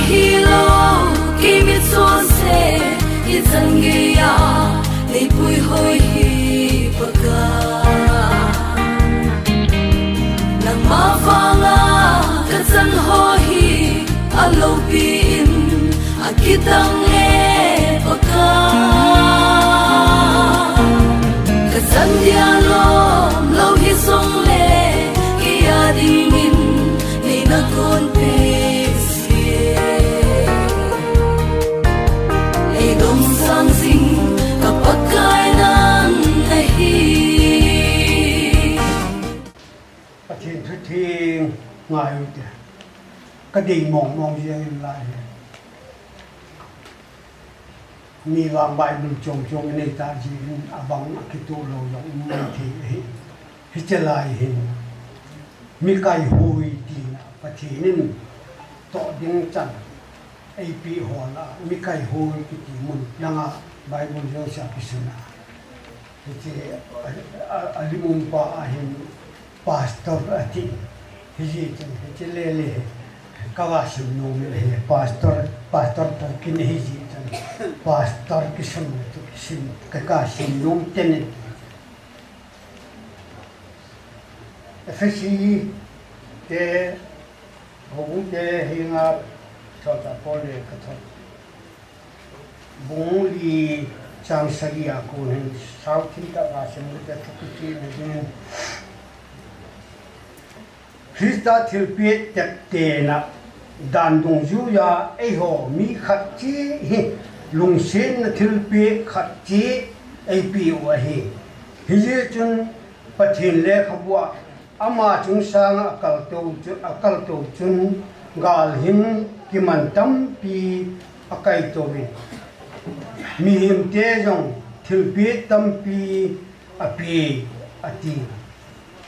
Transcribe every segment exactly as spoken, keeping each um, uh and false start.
Hilou, kei mitchonse, hichan geiya, nei puihoi hi Pakai. Nangma vanga kachan ho hi, aloupi in, akitang e Pakai. Kachan dia lom lou hijongle, kei a dingin, nei nagon peh Ei domsang jing ka Pakai nang ahi. Pathen thu theng ngai u te. Ka dei mong mong jeng in lai hi. Mi vang Bible chom chom nei ta jin abang akitoh lou jong um mai thei ahi. Hiche lai hin mi kaihui tina Pathen in toh ding chan eipeh ho lah a mi kaihui kiti mun langa Bible jouse a kisun a. Hiche a, a, a limumpa a hin pastor ati. Hijeh chun hiche lele hi ka va sim nom e, pastor, pastor toh kin hijeh chun pastor kisun tu kisim ka, ka sim nom teni. Ephesi te, houbung te henga solchah Paul lekhathot bung li chang sagi a kon hin sauthin tah a sim u te, thupi cheh na dingin Christa thilpeh teptena dan dungjuiya eiho mi khat cheh hi lungsetna thilpeh khat cheh eipeh u ahi. Hijeh chun Pathen lekhabu a ama chung sanga akaltou chu, akaltou chun gal hin kiman tampi akaitouvin, mihemte jong thilpeh tampi apeh, ati.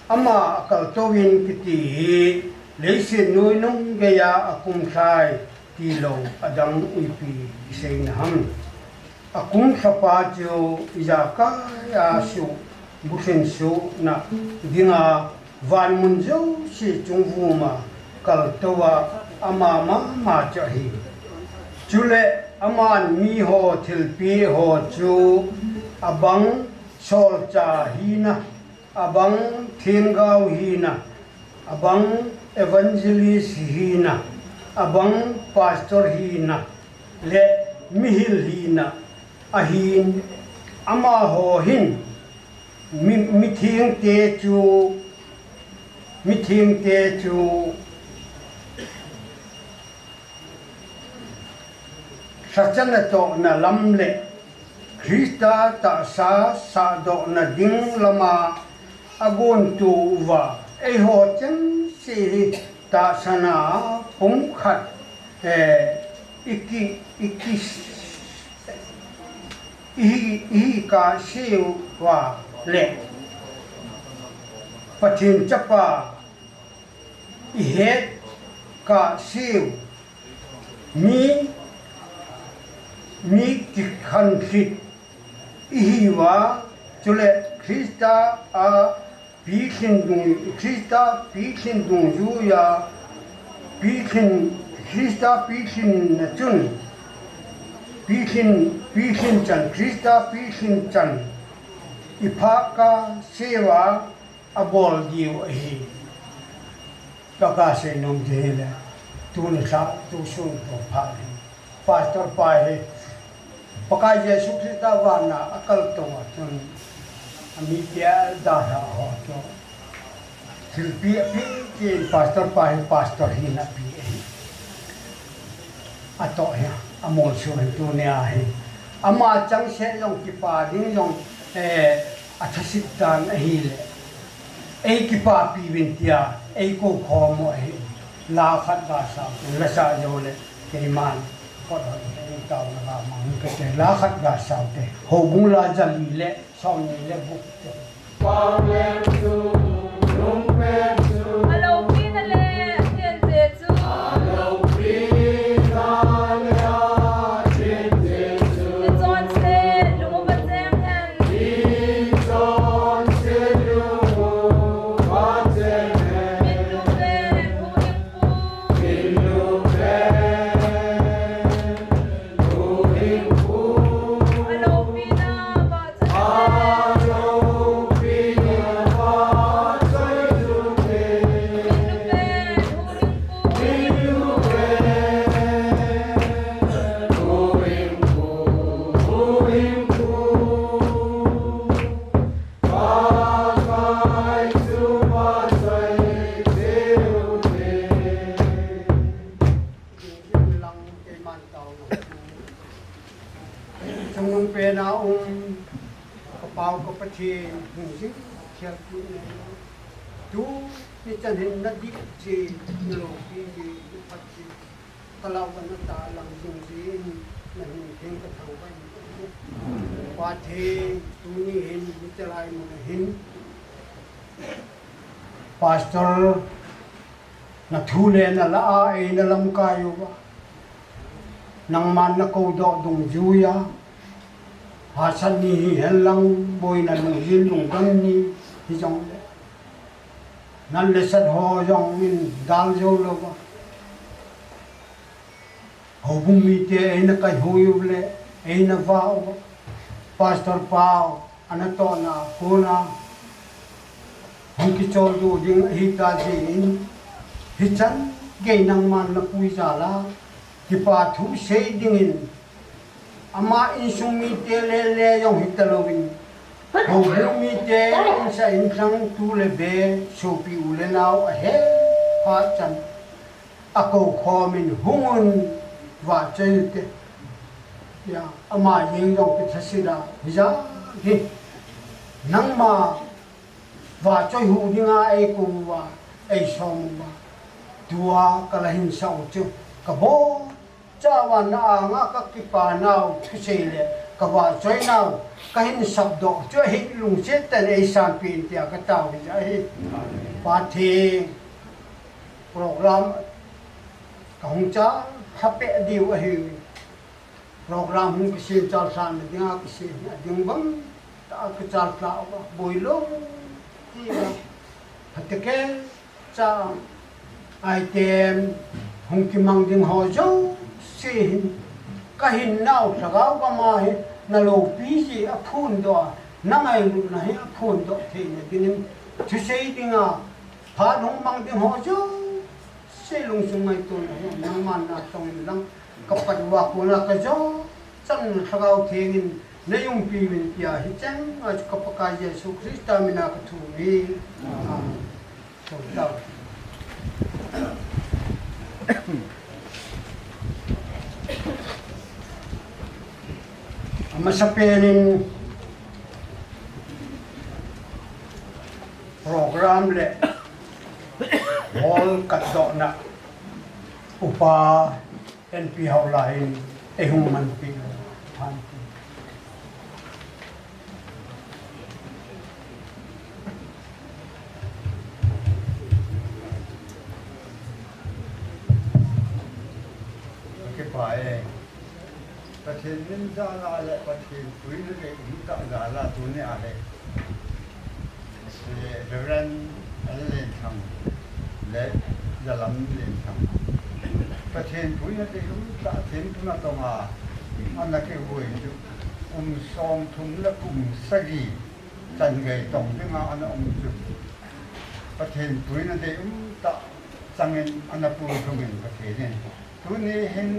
Ama akaltouvin kiti hi leiset noinung geiya akumlhai tilou adang ipi kiseina ham. Akumlhapa chu ijakai a suh, bulhin suhna dinga vanmun jouse chungvuma kaltouva ama mama chu ahi. Chule aman miho thilpeh ho chu abang solchah hina, abang themgao hina, abang evangelist hina, abang pastor hina, le mihil hina ahin, amaho hin mi, mithengte chu, mithengte chu lhacha natohna lam le Christa tahsa sahdohna ding lama agonto uva, eiho chengse hi tahsana pumkhat, eh, iki, iki, ihi, ihi kahseuva le Pathen chapa ihet kahseu, mi, mi kikhanlhit ihiuva, chule Christa a pilhin dung, Christa pilhin dungjuiya, pilhin, Christa pilhinna chun, pilhin, pilhin chan, Christa pilhin chan iphah kahseuva abol diu ahi. Tua kasei nom chu hile, tuni lha, tusun toh phat hi pastor pa hi Pakai Jesu Christa vana akaltou a chun, amite adalhah ho chu thilpeh apeh cheh in pastor pa hi pastor hina apeh ahi. Atoh hi amolso hin tunia hi ama changseh jong kipa ding jong, eh, athasit dan ahile, eikipapi uvin tia eikou khom u ahi. La khat gasao te, lasa joule keiman kot hon eitaona gamang kate, la khat gasao te, houbung la jali le somni le gup te. Aloupina le athense chu, ichonse lung uva cheng hen. Minlu pen huhhingpu, Keiman taona chu chungnung pena um, ka Pau ka Pathen, hung jing thial pi nei. Tuni chan hin na dik che, na loupi che, na phat che, ka lau ka na ta lang jing jin, na hing theng ka thangvah in. Pathen, tuni hin, hichelai mun a hin Pastor, na thu le na la a eina lamkai uva, nangman na kou doh dungjuia, hahsat ni hihen lang, boina lungjin lungdon ni hijongle, nat le sat ho jong in dal jou louva, houbung mite eina kaihui u le eina vah uva, Pastor Pau anatohna a kona hung kicholdo ding ahi ta jeh in, hichan gei nangman na pui jal a, kipa thu sei dingin, ama insung mite le le jong hita louvin, houbung mite, insa inlhang, tu le be, sopi u le nao ahe phat chan, akou khomin hung un, vahchoi u te, tia ama jeng jong kithaset a hijat hi, nangma vahchoi hu dinga eikou uva, eisom uva, tua ka la hinsah u chu, ka bol chauva na anga ka kipa nau thusei le ka vahchoi nau ka hin sapdoh chu ahi, lungset tah in eisanpeh in tia ka tao hijat hi. Pathen, program ka hung chalha peh diu ahi. Program hung kisem chalhahna dinga kisem a ding bang tah a ka chalhah uva, boi lou tia, phatecha item hung kimang ding ho jouse hin, ka hinnau lhagao gam a hi na loupi jeh a phondoh a, na ngailutna hi aphondoh theina dingin, thusei dinga phat hung mang ding ho jouse lungsung ngaitona hi nangman natong in lang, ka pat uva kona ka jot chan Lhagao Theng in nei umpiuvin tia hicheng a chu ka Pakai Jesu Christa mina ka thum e. Amen. Chutah. Amasapen in program le hall katdohna upa N P Haolal in eihung manpi u ahi. Ka kipah e. Pathen min jal a le Pathen puina dei umtah jal a tuni a hi, eh, Reverend L. Lenthang le Jalam Lenthang, Pathen puina dei umtah thempu natong a ana kivui chu kum somthum le kum sagi chan gei tong dinga ana um chu, Pathen puina dei umtah changin ana puilhung in Pathen in tuni hin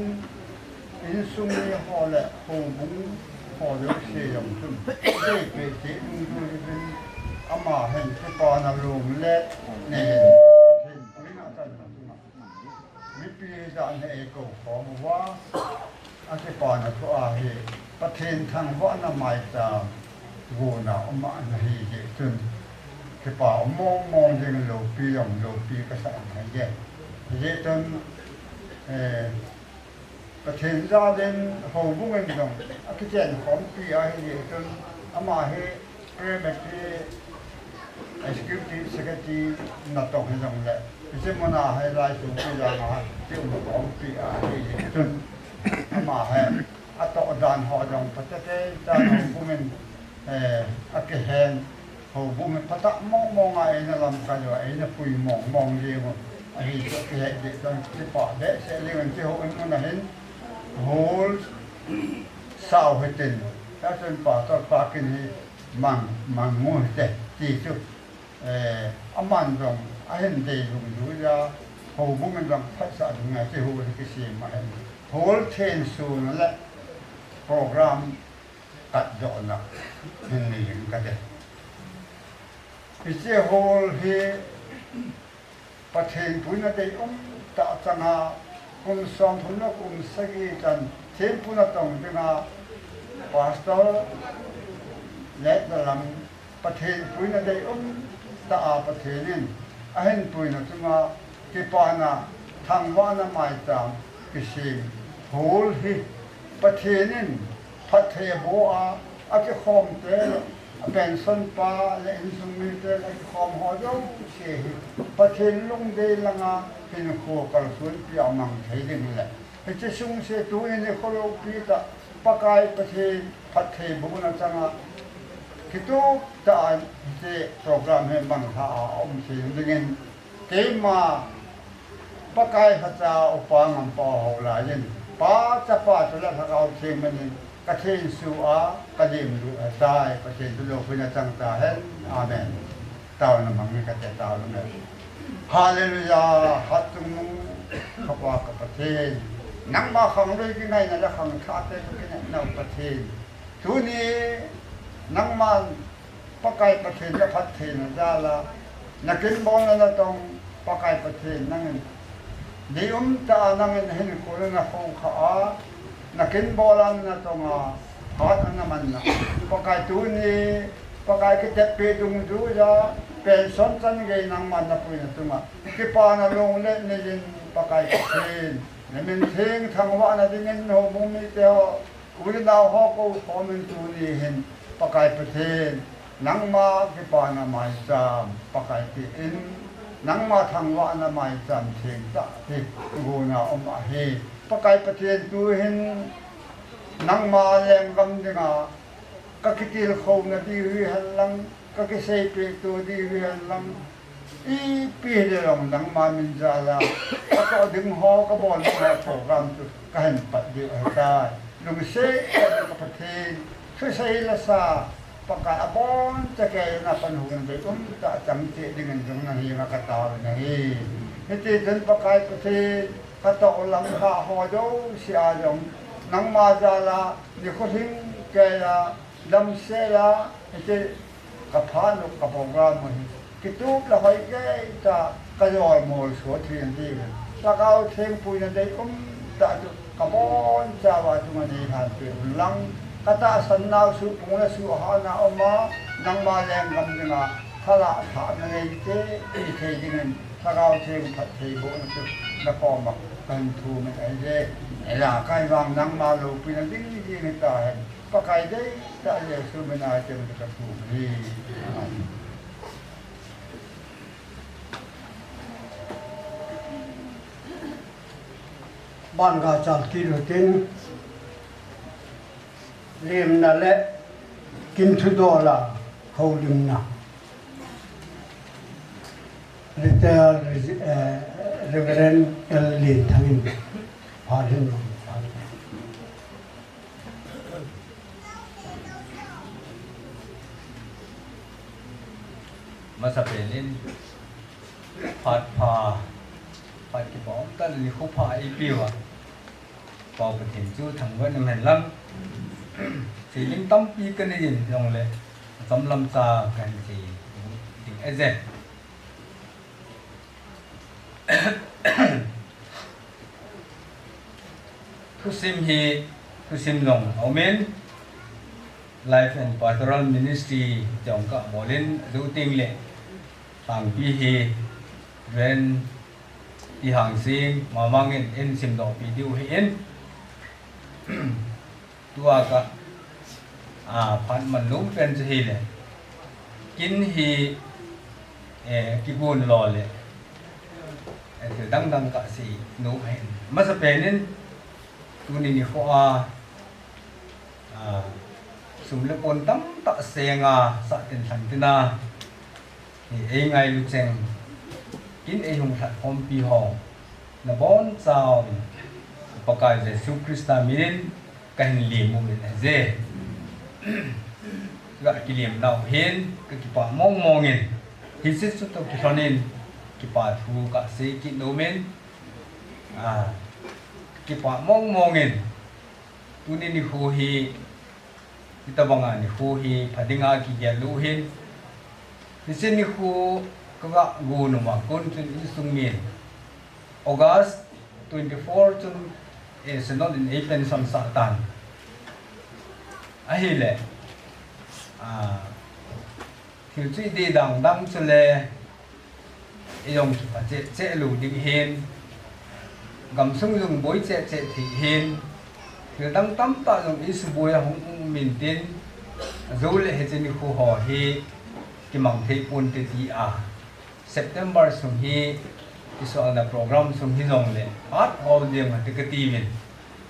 insung mi ho le houbung ho jouse jong chun, seipeh cheh dungjuiyin, ama hin kipana lom le nei in, Pathen puina chan a chunga mipi hijat hin eikou khom uva, akipana thu ahi, Pathen thangvahna maicham gona um ana hi jeh chun, kipa um mong mong jing, loupi jong loupi kasa in ahi e. Hijeh chun, eh, Pathen jal in houbung in jong akichen khompi ahi jeh chun, ama hi Primary Executive Secretary natong hijongle, hiche muna hi lai sung pi janga hi um khompi ahi jeh chun, ama hi atoh dan ho jong phatecha chan houbung in, eh, akihen, houbung hi phatah mong mong a eina lamkai u, eina pui mong mong jing u ahi chu akihet jeh chun, kipa behseh jing in, hiche houin muna hin hall sao hitin, hia chun Pastor pa kin hi mang, mang u hite, ti chu, eh, aman jong ahin dei dungjuiya, houbung in jong phatsah dunga hiche hall hi kisem ahin, hall thensona le program katdohna hin nei ding kati. Hiche hall hi Pathen puina dei umtah changa Kum somthum le kum sagi chan thempu natong dinga Pastor Letnalam Pathen puina deium tah a Pathen in ahin puina chunga kipana thangvahna maicham kisem hol hi Pathen in phatthei aboh a, akikhomte le a pension pa le insung mite le akikhom ho jouse hi Pathen lungdei langa hinkho kalsonpi a mang thei ding le hiche sungse tuni nikho loupi tah Pakai Pathen phattheibohna changa kitup tah a hiche program hi manglha a um thei dingin keima Pakai lhacha upa ngampa ho laiyin, Pa, Chapa, chule Lhagao Theng min in ka thensu a ka lemlut ahitai. Pathen thu loupi na chang tahen. Amen. Taona mang ni kate, taona mang. Hallelujah. Hatchungnung ka Pa ka Pathen, nangma khanglui kingaina le khangthah te ka kinepnau Pathen, tuni nangman Pakai Pathen na phattheina jal'a, na kinbolna natong Pakai Pathen nangin deium tah a nangin hinkho le na khoukhah a, na kinbol a natong a, phat a na manna, Pakai tuni, Pakai kiteppi dungjuiya, pension chan gei nangman na puina chunga kipana long le neiyin Pakai Pathen, na min theng thangvahna dingin houbung mite ho, u le nao ho kou khomin tuni hin Pakai Pathen, nangma kipana maicham Pakai tin, nangma thangvahna maicham thengtah hi guna um ahi. Pakai Pathen tuhin nangma lenggam dinga ka kitilkhouna diu hihen lang, ka kiseipeh to diu hihen lang, ipi hile jong nangma min jal'a ka toh ding ho, ka bol ding ho program chu ka hin pat diu ahitai. Lungset tah in ka Pathen, thusei lasa Pakai, aboncha kei na panhung deium tah chang cheh dingin jong na henga ka taona ahi. Hiti chun Pakai Pathen, ka toh lam kha ho jouse a jong nangma jal'a nikho lhing keiya damsel a, hiti ka phat u ka program u hi kitup le hoi kei tah a ka jolmol suh thei in ti. Lhagao Theng puina deium tah chu ka bonchauva chunga nei lhan peh un lang, ka tahsan nau suhphung le suhhatna um a, nangma lenggam dinga thalah thahna nei te, nei thei dingin Lhagao Theng phattheibohna chu na koma ka hin thum in ahi. Ela kai vang nangma loupina ding ding hita hen. Pakai deitah Jesu mina chun ka thum ahi. Ban ga chal kit utin, lemna le kin thudoh la houlimna. Retired, eh, Reverend L Lenthang in phat hin. Masapen in phat pha, phat kibom tah le nikho pha eipe uva, Pau Pathen chu thangvah in um hen lang. Sei ding tampi ka nei in jongle, achom lamcha ka hin sei ding ahi je. Thusim hi, thusim jong aumin, Life and Pastoral Ministry jong kabol in, aju ting le, Thangpi hi, Ven, Ihangsim, Mamang in, in simdoh pi diu ahin. Tua ka, a, phat man nom pen chu hile, kin hi, eh, kigon lo le, eh, thil dang dang kasei nom ahin. Masapen in, tuni nikho a, a, sum le pon tamtah senga, sah tin lhan tina, Hi eingailu cheng, kin eihung lhatkhompi ho, naboncha uvin, Pakai Jesu Christa minin kahin lem uvin ahi je. Ka kilemnau hin kakipah mong mong in, hiche chu toh kilhon in kipa thu kasei kit nom in, a, kakipah mong mong in, tuni nikho hi, hitabanga nikho hi pha dinga kigel lou hin, hiche nikho kaga gon uva kon chun insung min August twenty-four chun, eh, Synod in ei pension sah tan. Ahile, ah, thil chu i dei dang dang chule, i jong chu pha cheh cheh lou ding hin, gamsung jong boi cheh cheh thei hin, thil dang tamtah jong i suboi a hung um in tin, ajou le hiche nikho ho hi kimang thei ponte ti a. September sung hi, i suhna program sung hi jongle, phat hol ding ati kati uvin.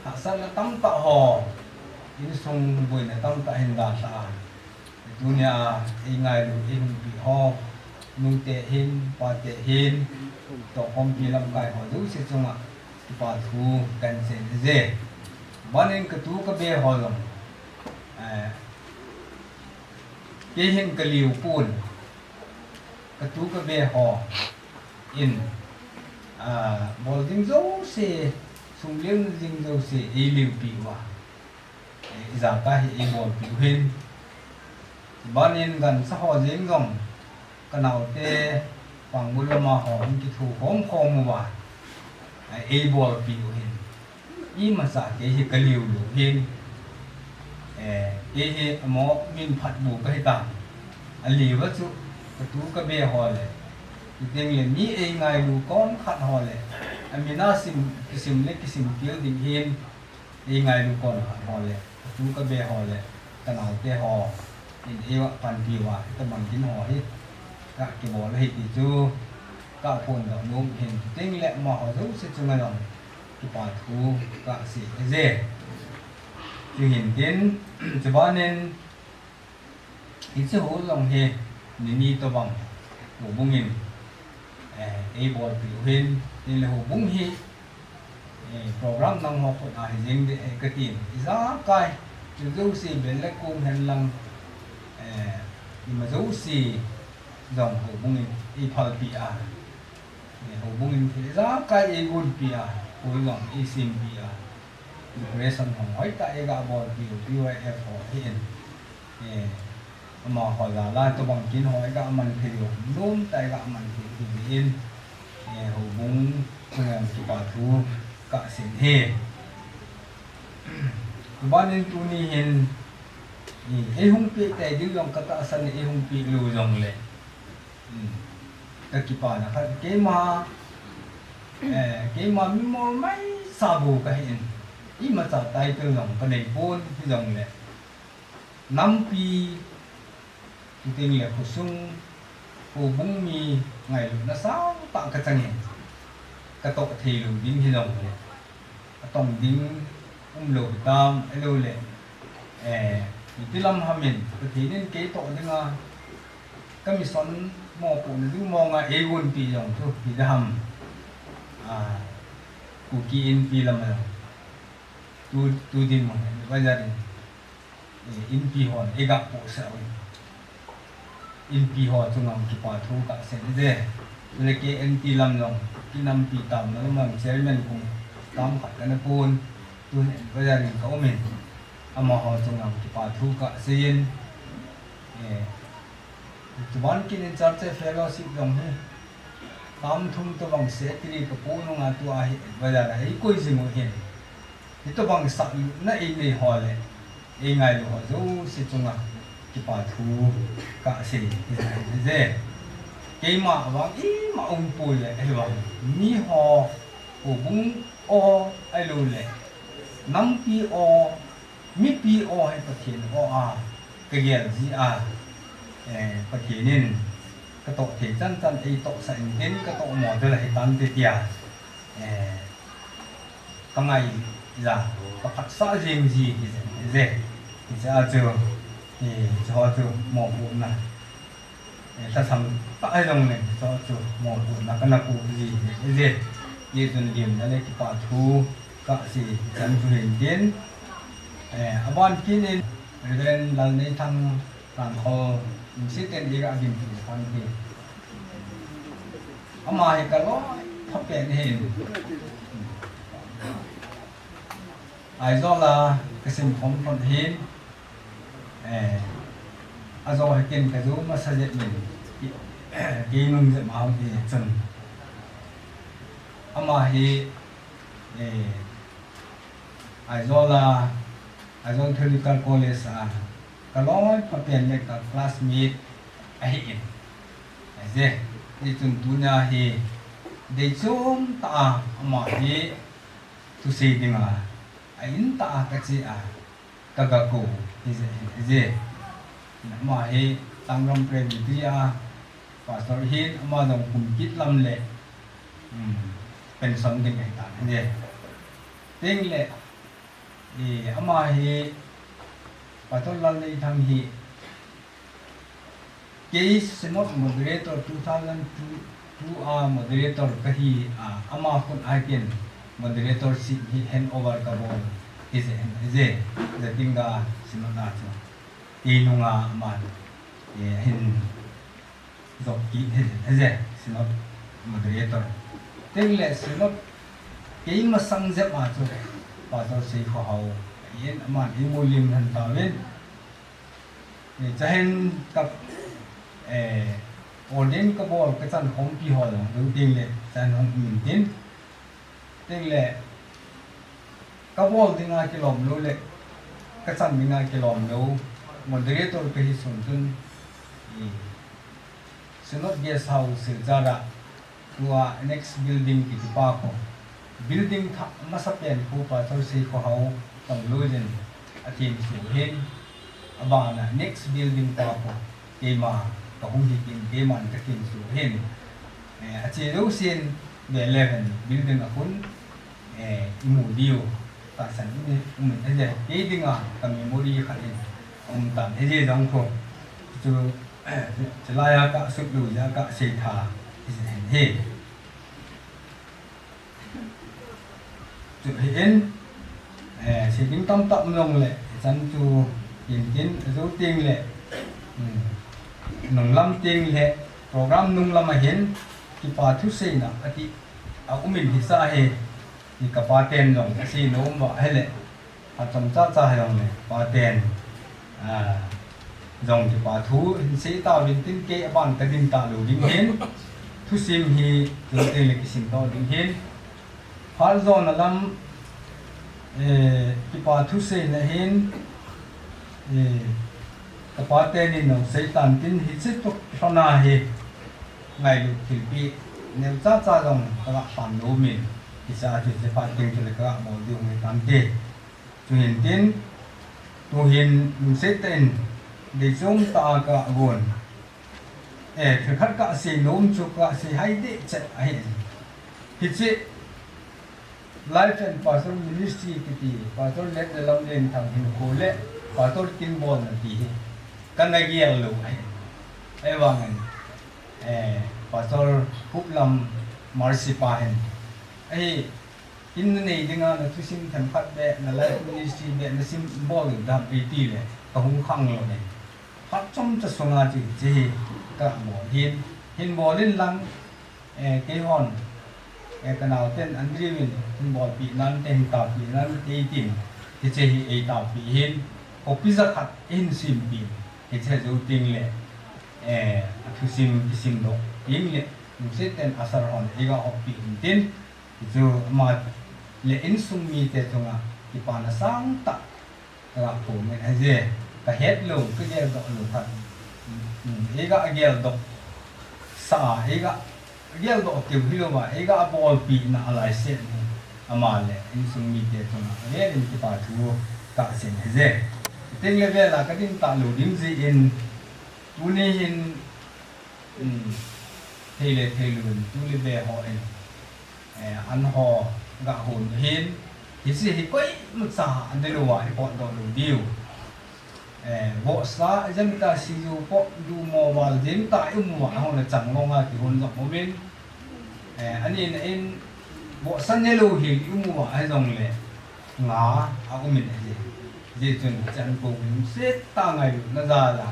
Hahsatna tamtah ho, insung boina tamtah hin dalha a. Tunia, ei ngailu, ei hungpi ho, nute hin, pate hin, tohkhompi lamkai ho jouse chunga, kipa thu kahin sei e. Banin katu kabe ho jong, eh, kei hin kaliu pon, katu kabe ho in, ah, bol ding jouse, sum leng ding jouse, ei liupi uva. Eh, ijakai hi ei bolpi u hin. Banin gancha ho jeng jong, kanaote, pangbul lama ho, hung kithu khom khom uva. Eh, ei bolpi u hin. Imacha kei hi kaliu lou hin. Eh, kei hi amaho min phatbu kahi tan. Aliuva chu katu kabe ho le. Chuteng le mi ei ngailu konkhat ho le. Amin a sim, kisim le kisim til ding hin. Ei ngailu konkhat ho le. Katu kabe ho le. Kanaote ho. In eiva panpi uva. Hitobang kin ho hi. Kakibol ahi ti chu. Kaphondoh nom hin. Chuteng le amaho jouse chunga jong. Kipa thu kasei e. Chuhin tin, chubanin, hiche ho jong hi, nini tobang, houbung in, eh, ei bolpi u hin, tin le houbung hi, eh, program nang ho khut a hi jeng ding ahi katin, ijakai, thil jouse bel le kong hen lang, eh, ima jouse jong houbung in, ei phalpi a, eh, houbung in thil ijakai ei gonpi a, hou jong ei sempi a. Decoration ho hoitah a eiga bolpi u, P Y F ho ahin. Eh, amaho jal a tobang kin ho eiga man thei u, nomtah a eiga man thei u ahin. Eh, houbung, eh, kipa thu kasei e. Banin tuni hin, eh, ei hungpeh tei diu jong katahsan e, ei hungpeh lou jongle. Hmm. Kakipana khat, keima, eh, keima mimol maisa bou kahin. Imacha title jong kanei pon hijongle. Nampi, chuteng le khosung, houbung mi ngailutna sangtah kachangin. Katoh thei lou ding hijongle. Atong ding umlou hitam, ahilouleh. Eh, iti lam hamin, Pathen in kei toh dinga, ka mission mopohna ding monga eigonpi jong chu, hiding ham. Ah, Kuki Inpi lam a jong. Tu, tu dinmun, vajarin. Eh, Inpi hon, eiga pohsah uvin. Inpi ho chunga kipa thu kasei e. Chule K N T lam jong, kinampi tamna lam jong chairman kum tam khat kana pon, tun advisor in ka umin. Amaho chunga kipa thu kasei in. Eh, chuban kin in church fellowship jong hi. Tam thum tobang secretary ka pon nunga tua hi advisor a eikoi jing u hin. Hitobang sahlutna einei ho le, eingailu ho jouse chunga kipa thu kasei hije. Keima vang ima umpoi le, ahivang miho, houbung o, ahilouleh nampi o, mipi o hi Pathen o a kagel jia, eh, Pathen in katoh thei chan chan eitohsah in tin katoh mo ding ahi tante tia, eh, kangai ja, kaphatsah jeng ji hije. Hiche a chu, eh, hiche ho chu mopohna, eh, lhasam tah hijongle, hiche ho chu mopohna kana po ji hije. Hijeh chun gimna le kipa thu kasei chan chu hin tin, eh, aban kin in Reverend Lalneithang Tangkhol, Sitendira Gimpi Pangpi. Ama hi kaloi phapen ahin. Aizawl a kasim khom khom ahin. Eh, ajo hi ken kajou masa jep in. Kei nung jep ma hung hi chun. Ama hi eh, Aizawl a, Aizawl Theological College a, ka loi pa pen le ka classmate ahi in. Ahi je, hichun tunia hi deichom tah a ama hi thusei dinga, a in tah a ka che a, ka ga kou, hi je, hi je. Ama hi Tangram Presbytery a pastor hin, ama jong kum kit lam le, um, pension ding ahi tan, hi je. Teng le, eh, ama hi, Pastor Lalneithang hi, Kei Synod Moderator two thousand two, two a moderator kahi a, ama khut a ken moderator seat hi handover kabol. Hi je, hi je, Jatinga Synod a chu. Kei nunga aman, eh, hin jop kit hi, hi je, Synod Moderator. Teng le Synod kei masang jep a chu Pastor Seikhohao, ahin aman eimu lim lhon tauvin. Eh, chahin ka, eh, ordain kabol, ka chankhompi ho jong, deu ding le, chahin hung um intin. Teng le, kabol dinga kilom lou le, ka chan dinga kilom lou, moderator kahi sun chun, eh, Synod Guest House Silchar a, tua next building kiti pa khu. Building thah masa pen khu Pastor Seikhohao tong lui jin a themsuh hin, abana next building pa khu keima ka hung hi tin keiman ka themsuh hin. Eh, ache jousen ve leu hen building a khun, eh, imu diu tahsan um in, um in, ahi je, kei dinga ka memory khat in um tan, ahi je jong khu. Chu, eh, chulai a ka sut lou jeh a ka sei tha, hi je hen hi. Chu hi in, eh, sei ding tamtah um jong le, chan chu hin tin, ajou teng le, um, nunglam teng le, program nunglam a hin, kipa thuseina ati, a um in hisa hi, hi ka pa ten jong, asei nom uva, ahile, Achom chacha hi jong le, pa ten, ah, jong kipa thu hin sei tauvin tin kei aban ka ding talou ding hin, thusim hi tun teng le kisim doh ding hin. Phat jona lam, eh, kipa thuseina hin, eh, ka pa ten in jong sei tan tin hiche toh lhona hi ngailut thilpeh neo chacha jong ka ga pan lou min, hiche a chu hiche phat teng chu le ka ga bol diu ngai tante. Chuhin tin, tuhin lungset tah in, deichom tah a ka gon. Eh, thil khat ka sei nom chu ka sei hai deh chet ahi. Hiche Life and Pastor Ministry kiti, Pastor Letlelam Lenthang hinkho le Pastor Kinbolna ti hi ka na gel lou ahi. Ahivangin, eh, Pastor Huplam Mercy pa hin, ahi, in na nei dinga na thusim themkhat beh, na life ministry beh, na sim bol ding ham eiti le, ka hung khang lou ne. Phat chomcha sunga chu hiche hi ka bol hin, hin bol in lang, eh, keihon, eh, ka nao ten Andrew in hin bolpi nan te hin taopi nan te tin, hiche hi ei taopi hin, copy jakhat hin simpi, hiche jou teng le, eh, a thusim kisim doh teng le, lungset tah in a sar hon ei ga hoppi in tin, Hichu ama le insung mite chunga kipana sangtah ka ga phong in ahi je, ka het lou, ka geldoh lou khat. Um, ei ga geldoh sa, ei ga geldoh keu hilouva, ei ga bolpina a laiset in ama le insung mite chunga avel in kipa thu ka sei in ahi je. Tin le vela ka ding talou ding jeh in tuni hin, um, thei le thei lou in tu le ve ho in, eh, an ho ga hon hin, hiche hi koimacha an ne louva i potdoh lou diu. Eh, vohsa, jemita siju potdoh mo val jemita i um uva, ahung le chang longa kihon jong um in. Eh, ani na in, vohsa ne lou hi i um uva, ahi jong le, nga, a um in ahi. Hijeh chun, chan ko min set tah ngailutna jal a.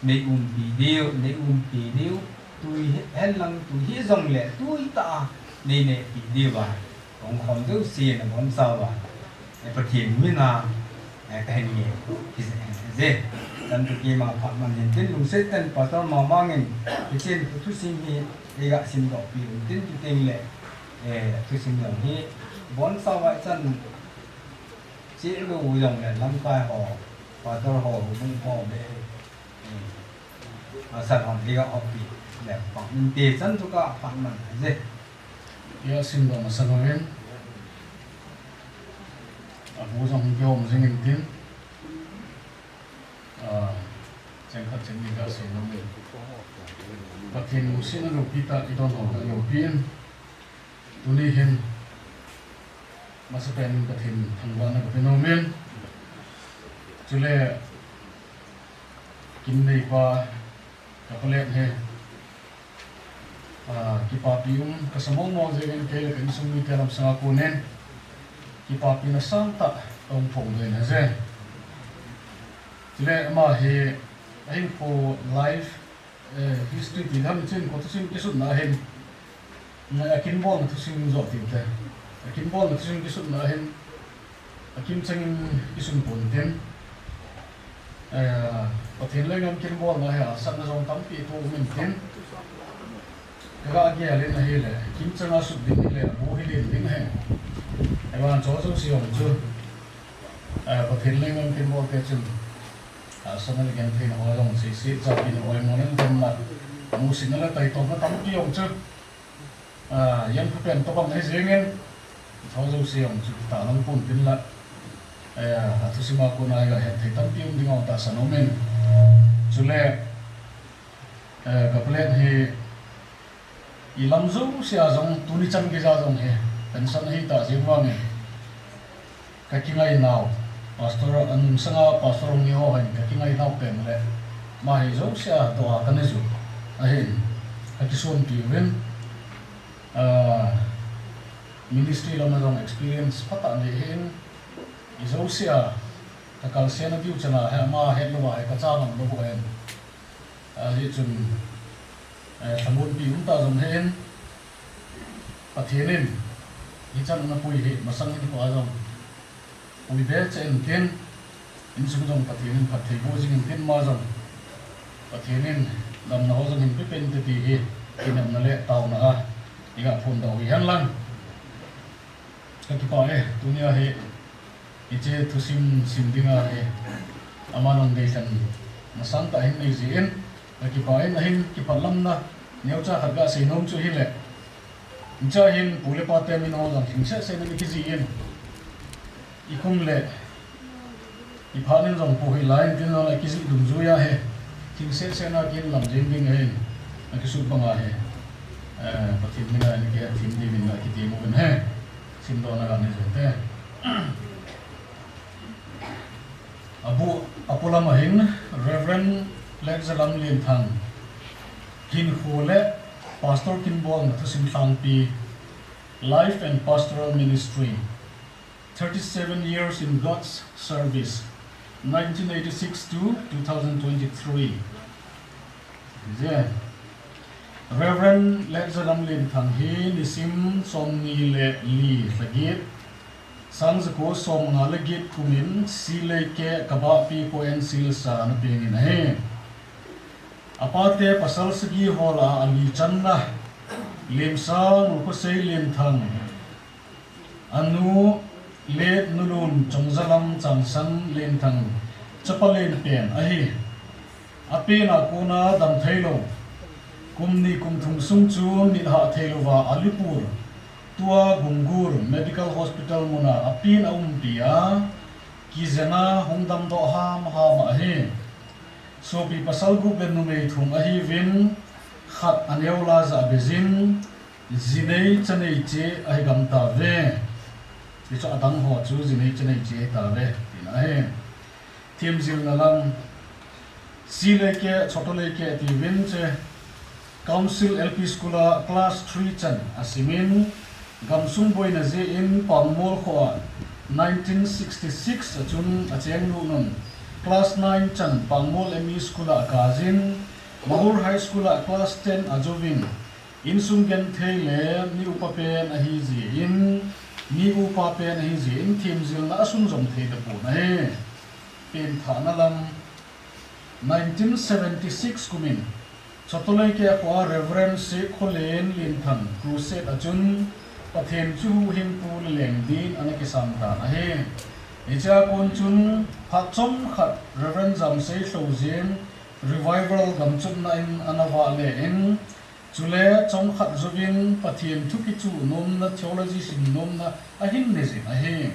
Nei umpi diu, nei umpi diu, tui hi, hen lang tui hi jong le, tui tah a nei nehpi diu va, kong khom diu si na bom sa va, eh, Pathen min a, eh, ka hin ngen, hi se, hi se, kan tu ki ma phat man hin tin lungset tah in Pastor Mamang in, hi chen tu thusim hi, ei ga simdoh pi un tin tu teng le, eh, thusim jong hi, Bon sa vai chan chi lu jong le lamkai ho, pastor ho, hung ho be. Asan hon liga hopi le pang te chan chu ka pang man je. Ya sin do ma sa no ven. A bu jong ki hom jing in tin. A, cheng khat cheng ni ka sin no ven. Pathen mu sin a lo pi ta i don ho ka lo pi in. Tuni hin, masapen in Pathen thangvahna ka pe nom in. Chule, kin neipa, ka palen hi, ah, kipapi um, ka sa mong mong jeh in kei le ka insung mite lam sanga kon in, kipapina sangtah, ka hung phong den ahi je. Chule, ama hi, a hinkho life, eh, history ti lam chin, kho thusim kisutna hin. Na, a kin bolna thusim jo tin te. A kin bolna thusim kisutna hin. A kimchang in kisun pon tin. Eh, Pathen lenggam kin bolna hi a satna jong tampi thu um in tin. Ka ga gel in ahile. Kimchang a sut ding hile. Bu hi len ding ahi. Evan cho cho si jong chu. Eh, Pathen lenggam kin bol te chun. A satna le gentheina ho jong si si cha kin hoi mo len tem na. Mu sin na le tai to na tampi jong chu. A, yan pha pen tobang ahi jeng in, tho jouse jong chu ta lang pon tin la, eh, a thusim a kon a i ga het thei tampi um ding a tahsan um in. Chule, eh, ka palen hi i lam jouse a jong tuni chan gei a jong hi pension ahi ta jeng vang in. Ka kingai nau, pastor, a nung sanga pastor hung hi ho hin ka kingai nau pen le, ama hi jouse a doh a ka ne ju ahin, ka kisonpi uvin, ah, ministry lam a jong experience phatah nei hin, i jouse a ka kalsen a diu chan a hi ama het lou a hi ka cha ngam lou ahin. Ahi chun, eh, thamunpi um ta jong hin, Pathen in, hichan ana pui hi, masang in kho a jong, pui be cheh in tin, insung jong Pathen in phatthei boh jing in tin ama jong, Pathen in damna ho jong hin pe pen te ti hi, kinepna le taona a, i ga phondoh u hi hen lang. Ka kipah e, tunia hi, hiche thusim sim dinga hi, aman hung deisahna sangtah hin nei jeh in, ka kipah in, ahin kipah lamna, neocha khat ga sei nom chu hile, hiche hin pu le pa te min ho jong lhing seh seh in ana kijih in, i kum le, i phat in jong pu hi lai in tin jong le kijih dungjui a hi, lhing seh seh in a kin lam jeng ding ahin, a kisut bang a hi, eh, Pathen min a in kihet thim diuvin a kitem uvin ahi, simdohna ga nei jeng te. A bu, a polam a hin, Reverend Letzalam Lenthang, hinkho le Pastor kin bolna thusim lhangpi, Life and Pastoral Ministry, thirty-seven years in God's service, nineteen eighty-six to two thousand twenty-three. Je, Reverend Letzalam Lenthang hi nisim somni le li lha get, sang jako somnga le get kum in Silei keh Kabahpi Khosei Silsa ana peng in ahi. Apa te pasal sagi ho lah a ali channa Lemsang Khosei Lenthang, anu Late Nulun Chongzalam Changsan Lenthang, chapa len pen ahi. Apen a kona dam thei lou, kum ni kum thum sung chu mit hah thei louva ali pur, tua Gungur Medical Hospital mun a apen a umpi a, kijen a hung damdoh hamham ahi. Sopi pasal gup le numei thum ahiuvin, khat aneo la ja a bejin, jinei chanei che ahi gam tauve. Hichu adang ho chu jinei chanei che ahi tauve, tina ahi. Themjilna lam, Silei keh, Chotolei keh tiuvin che, Council L P School a class three chan asimin, gamsung boina jeh in Pangmol kho a nineteen sixty-six a chun acheng lut un, class nine chan Pangmol M E School a akajin, Mahur High School a class ten ajouvin, insung genthei le mi upa pen ahi jeh in, mi upa pen ahi jeh in themjilna asun jong thei tapon ahi. Penthahna lam, nineteen seventy-six kum in, Chotolei keh a Reverend Sekhole Lenthang Crusade a chun, Pathen chu huhhingpu le lengdin ana kisang tan ahi. Hichea kon chun phat chomkhat Reverend Jamsei Lhoujeng Revival gamchotna in ana vahle in, chule chomkhat jouvin Pathen thu kichuh nomna, theology sim nomna ahin neijin ahi.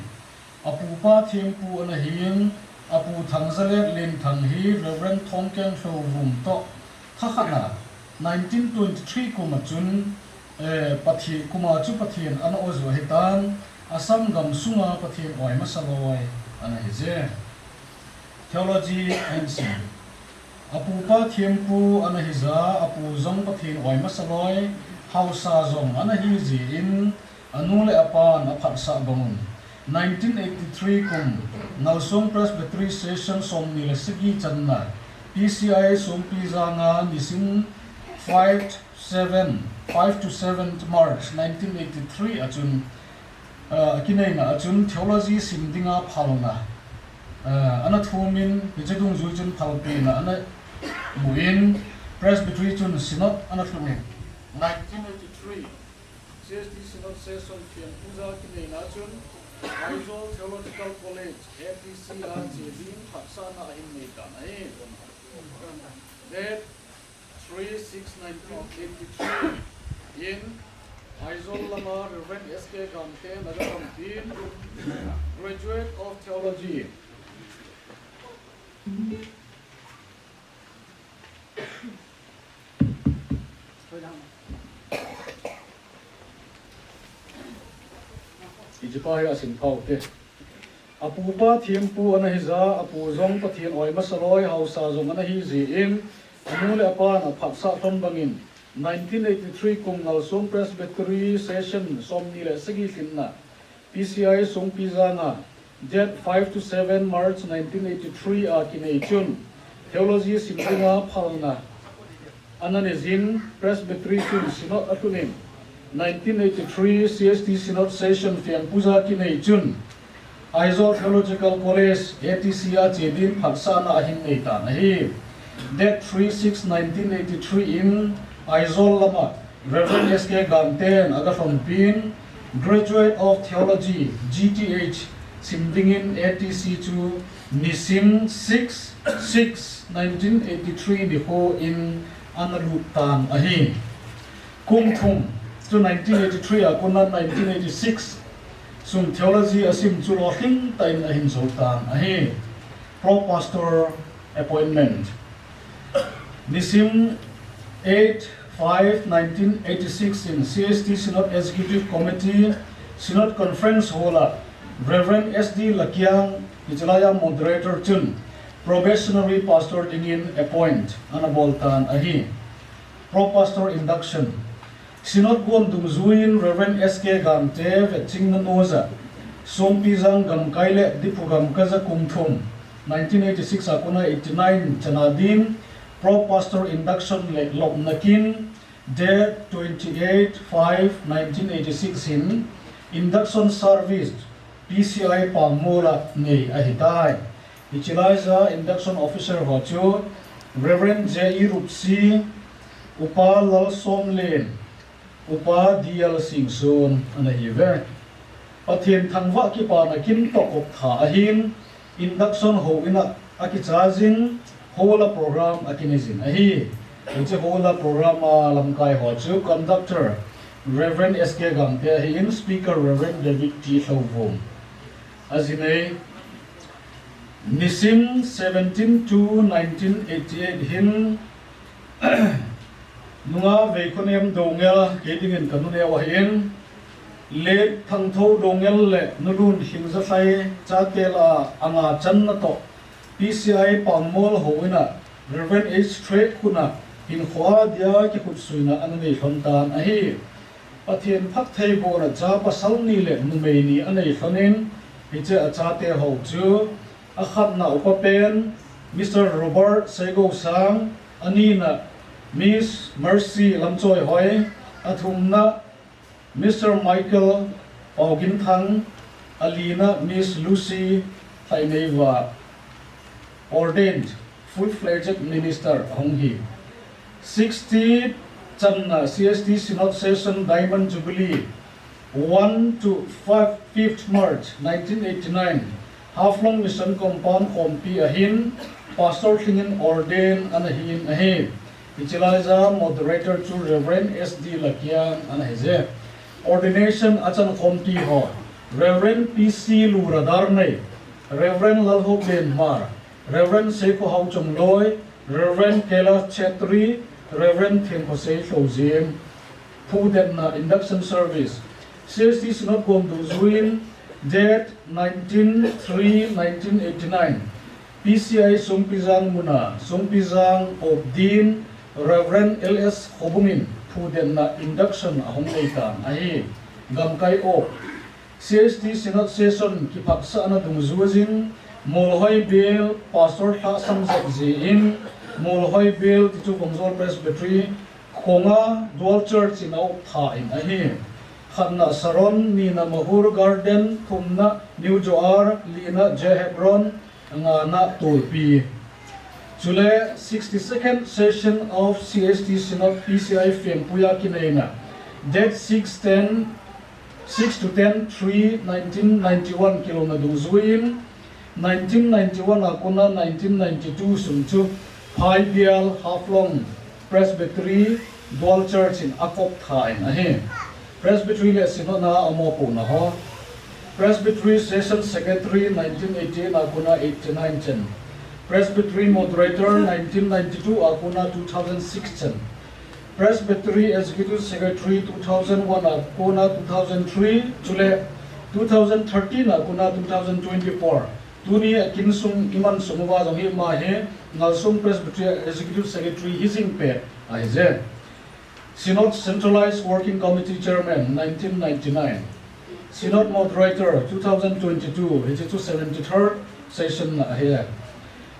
Apupa thempu ana hin, apu Thangzalet Lenthang hi Reverend Thongkeng Lhouvum toh thakhatna nineteen twenty-three kum a chun, eh, Pathe-, kum a chu Pathen ana oiju ahitan, Assam gam sunga Pathen oi masaloi ana hije. Theology ahin sim. Apupa thempu ana hija, apu jong Pathen oi masaloi, haosa jong ana hijin, anu le apan aphatsah bangun, nineteen eighty-three kum, Ngalsong Presbytery Session somni le sagi channa, P C I Songpijanga nisim five seven, five to seven March nineteen eighty-three a chun, ah, akineina a chun theology sim dinga phalna, ah, ana thumin, hiche dungjui chun phalpina ana mun, Presbytery chun Synod ana lhungin, nineteen eighty-three, C S T Synod Session Fiang Puja kineina chun, Aizawl Theological College, A T C a chedin phatsahna ahin neitan ahi. Date three six nineteen eighty-three in Aizawl lama Reverend S K Gamte in aga lhonpin, Graduate of Theology. Hichepa hi asim phaute. Apupa thempu ana hija, apu jong Pathen oi masaloi, haosa jong ana hijin, anu le apan aphatsah lhon bangin, nineteen eighty-three kum Ngalsong Presbytery Session somni le sagi lhinna, P C I Songpijanga, date five to seven March nineteen eighty-three a kinei chun, theology sim dinga phalna ana neijin, Presbytery chun Synod alhunin, nineteen eighty-three C S T Synod Session Fiang Puja kinei chun, Aizawl Theological College, A T C a chedin phatsahna ahin neitan ahi. Date three six nineteen eighty-three in Aizawl lama Reverend S K Gamte in aga lhonpin, Graduate of Theology, G T H, sim dingin A T C chu nisim six six nineteen eighty-three nikho in ana lut tan ahi. Kum thum, chu nineteen eighty-three a kona nineteen eighty-six sung theology asim chu lolhing tah in ahin jou tan ahi. Pro Pastor appointment. Nisim eight five nineteen eighty-six in C S T Synod Executive Committee Synod Conference Hall a Reverend S D Lakiang, hiche laia moderator chun probationary pastor dingin appoint ana bol tan ahi. Pro Pastor induction. Synod gon dungjuiyin Reverend S K Gamte vetchingna noija, Songpijang gamkai le Diphu gamkaija kum thum, nineteen eighty-six a kona eighty-nine chana din, Pro Pastor induction le lopna kin, date twenty-eight five nineteen eighty-six in induction service P C I Pangmol a nei ahitai. Hiche laija induction officer ho chu Reverend J E Rupsi, Upa Lalsomlen, Upa D L Singson ana hiuve. Pathen thangvah kipana kin toh kop tha ahin, induction houin a akichaijin, hall a program akineijin ahi. Hiche hall a program a lamkai ho chu conductor Reverend S K Gamte ahin, speaker Reverend David T Lhouvum. Ajinei, nisim seventeen two nineteen eighty-eight hin, nunga Veikhonem Doungel kei dingin kanu neo ahin, Late Thangthou Doungel le Nu Lunlhingjathlai chate lah a anga channa toh P C I Pangmol houin a Reverend H Threkhun a hinkhoa dia kikhutsuina ana nei lhon tan ahi. Pathen phatthei bohna cha pasal ni le numei ni anei lhonin, hiche a chate ho chu, akhatna upa pen Mister Robert Seigousang, anina Miss Mercy Lamchoihoi, athumna Mister Michael Paoginthang, alina Miss Lucy Hlaineiva, ordained full-fledged minister ahung hi. Sixty channa C S T Synod Session Diamond Jubilee One to five, fifth March nineteen eighty-nine, Haflong Mission Compound khompi ahin, Pastor Thlingin ordain ana hin ahi. Hiche laija moderator chu Reverend S D Lakiang ana hije. Ordination achan khompi ho, Reverend P C Lura Darnei, Reverend Lalhop Lenmar, Reverend Seikho Haochungloi, Reverend Kailash Chetri, Reverend Thengkhosei Lhoujing. Phudetna induction service. C S T Synod kom dungjuiyin, date nineteen three nineteen eighty-nine, P C I Songpijang muna, Songpijang Obdin, Reverend L S Khobungin phudetna induction ahung neitan ahi. Gamkai op. C S T Synod session kiphatsahna dungjuiyin, Molhoi Bial Pastor Lhasam Jep jin, Molhoi Bial tichu Vongjol Presbytery, Khonga Dual Church in aop tha in ahi. Khatna Saron, nina Mahur Garden, thumna New Joar, lina J Hebron, ngana Tulpi. Chule sixty-second session of C S T Synod P C I Fengpuia kineina, date six ten, six to ten three nineteen ninety-one kilona dungjuiyin, nineteen ninety-one a kona nineteen ninety-two sung chu Phaibial Haflong Presbytery Dual Church in akop tha in ahi. Presbytery le Synod na amopohna ho. Presbytery Session Secretary nineteen eighty-eight a kona eighty-nine chan. Presbytery Moderator nineteen ninety-two a kona two thousand six chan. Presbytery Executive Secretary two thousand one a kona two thousand three, chule two thousand thirteen a kona two thousand twenty-four. Tuni a kin sung iman sung uva jong hi ama hi Ngalsong Presbytery Executive Secretary hijing pet ahije. Synod Centralized Working Committee Chairman nineteen ninety-nine. Synod Moderator two thousand twenty-two, hiche chu seventy-third session na ahi.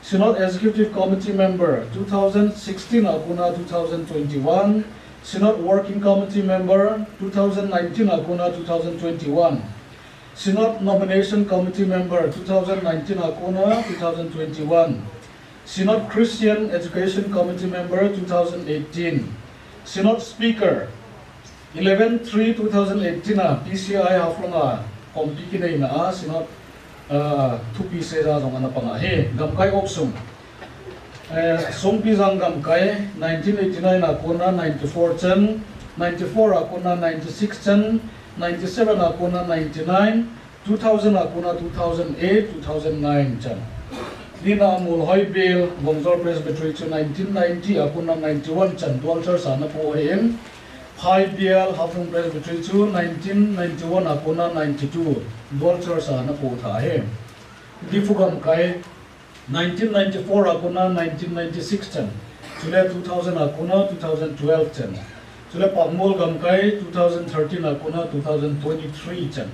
Synod Executive Committee Member two thousand sixteen a kona two thousand twenty-one, Synod Working Committee Member two thousand nineteen a kona two thousand twenty-one, Synod Nomination Committee Member two thousand nineteen a kona two thousand twenty-one, Synod Christian Education Committee Member two thousand eighteen, Synod Speaker eleven three two thousand eighteen a P C I Haflong a khompi kineina a Synod, ah, thupi seija jong ana pang ahi. Gamkai op sung. Eh, Songpijang Gamkai, nineteen eighty-nine a kona ninety-four chan, ninety-four a kona ninety-six chan, ninety-seven a kona ninety-nine, two thousand a kona two thousand eight, two thousand nine chan. Nina Molhoi Bial, Vongjol Presbytery chu nineteen ninety a kona ninety-one chan, Dual Church a ana po ahin. Phaibial, Haflong Presbytery chu nineteen ninety-one a kona ninety-two, Dual Church a ana po tha ahi. Diphu Gamkai, nineteen ninety-four a kona nineteen ninety-six chan, chule two thousand a kona two thousand twelve chan, chule Pangmol Gamkai two thousand thirteen a kona two thousand twenty-three chan.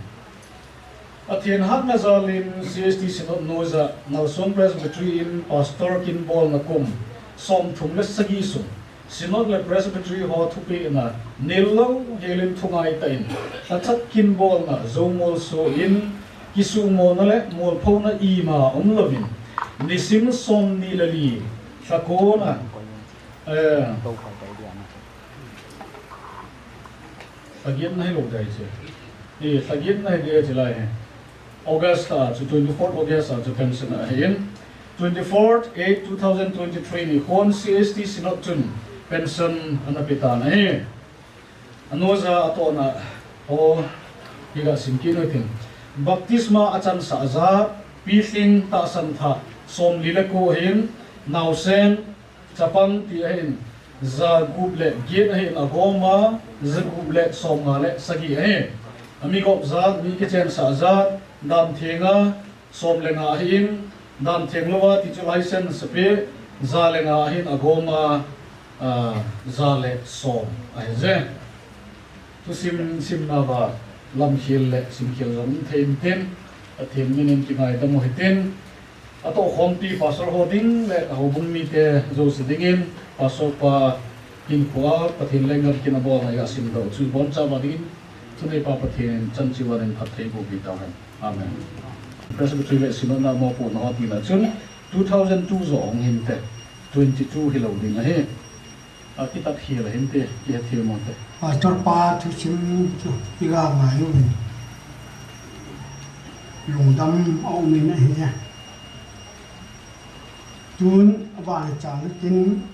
Pathen hatna jalin C S T Synod noija Ngalsong Presbytery in Pastor kin bolna kum somthum le sagi sung, Synod le Presbytery ho thupehna nil lou helin thungai tah in, lhachat kin bolna, jou molso in, kisumona le molphona ima umlouvin, nisim somni le li lhakona, eh, Lhagiat na hilou dai che. Eh, lhagiat na hi dai che lai he. August a chu, twenty-fourth August a chu pension ahin. Twenty-fourth eight two thousand twenty-three ni khon C S T Synod chun pension ana pe tan ahi. Anoija atohna ho hi ga sim kit u hitin. Baptisma achansah jat, pilhing tahsan thah, somli le ko ahin, naosen, chapang ti ahin, ja gup le get ahin agoma, ja gup le somnga le sagi ahi. Ami gop jat, mi kichensah jat, dan thenga, som le nga ahin, dan theng louva, ti chu license ape, ja le nga ahin agoma, ah, ja le som ahi je. Thusim simna va lamkhel le simkhel jong um thei intin, Pathen min in kingaidam u hitin, atoh khompi pastor ho ding le ahoubung mite jouse dingin, pastor pa hinkhoa Pathen lenggam kin abolna a simdoh chu iboncha uva dingin, thuneipa Pathen in chan chivan in phatthei boh peh tauhen. Amen. Presbytery le Synod na mopohna ho tina chun, two thousand two joh hung hinte, twenty-two hilou ding ahi. A kitat khel ahin te, kihe thei mo te. Pastor pa thusim chu iga ngai uvin. Lungdam a um in ahi e. Tun a vang chang tin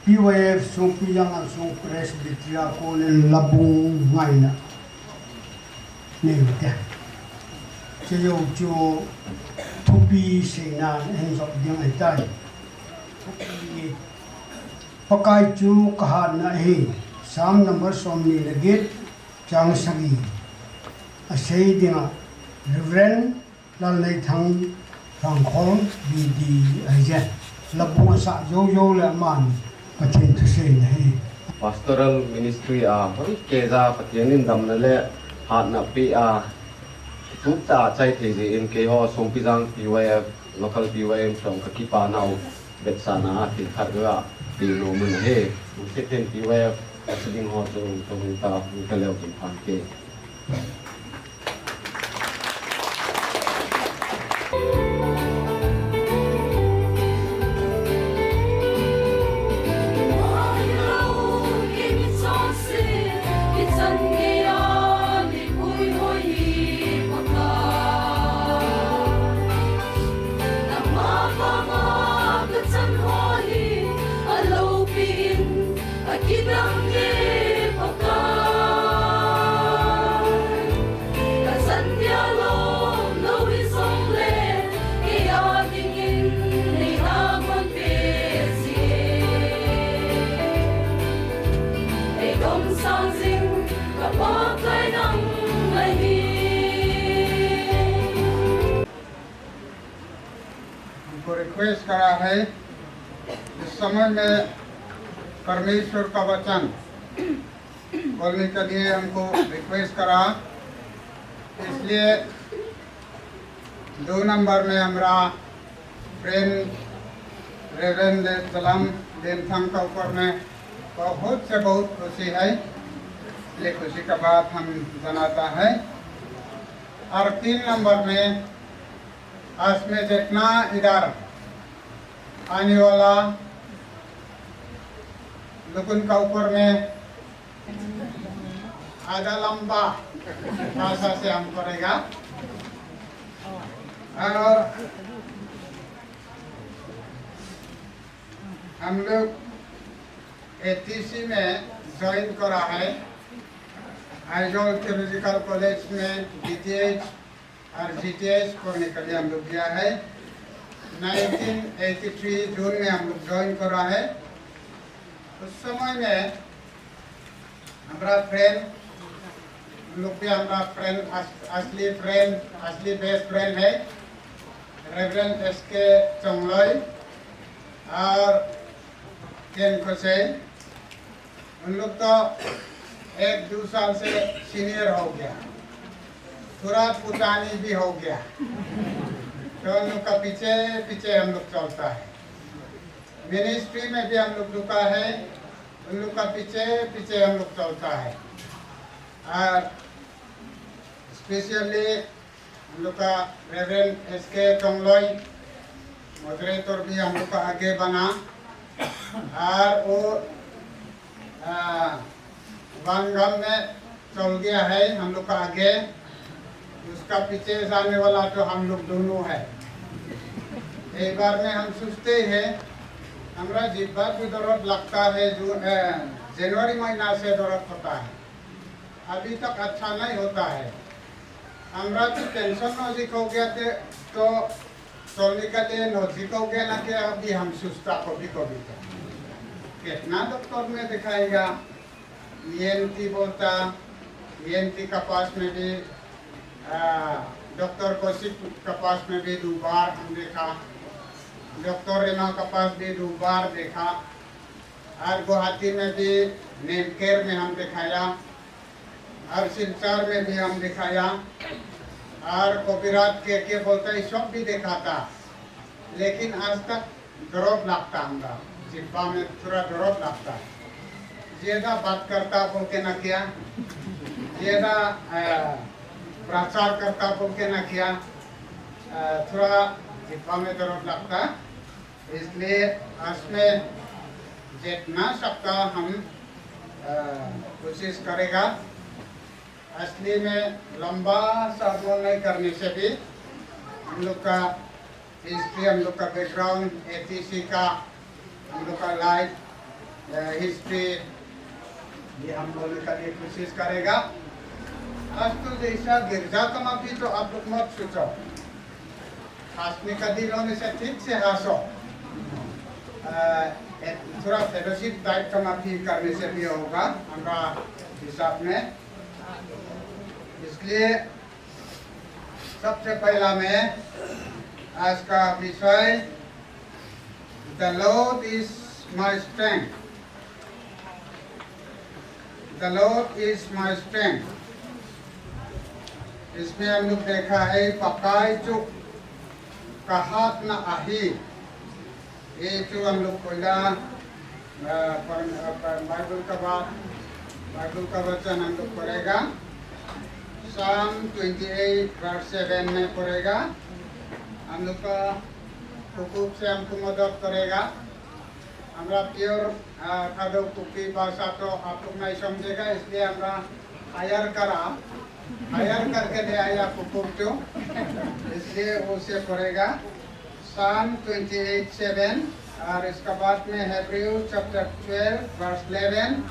P Y F Songpijang a sung Presbytery a konin labung ngaina nei u te. Chejou chu thupi seina hin jop ding ahitai. Thupi, Pakai chu ka hatna ahi. Psalm number somni le get, chang sagi. A sei dinga Reverend Lalneithang Thangkhol B D ahi e. Labung asah jou jou le aman Pathen thusei ahi. Pastoral ministry a hoi keija Pathen in damna le hatna pe a, tup tah a chai thei jeh in keiho Songpijang P Y F, local P Y F tong ka kipa nau vetsahna a thil khat ga pe nom ahi. Seten P Y F a si ding ho chu tong ta, ka leo kin phan ke. Ka chan dia lom lou hi jong le, kei a dingin nei na gon pe si. Ei dong sang jing ka Pakai nang ahi. हमको रिक्वेस्ट करा है, इस समय में परमेश्वर का वचन बोलने के लिए हमको रिक्वेस्ट करा, इसलिए दो नंबर में हमरा फ्रेंड रेवरेंड जलाम लेमथांग का ऊपर में बहुत से बहुत खुशी है। ये खुशी का बात हम जनाता है। और तीन नंबर में आज में जितना इधर आने वाला लोगों का ऊपर में आधा लंबा भाषा से हम करेगा। और हम लोग एटीसी में ज्वाइन करा है, आइजोल थियोलॉजिकल कॉलेज में डीटीएच और जीटीएच पढ़ने के लिए हम लोग गया है। नाइनटीन एटी थ्री जून में हम लोग ज्वाइन करा है। उस समय में हमारा फ्रेंड, उन लोग भी हमारा फ्रेंड, अस-, असली फ्रेंड, असली बेस्ट फ्रेंड है रेवरेंड एस के चोंगलोई और केन खोसे। उन लोग तो एक दो साल से सीनियर हो गया, थोड़ा पुतानी भी हो गया, तो उन लोग का पीछे पीछे हम लोग चलता है। मिनिस्ट्री में भी हम लोग रुका है, उन लोग का पीछे पीछे हम लोग चलता है। और स्पेशली हम लोग का रेवरेंड एस के टोंगलोई मॉडरेटर भी हम लोग का आगे बना, और वो, आ, वांगम में चल गया है हम लोग का आगे, उसका पीछे जाने वाला तो हम लोग दोनों है। एक बार में हम सोचते हैं, हमारा जिब्बा भी दर्द लगता है, जो, अ, जनवरी महीना से दर्द होता है, अभी तक अच्छा नहीं होता है। हमारा तो पेंशन नजदीक हो गया थे, तो चलने के लिए नजदीक हो गया ना कि अभी हम सुस्ता कभी कभी तो। कितना डॉक्टर में दिखाएगा? ईएनटी बोलता, ईएनटी के पास में भी, आ, डॉक्टर कौशिक के पास में भी दो बार हम देखा, डॉक्टर रेमा के पास भी दो बार देखा, और गुवाहाटी में भी नेमकेयर में हम दिखाया, और सिलचर में भी हम दिखाया, और कविराज के के बोलता है, सब भी दिखाता, लेकिन आज तक दर्द लगता हमारा, जिब्बा में थोड़ा दर्द लगता है। ज्यादा बात करता बोल के ना किया, ज्यादा, अ, प्रचार करता बोल के ना किया, अ, थोड़ा जिब्बा में दर्द लगता है। इसलिए आज में जितना सकता हम, अ, कोशिश करेगा। असली में लंबा sermon नहीं करने से भी हम लोग का history, हम लोग का background, एटीसी का हम लोग का life, अ, history ये हम बोलने का लिए कोशिश करेगा। आज तो जैसा गिरजा का माफी तो आप लोग मत सोचो। खासने का दिल होने से ठीक से हंसो। अ, एक थोड़ा fellowship type का माफी करने से भी होगा हमारा हिसाब में। इसलिए सबसे पहला में आज का विषय, The Lord is my strength। The Lord is my strength। इसमें हम लोग देखा है, Pakai chu kahatna ahi। ये जो हम लोग पहला, अ, पर, अ, पर, बाइबल का बात, बाइबल का वचन हम लोग पढ़ेगा। Psalm twenty eight verse seven में पढ़ेगा। हम लोग का हुकूक से हमको मदद करेगा। हमारा pure, अ, Thadou Kuki भाषा तो आप लोग नहीं समझेगा, इसलिए हमारा hire करा, hire करके ले आया हुकूक जो, इसलिए उसे पढ़ेगा। Psalm twenty eight seven, और इसका बाद में Hebrew chapter twelve verse eleven,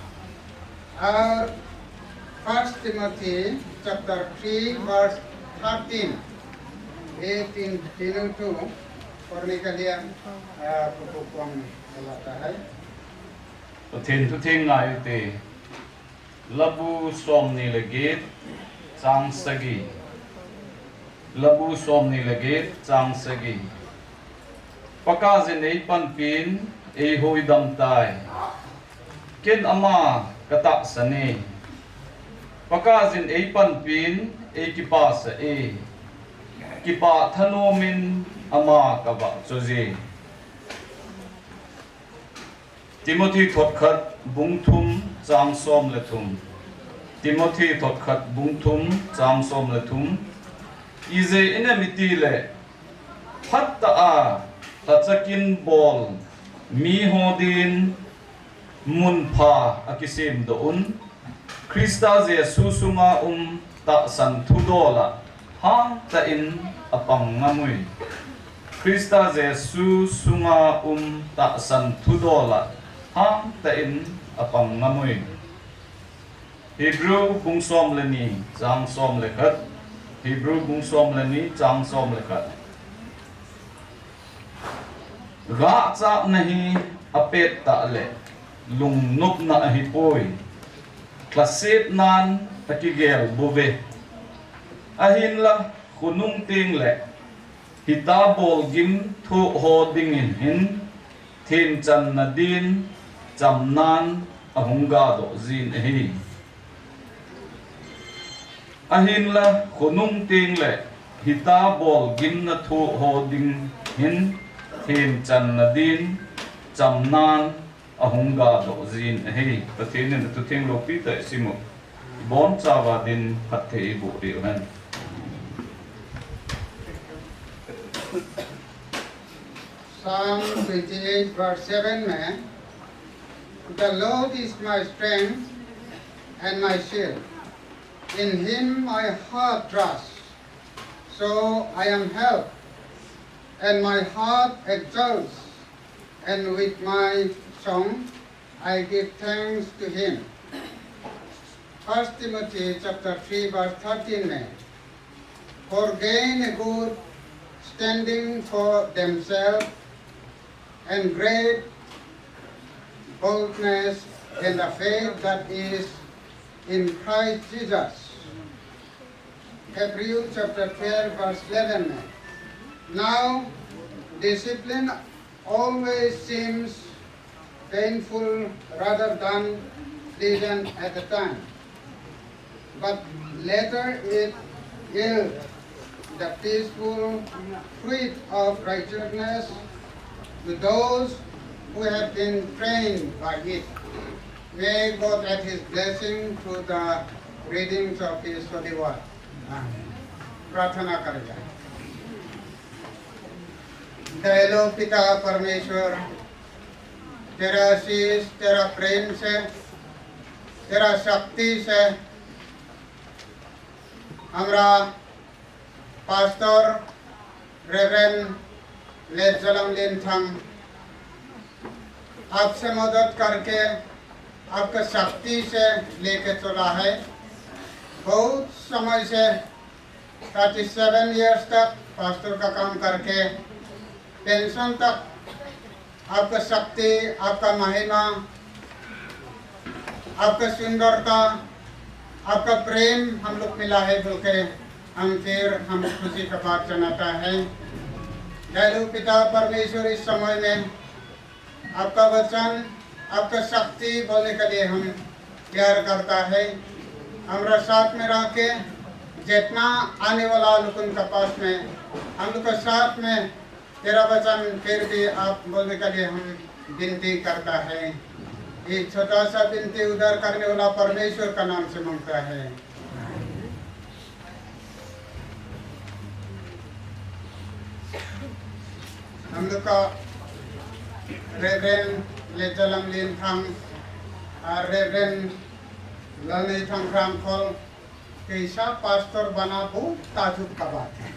और First Timothy chapter three verse thirteen। ये तीन, तीनों को पढ़ने के लिए, अ, आपको कौन बुलाता है? Pathen thutheng ngai ute. Labu somni le get, chang sagi. Labu somni le get, chang sagi. Pakaiyin eipanpin, eihuhdoh tai. Ken ama katahsan e. Pakaiyin eipanpin, eikipasah e. Kipah thanomin ama kavahchoi e. Timothy thotkhat bung thum chang som le thum. Timothy thotkhat bung thum chang som le thum. Ijeh inem itile, phatah a, lhacha kin bol miho din munpha akisemdoh un, Christa Jesu sunga um tahsan thudol a hangtah in apang ngam ui. Christa Jesu sunga um tahsan thudol a hangtah in apang ngam ui. Hebrew bung som le ni, chang som le khat. Hebrew bung som le ni, chang som le khat. Gahchahna hi apet tah le lungnopna ahipoi. Lhasetnan akigel bouve. Ahinla, khonung teng le hita bolgim thoh ho dingin hin, themchanna din chamnan ahung gadoh jin ahi. Ahinla, khonung teng le hita bolgimna thoh ho ding hin, themchanna din chamnan ahung gadoh jin ahi. Pathen in athutheng lopi tah isim u. Ibonchauva din phatthei iboh diu hen. Psalm twenty eight verse seven में, The Lord is my strength and my shield. In him my heart trusts, so I am helped, and my heart exults, and with my song I give thanks to him. First Timothy chapter three verse thirteen में, For gain a good standing for themselves and great boldness in the faith that is in Christ Jesus. Hebrew chapter twelve verse eleven में, Now discipline always seems painful rather than pleasant at the time, but later it yields the peaceful fruit of righteousness to those who have been trained by it. May God add his blessing to the readings of his holy word. Amen. प्रार्थना करें। दयालु पिता परमेश्वर, तेरा आशीष, तेरा प्रेम से, तेरा शक्ति से हमरा पास्टर रेवरेंड लेटजलम लिनथांग आपसे मदद करके, आपका शक्ति से लेके चला है। बहुत समय से, थर्टी सेवन ईयर्स तक पास्टर का काम करके, पेंशन तक आपका शक्ति, आपका महिमा, आपका सुंदरता, आपका प्रेम हम लोग मिला है बोल के हम फिर हम खुशी का बात जनाता है। दयालु पिता परमेश्वर, इस समय में आपका वचन, आपका शक्ति बोलने के लिए हम प्यार करता है। हमरा साथ में रह के जितना आने वाला लोगों का पास में हम लोग का साथ में तेरा वचन फिर भी आप बोलने के लिए हम विनती करता है। ये छोटा सा विनती उद्धार करने वाला परमेश्वर का नाम से मांगता है। हम लोग का रेवरेंड लेटजलम लिनथांग और रेवरेंड ललनेथांग रामखोल कैसा पास्टर बना, बहुत ताजुब का बात है।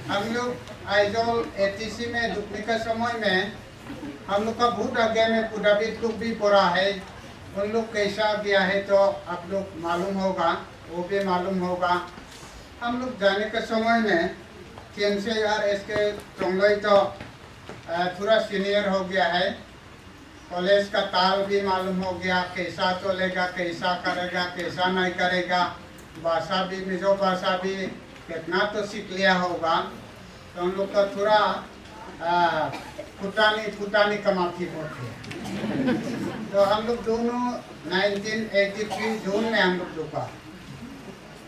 हम लोग आइजोल एटीसी में दुखने का समय में हम लोग का बहुत आगे में पुडाबित लोग भी पड़ा है। उन लोग कैसा गया है तो आप लोग मालूम होगा, वो भी मालूम होगा। हम लोग जाने के समय में टीएमसी आर एस के टोंगलोई तो, अ, थोड़ा सीनियर हो गया है। कॉलेज का ताल भी मालूम हो गया, कैसा चलेगा, कैसा करेगा, कैसा नहीं करेगा। भाषा भी, मिजो भाषा भी कितना तो सीख लिया होगा। तो हम लोग का थोड़ा, आ, फुटानी, फुटानी का माफी होती है। तो हम लोग दोनों नाइनटीन एटी थ्री जून में हम लोग दुखा।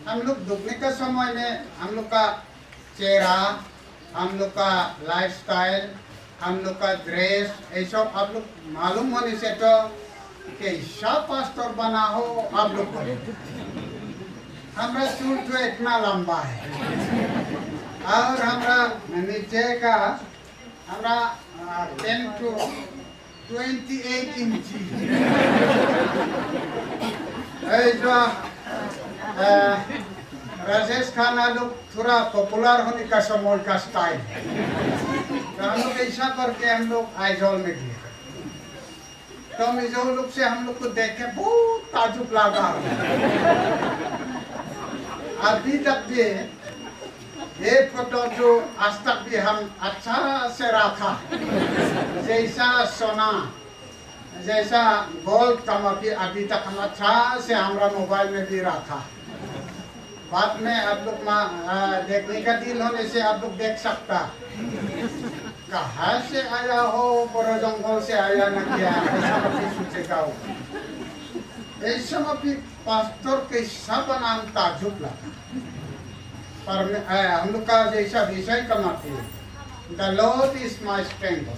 हम लोग दुखने का समय में हम लोग का चेहरा, हम लोग का लाइफस्टाइल, हम लोग का ड्रेस, ये सब आप लोग मालूम होने से तो कैसा पास्टर बना हो आप लोग को। हमारा चूल तो इतना लंबा है और हमारा नीचे का हमारा, आ, टेन टू ट्वेंटी एट इंची। ऐसा, आ, राजेश खन्ना लोग थोड़ा पॉपुलर होने का समय का स्टाइल है। तो हम लोग ऐसा करके हम लोग आइजोल में गए। तो मिजो लोग से हम लोग को देख के बहुत ताजुब लगा। अभी तक भी ये फोटो जो आज तक भी हम अच्छा से रखा, जैसा सोना, जैसा गोल्ड का माफी अभी तक हम अच्छा से हमारा मोबाइल में भी रखा। बाद में आप लोग मा-, आ, देखने का दिल होने से आप लोग देख सकता। कहाँ से आया हो, बड़ो जंगल से आया ना क्या, ऐसा माफी सोचेगा हो। ऐसा माफी पास्टर कैसा बना, हम ताजुब लगा। पर मैं, आ, हम लोग का जैसा विषय का माफी, The Lord is my strength।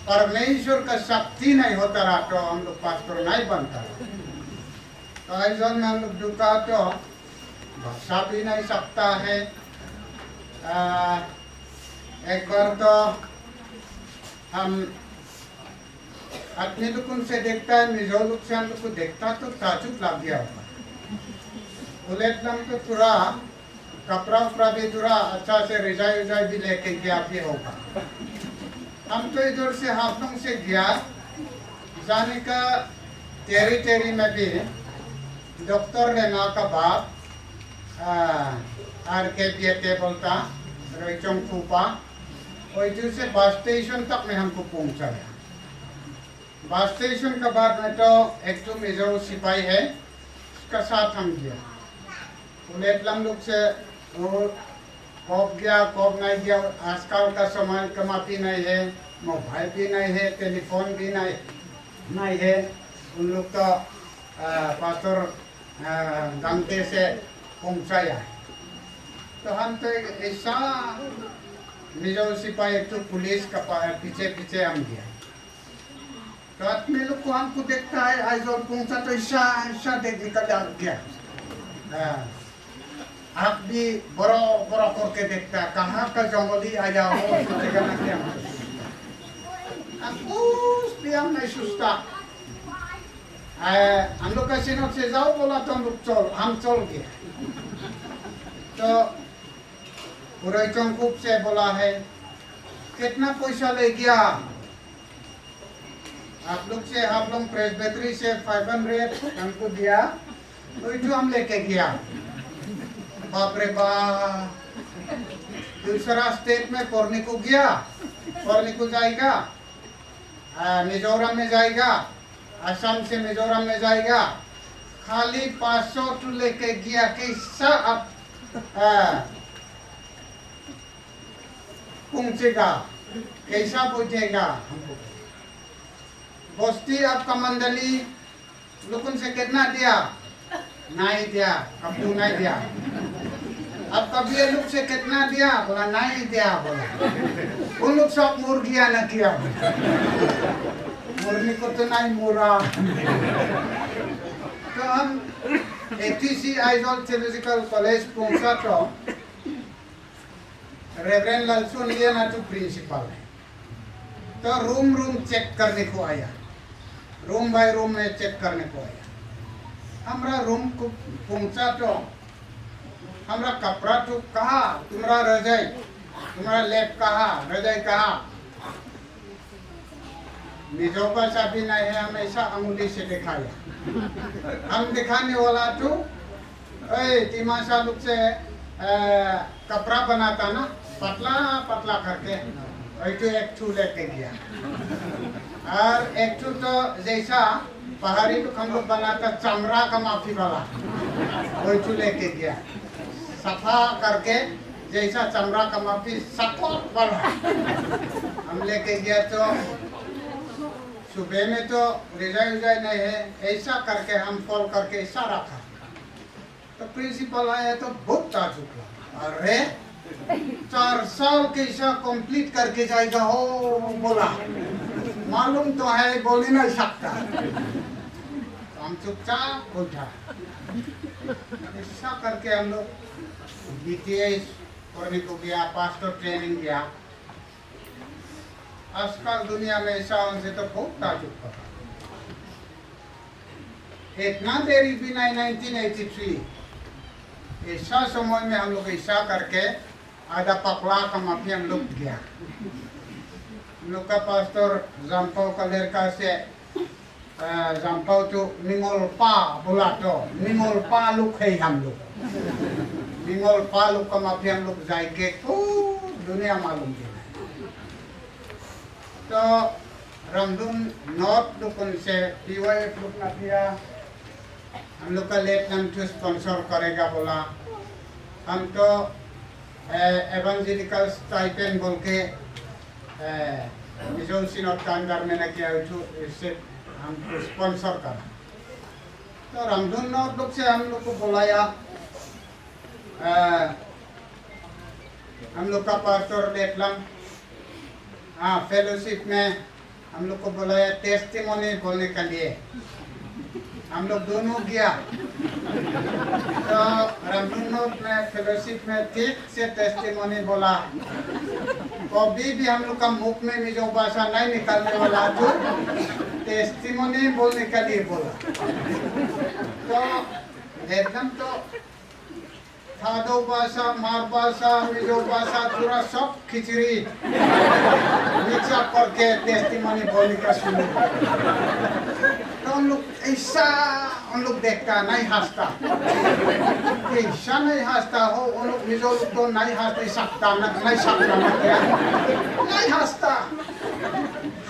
परमेश्वर का शक्ति नहीं होता रहा तो हम लोग पास्टर नहीं बनता। तो आइजोल में हम लोग दुखा तो भाषा भी नहीं सकता है। आ, एक बार तो हम आदमी लोग उनसे देखता है, मिजो लोग से हम लोग को देखता तो ताजुब लग गया होगा। उलेटलम तो थोड़ा कपड़ा उपड़ा भी थोड़ा अच्छा से रिजाई उजाई भी लेके गया भी होगा। हम तो इधर से हाफलोंग से गया, जाने का टेरिटोरी में भी डॉक्टर रेंगा का बाप, आ, आर के बियते बोलता, रोइचोंग फूफा, और इधर से बस स्टेशन तक में हमको पहुंचाया। बस स्टेशन के बाद में तो एक तो मिजो सिपाही है, उसका साथ हम गया। उलेटलम लोग से वो कब गया, कब नहीं गया, आजकल का समय का माफी नहीं है, मोबाइल भी नहीं है, टेलीफोन भी नहीं, नहीं है। उन लोग तो, आ, पास्टर, आ, गंगते से पहुंचाया है। तो हम तो एक ऐसा मिजो सिपाही, एक तो पुलिस का पा-, पीछे, पीछे हम गया। तो आदमी लोग को हमको देखता है, आइजोल पहुंचा तो ऐसा, ऐसा देख निकल आ गया। हाँ। आँख भी बड़ा बड़ा करके देखता, कहाँ का जंगली आया हो, सोचेगा ना कि हम। अब कुछ भी हम नहीं सोचता। ए, हम लोग का सिनोड से जाओ बोला तो हम लोग चल, हम चल गए। तो पुरई चौंगकुप से बोला है, कितना पैसा ले गया? आप लोग से, हाफलोंग प्रेस्बिटेरी से फ़ाइव हंड्रेड हमको दिया, तो जो हम लेके गया। बाप रे बाप, दूसरा स्टेट में पढ़ने को गया, पढ़ने को जाएगा, आ, मिजोरम में जाएगा, असम से मिजोरम में जाएगा, खाली पाँच सौ तो लेके गया। कैसा आप, आ, पहुंचेगा, कैसा पहुंचेगा हमको? बस्ती आपका मंडली लोगों से कितना दिया? नहीं दिया, कबू नहीं दिया। अब कबीर लोग से कितना दिया? बोला, नहीं दिया, बोला। उन लोग सब मर गया ना क्या? बोला, मरने को तो नहीं मरा। तो हम एटीसी आइजोल थियोलॉजिकल कॉलेज पहुंचा तो रेवरेंड लालसोन लियाना तो प्रिंसिपल है। तो रूम रूम चेक करने को आया, रूम बाय रूम में चेक करने को आया। हमारा रूम को पहुंचा तो हमारा कपड़ा तो कहा, तुम्हारा रजाई, तुम्हारा लेप कहा, रजाई कहा? मिजो भाषा भी नहीं है, हम ऐसा अंगुली से दिखाया। हम दिखाने वाला तो, ए, दिमासा लोग से, ए, कपड़ा बनाता ना, पतला पतला करके, वही तो एक ठो लेके गया। और एक ठो तो जैसा पहाड़ी लोग हम लोग बनाता चमड़ा का माफी वाला, वही तो लेके गया। सफा करके जैसा चमड़ा का माफी सकोट वाला हम लेके गया तो सुबह में तो रिजाई उजाई नहीं है, ऐसा करके हम फोल्ड करके ऐसा रखा। तो प्रिंसिपल आया तो बहुत ताजुब लगा, अरे चार साल कैसा कंप्लीट करके जाएगा हो बोला, मालूम तो है बोल ही नहीं सकता। तो हम चुपचाप बैठा। ऐसा करके हम लोग बीटीएस पढ़ने को गया, पास्टर ट्रेनिंग गया। आजकल दुनिया में ऐसा उनसे तो बहुत ताजुब होता। इतना देरी भी नहीं, नाइनटीन एटी थ्री ऐसा समय में हम लोग ऐसा करके आधा पकला का माफी हम लोग गया। हम लोग का पास्टर जामपाओ का लड़का से, अ, जामपाओ तो निंगोल पा बोला तो निंगोल पा लोग है हम लोग। निंगोल पा लोग का माफी हम लोग जाएंगे तो दुनिया मालूम भी नहीं। तो रामधुन नॉर्थ लोग उनसे पीवाईएफ लोग ना दिया, हम लोग का लेट नाम तो स्पॉन्सर करेगा बोला। हम तो एवेंजेलिकल स्टाइपेंड बोल के मिजो सिनोड का अंडर में ना किया, उससे हमको स्पॉन्सर करा। तो रामधुन नॉर्थ लोग से हम लोग को बुलाया। अ, हम लोग का पास्टर लेटलम, हाँ, फेलोशिप में हम लोग को बुलाया टेस्टिमोनी बोलने के लिए। हम लोग दोनों गया। तो रामधुन नॉर्थ में फेलोशिप में ठीक से टेस्टिमोनी बोला। कभी भी हम लोग का मुख में मिजो भाषा नहीं निकलने वाला, तो टेस्टिमोनी बोलने के लिए बोला। तो एकदम तो थाडो भाषा, मार भाषा, मिजो भाषा, पूरा सब खिचड़ी मिक्स अप करके टेस्टिमोनी बोलने का शुरू। तो उन लोग ऐसा, उन लोग देखता नहीं हंसता, ऐसा नहीं हंसता हो, उन लोग मिजो लोग तो नहीं हंस नहीं सकता, न-, नहीं सकता ना क्या, नहीं हंसता।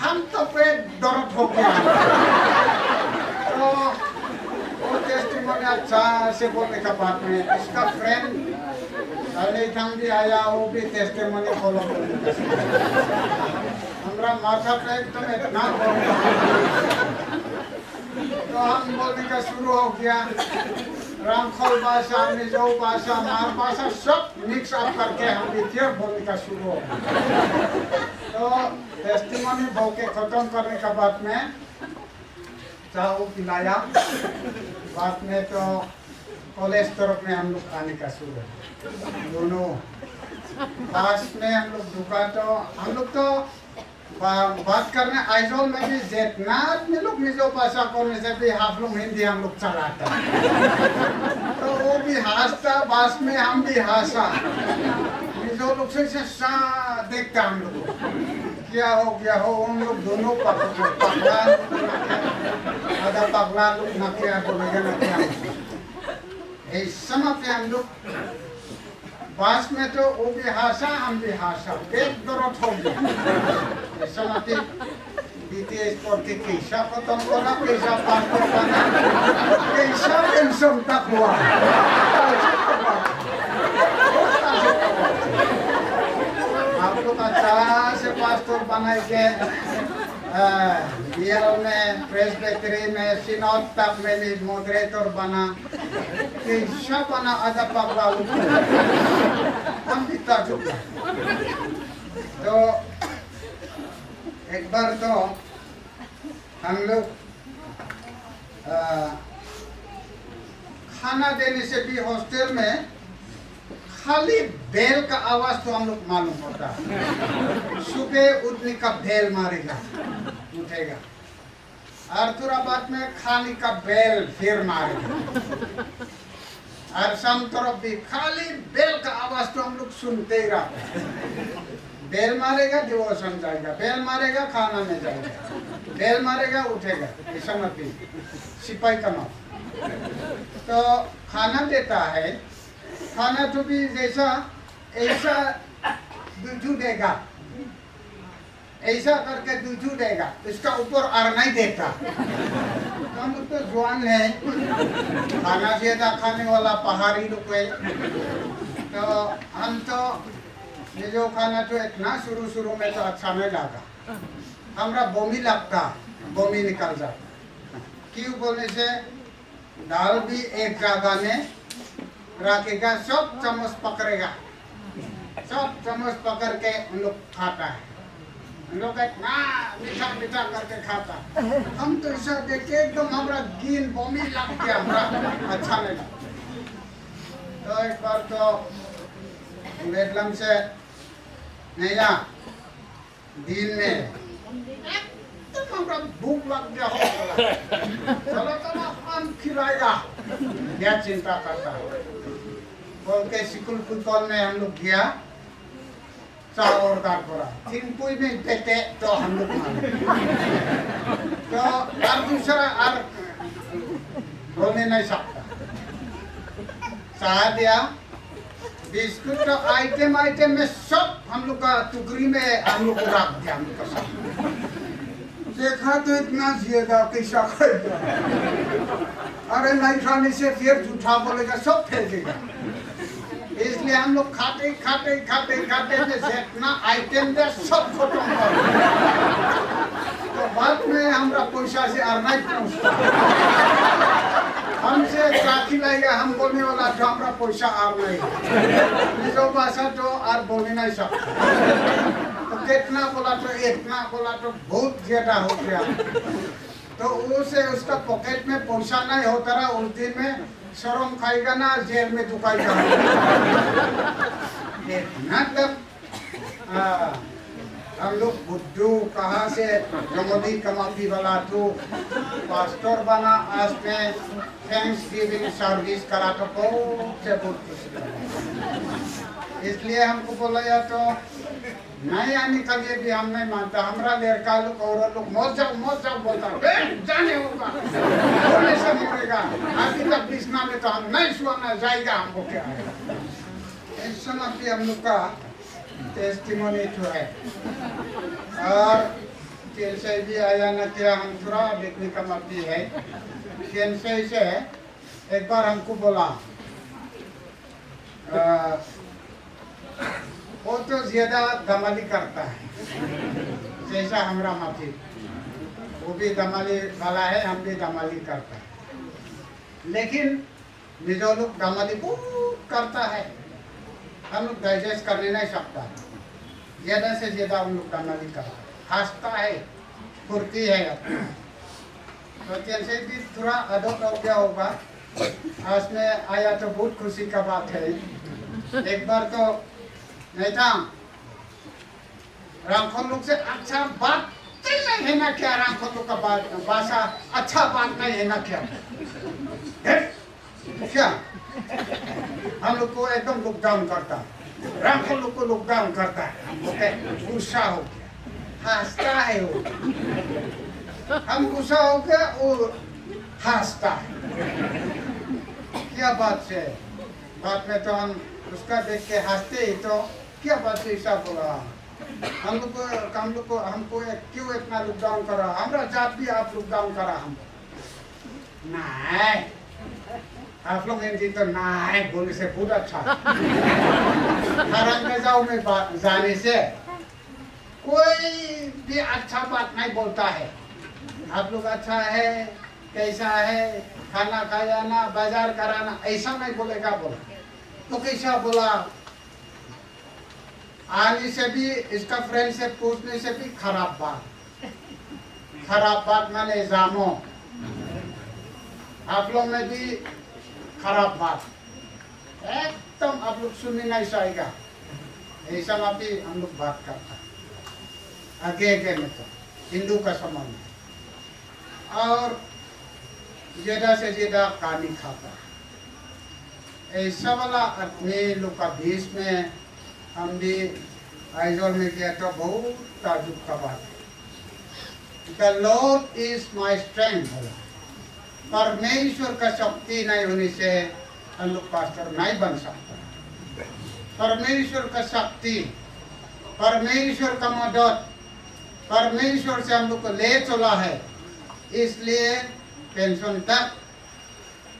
हम तो पेट दर्द हो गया। तो वो टेस्टिमोनी अच्छा से बोलने का बाद में उसका फ्रेंड अली थंग भी आया, वो भी टेस्टिमोनी फॉलो बोलने का। हमारा माथा पे एकदम इतना दर्द। तो हम बोलने का शुरू हो गया, रामखोल भाषा, मिजो भाषा, मार भाषा सब मिक्स अप करके हम भी फिर बोलने का शुरू हो गया। तो टेस्टिमोनी बोल के खत्म करने का बाद में चाय पिलाया। बाद में तो कॉलेज तरफ में हम लोग आने का शुरू है। दोनों पास में हम लोग दुकान तो हम लोग तो बा, बात करने आइजोल में भी जितना आदमी लोग मिजो भाषा बोलने से भी हाफ लोग हिंदी हम लोग चलाता। तो वो भी हंसता, बस में हम भी हंसा। मिजो लोग से, से सा देखता हम लोग को। क्या हो, क्या हो, उन लोग दोनों पक-, पकड़ा, आधा पकड़ा लोग ना क्या बोलेगा ना क्या। ऐसा मत है हम लोग। बस में तो वो भी हंसा, हम भी हंसा। पेट दर्द हो गया। ऐसा मत है। बीटीएस पढ़ के कैसा खत्म करा, कैसा पास करना, कैसा पेंशन तक हुआ। आपको तो अच्छा से पास्टर बनाए के, अ, रियल में, प्रेस्बिटरी में, सिनोड तक में भी मॉडरेटर बना। कैसा बना आधा पगला लोग। हम भी ताजुब है। तो एक बार तो हम लोग, अ, खाना देने से भी हॉस्टल में खाली बेल का आवाज तो हम लोग मालूम होता है। सुबह उठने का बेल मारेगा, उठेगा। और थोड़ा बाद में खाने का बेल फिर मारेगा। और शाम तरफ भी खाली बेल का आवाज तो हम लोग सुनते ही रहते हैं। बेल मारेगा, डिवोशन जाएगा, बेल मारेगा, खाना में जाएगा, बेल मारेगा, उठेगा। ऐसा मत भी सिपाही का माल। तो खाना देता है, खाना तो भी जैसा, ऐसा दूजू देगा, ऐसा करके दूजू देगा, इसका ऊपर और नहीं देता। हम लोग तो जवान है, खाना ज्यादा खाने वाला पहाड़ी लोग है। तो हम तो ये जो खाना तो इतना शुरू शुरू में तो अच्छा नहीं लगा, हमरा बमी लगता, बमी निकल जाता। क्यों बोलने से दाल भी एक जगह में रखेगा, सब चम्मच पकड़ेगा, सब चम्मच पकड़ के उन लोग खाता है। उन लोग इतना मीठा मीठा करके खाता है। हम तो ऐसा देख के एकदम हमरा गिन बमी लग गया, हमरा अच्छा नहीं लगा। तो एक बार तो बेडलम से नैया दिन में एकदम हमरा भूख लग गया हो। चलो, चलो, हम खिलाएगा, क्या चिंता करता है। बोल के स्कूल कुतौल में हम लोग गया, चाय ऑर्डर करा, थिम्पुई में देते तो हम लोग माने। तो और दूसरा और बोलने नहीं सकता, चाय दिया, बिस्कुट तो आइटम आइटम में सब हम लोग का टुकड़ी में हम लोग को रख दिया, हम लोग का सब। देखा तो इतना ज्यादा कैसा खाएगा? अरे नहीं खाने से फिर झूठा बोलेगा, सब फेंकेगा। इसलिए हम लोग खाते खाते खाते खाते में जितना आइटम था सब खत्म कर दिया। तो बाद में हमरा पैसा से और नहीं पहुंचता। हमसे साथी लाएगा, हम बोलने वाला जो हमरा पैसा और नहीं। मिजो भाषा तो और बोल ही नहीं सकता। तो कितना बोला तो इतना बोला तो बहुत ज्यादा हो गया। तो उसे उसका पॉकेट में पैसा नहीं होता रहा, उस दिन में शर्म खाएगा ना, जेल में दुखाएगा। इतना तक हाँ, हम लोग बुद्धू कहाँ से जमोदी कमापी वाला तू पास्टर बना, आज में थैंक्सगिविंग सर्विस करा तो बहुत से बहुत खुशी लगा। इसलिए हमको बोला या तो नहीं आने का लिए भी हम नहीं मानता। हमारा लड़का लोग और लोग मत जाओ, मत जाओ बोलता, "ए, जाने होगा, बोलने से मरेगा।" अभी तक बिछना में तो हम नहीं सुआना जाएगा, हमको क्या है? ऐसा ना कि हम लोग का टेस्टिमोनी तो है। और केंसई भी आया ना क्या, हम थोड़ा देखने का मत भी है। केंसई से एक बार हमको बोला, अ, वो तो ज्यादा दमाली करता है, जैसा हमरा माफी, वो भी दमाली वाला है, हम भी दमाली करता है, लेकिन मिजो लोग दमाली बहुत करता है, हम लोग डाइजेस्ट करने नहीं सकता। ज्यादा से ज्यादा हम लोग दमाली करता है, हंसता है, फुर्ती है। तो जैसे भी थोड़ा अदब हो गया होगा, आज मैं आया तो बहुत खुशी का बात है। एक बार तो नहीं था, रामखोल लोग से अच्छा बात ही नहीं है ना क्या? रामखोल लोग का बात, भाषा अच्छा बात नहीं है ना क्या? है? क्या? हम लोग को एकदम लुक डाउन करता है, रामखोल लोग को लुक डाउन करता है। हम लोग पे गुस्सा हो गया, हंसता है वो। हम गुस्सा हो गया, वो हंसता है। क्या बात है? बाद में तो हम उसका देख के हंसते ही, तो क्या बात है, ऐसा बोला। हम लोग को, हम लोग को, हमको एक, क्यों इतना लुक डाउन करा? हमारा जात भी आप लुक डाउन करा हमको। नहीं, आप लोग हिंदी तो नहीं बोलने से बहुत अच्छा। हराम में जाओ में बा-, जाने से कोई भी अच्छा बात नहीं बोलता है। आप लोग अच्छा है, कैसा है, खाना खाया ना, बाजार कराना, ऐसा नहीं बोलेगा बोला। तो कैसा बोला? आने से भी, इसका फ्रेंड से पूछने से भी खराब बात। खराब बात माने जामो। आप लोग में भी खराब बात। एकदम आप लोग सुनने नहीं चाहेगा। ऐसा में भी हम लोग बात करता। आगे, आगे में तो हिंदू का समझ में। और ज्यादा से ज्यादा कहानी खाता। ऐसा वाला आदमी लोग का बीच में हम भी आइजोल में गया तो बहुत ताजुब का बात है। The Lord is my strength बोला। परमेश्वर का शक्ति नहीं होने से हम लोग पास्टर नहीं बन सकता। परमेश्वर का शक्ति, परमेश्वर का मदद, परमेश्वर से हम लोग को ले चला है, इसलिए पेंशन तक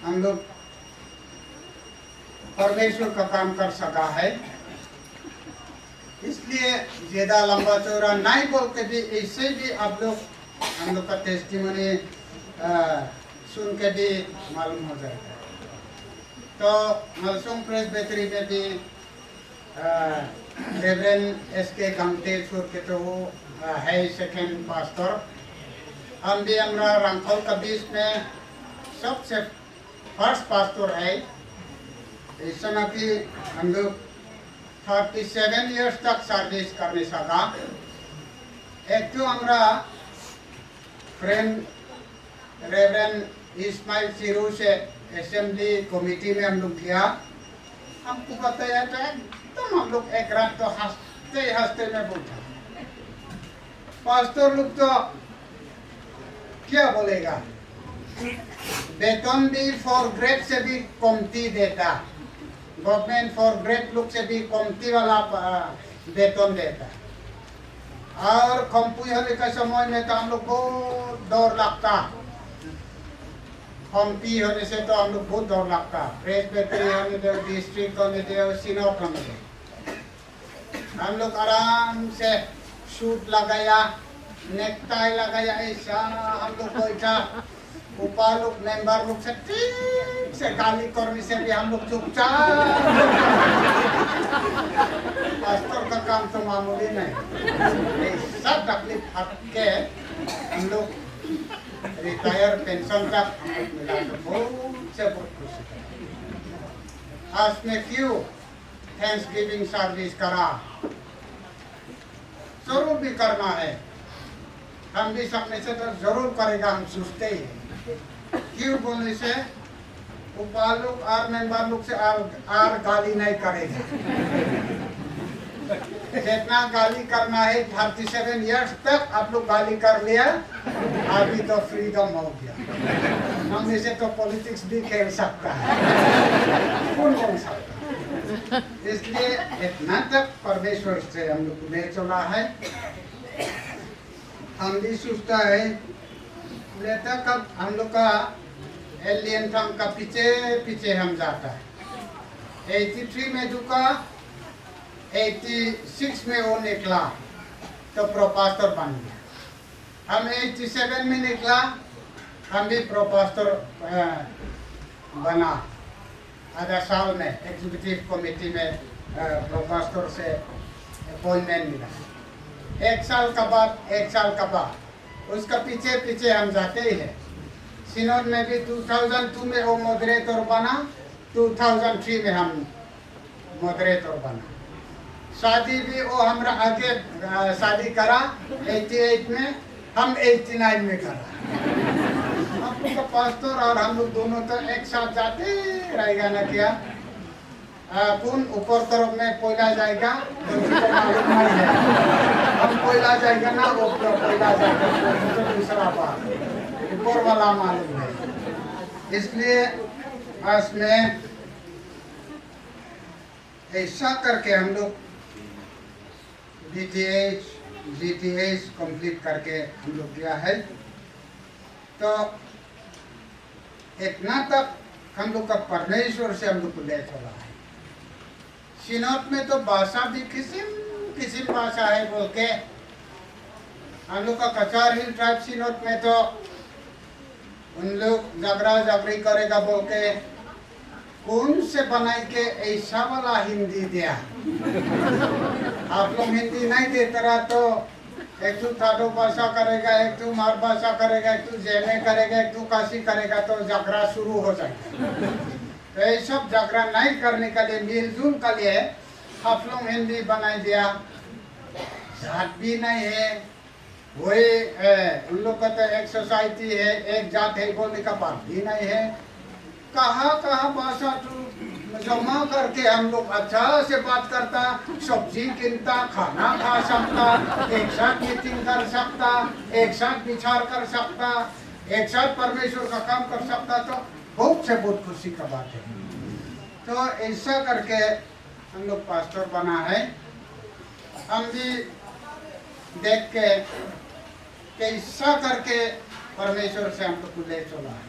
हम लोग परमेश्वर का काम कर सका है। इसलिए ज्यादा लंबा चौड़ा नहीं बोल के भी, इससे भी आप लोग, हम लोग का टेस्टिमोनी सुन के भी मालूम हो जाएगा। तो मलसोंग प्रेस्बिटेरी में भी रेवरेंड एस के गंगते सुर के तो वो, आ, है सेकंड पास्टर। हम भी हमारा रामखोल का बीच में सबसे फर्स्ट पास्टर है। इस समय भी हम लोग थर्टी सेवन ईयर्स तक सर्विस करने सका। एक तो हमारा फ्रेंड रेवरेंड इस्माइल सिरू से असेंबली कमेटी में हम लोग गया। हमको बताया तो एकदम हम लोग एक रात तो हंसते हंसते में बैठा। पास्टर लोग तो क्या बोलेगा, वेतन भी फोर ग्रेड से भी कमती देता, गवर्नमेंट फोर ग्रेड लोग से भी कमती वाला, आ, वेतन देता। और कमपुई होने का समय में तो हम लोग बहुत डर लगता। कमपुई होने से तो हम लोग बहुत डर लगता। प्रेस्बिटेरी होने दो, डिस्ट्रिक्ट होने दो, सिनोड होने दो। हम लोग आराम से सूट लगाया, नेकटाई लगाया, ऐसा हम लोग बैठा। ऊपर लोग, मेंबर लोग से ठीक से गाली करने से भी हम लोग चुपचाप। पास्टर का काम तो मामूली नहीं। ऐसा तकलीफ हट के हम लोग रिटायर, पेंशन तक हम लोग मिला तो बहुत से बहुत खुशी है। आज मैं क्यों थैंक्सगिविंग सर्विस करा, जरूर भी करना है। हम भी सब में से तो जरूर करेगा, हम सोचते ही हैं। क्यों बोलने से ऊपर लोग और मेंबर लोग से और, और गाली नहीं करेगा। जितना गाली करना है, थर्टी सेवन ईयर्स तक आप लोग गाली कर लिया, अभी तो फ्रीडम हो गया। हम इसे तो पॉलिटिक्स भी खेल सकता है, कौन कौन सकता है। इसलिए इतना तक परमेश्वर से हम लोग को ले चला है। हम भी सोचता है, लेता कब हम लोग का एलियन टर्म का पीछे पीछे हम जाता है। एटी थ्री में दुका, एटी सिक्स में वो निकला, तो प्रो पास्टर बन गया। हम एटी सेवन में निकला, हम भी प्रो पास्टर, अ, बना। आधा साल में एग्जीक्यूटिव कमेटी में, अ, प्रो पास्टर से अपॉइंटमेंट मिला। एक साल का बाद, एक साल का बाद, उसका पीछे पीछे हम जाते ही हैं। सिनोड में भी टू थाउजेंड टू में वो मॉडरेटर बना, टू थाउजेंड थ्री में हम मॉडरेटर बना। शादी भी वो हमरा आगे, अ, शादी करा एटी एट में, हम एटी नाइन में करा। हम लोग का पास्टर और हम लोग दोनों तो एक साथ जाते रहेगा ना क्या? अ, कौन ऊपर तरफ में पहला जाएगा, मुझे तो मालूम नहीं है। हम पहला जाएगा ना, वो तो पहला जाएगा, वो तो दूसरा बात। ऊपर वाला मालूम है। इसलिए आज में ऐसा करके हम लोग बीटीएस, जीटीएस कंप्लीट करके हम लोग गया है। तो इतना तक हम लोग का परमेश्वर से हम लोग को ले चला है। सिनोड में तो भाषा भी किसिम किसिम भाषा है बोल के, हम लोग का कछार हिल ट्राइब सिनोड में तो उन लोग झगड़ा झगड़ी करेगा बोल के कौन से बनाई के ऐसा वाला हिंदी दिया। आप लोग हिंदी नहीं देता रहा तो एक तो थाडो भाषा करेगा, एक तो मार भाषा करेगा, एक तो जेमे करेगा, एक तो काशी करेगा, तो झगड़ा शुरू हो जाएगा। तो ये सब झगड़ा नहीं करने के लिए, मिलजुल के लिए हाफलोंग हिंदी बनाई दिया। जात भी नहीं है, वही, ए, उन लोग का तो एक सोसाइटी है, एक जात है बोलने का बात भी नहीं है। कहाँ कहाँ भाषा तो जमा करके हम लोग अच्छा से बात करता, सब्जी किनता, खाना खा सकता, एक साथ मीटिंग कर सकता, एक साथ विचार कर सकता, एक साथ परमेश्वर का काम कर सकता, तो बहुत से बहुत खुशी का बात है। तो ऐसा करके हम लोग पास्टर बना है। हम भी देख के कैसा करके परमेश्वर से हम लोग को ले चला है।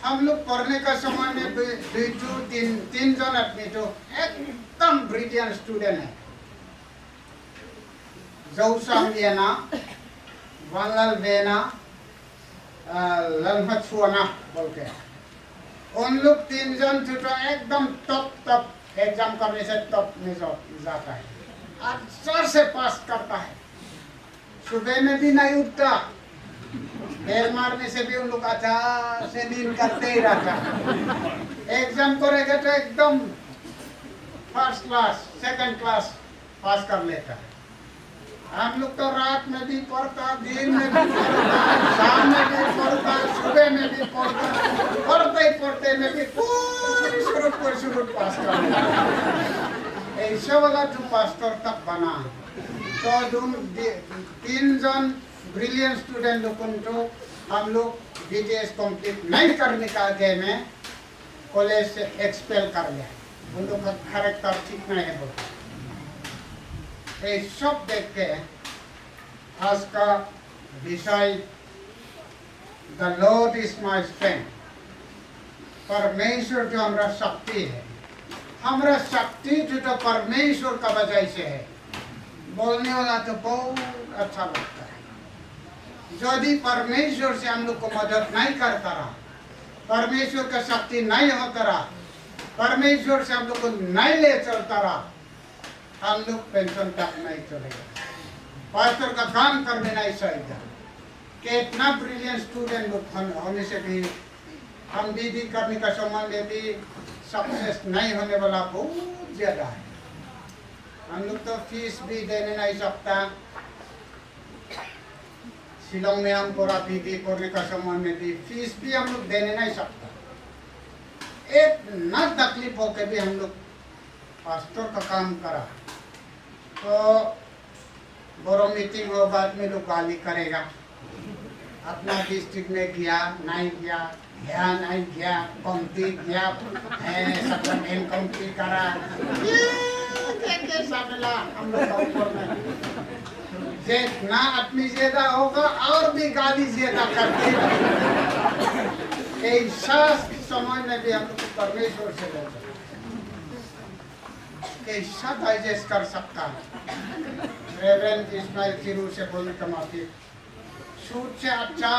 हम लोग पढ़ने का समय में दो, दो, दो, तीन, तीन जन आदमी तो एकदम ब्रिलियंट स्टूडेंट है। जोसम येना, वनलाल वेना, अ, ललमत सुअना बोल के। उन लोग तीन जन थे तो एकदम टॉप, टॉप एग्जाम करने से टॉप में जा-, जाता है। अच्छा से पास करता है। सुबह में भी नहीं उठता। बेल मारने से भी उन लोग अच्छा से नींद करते ही रहता है। एग्जाम करेगा तो एकदम first class, second class pass कर लेता है। हम लोग तो रात में भी पढ़ता, दिन में भी पढ़ता, शाम में भी पढ़ता, सुबह में भी पढ़ता, पढ़ते ही पढ़ते में भी कोई शुरू, कोई शुरू पास कर लेता। ऐसे वाला जो पास्टर तक बना। तो दोन-, दि-, तीन जन ब्रिलियंट स्टूडेंट लोगों को हम लोग बीटीएस कंप्लीट नहीं करने का आगे में कॉलेज से एक्सपेल कर लिया। उन लोग का कैरेक्टर ठीक नहीं है बोल। ये सब देख के आज का विषय, The Lord is my strength। परमेश्वर जो हमारा शक्ति है, हमारा शक्ति जो तो परमेश्वर का वजह से है बोलने वाला तो बहुत अच्छा लगता है। यदि परमेश्वर से हम लोग को मदद नहीं करता रहा, परमेश्वर का शक्ति नहीं होता रहा, परमेश्वर से हम लोग को नहीं ले चलता रहा, हम लोग पेंशन तक नहीं चलेगा, पास्टर का काम करने नहीं सकेगा। कितना ब्रिलियंट स्टूडेंट लोग होन-, होने से भी हम बीडी करने का समय में भी सक्सेस नहीं होने वाला बहुत ज्यादा है। हम लोग तो फीस भी देने नहीं सकता। शिलोंग में हम पूरा बीडी करने का समय में भी फीस भी हम लोग देने नहीं सकता। इतना तकलीफ होके भी हम लोग पास्टर का काम करा। तो बोरो मीटिंग हो, बाद में लोग गाली करेगा। अपना डिस्ट्रिक्ट में गया, नहीं गया, गया, नहीं गया, कमती गया, ए, सब इनकमती करा। ये क्या, क्या सामला हम लोग का ऊपर में। जितना आदमी ज्यादा होगा, और भी गाली ज्यादा करते। ऐसा समय में भी हम लोग को परमेश्वर से बोलते हैं। कैसा डाइजेस्ट कर सकता है? रेवरेंड इस्माइल किरू से बोलने का माफी। सूट से अच्छा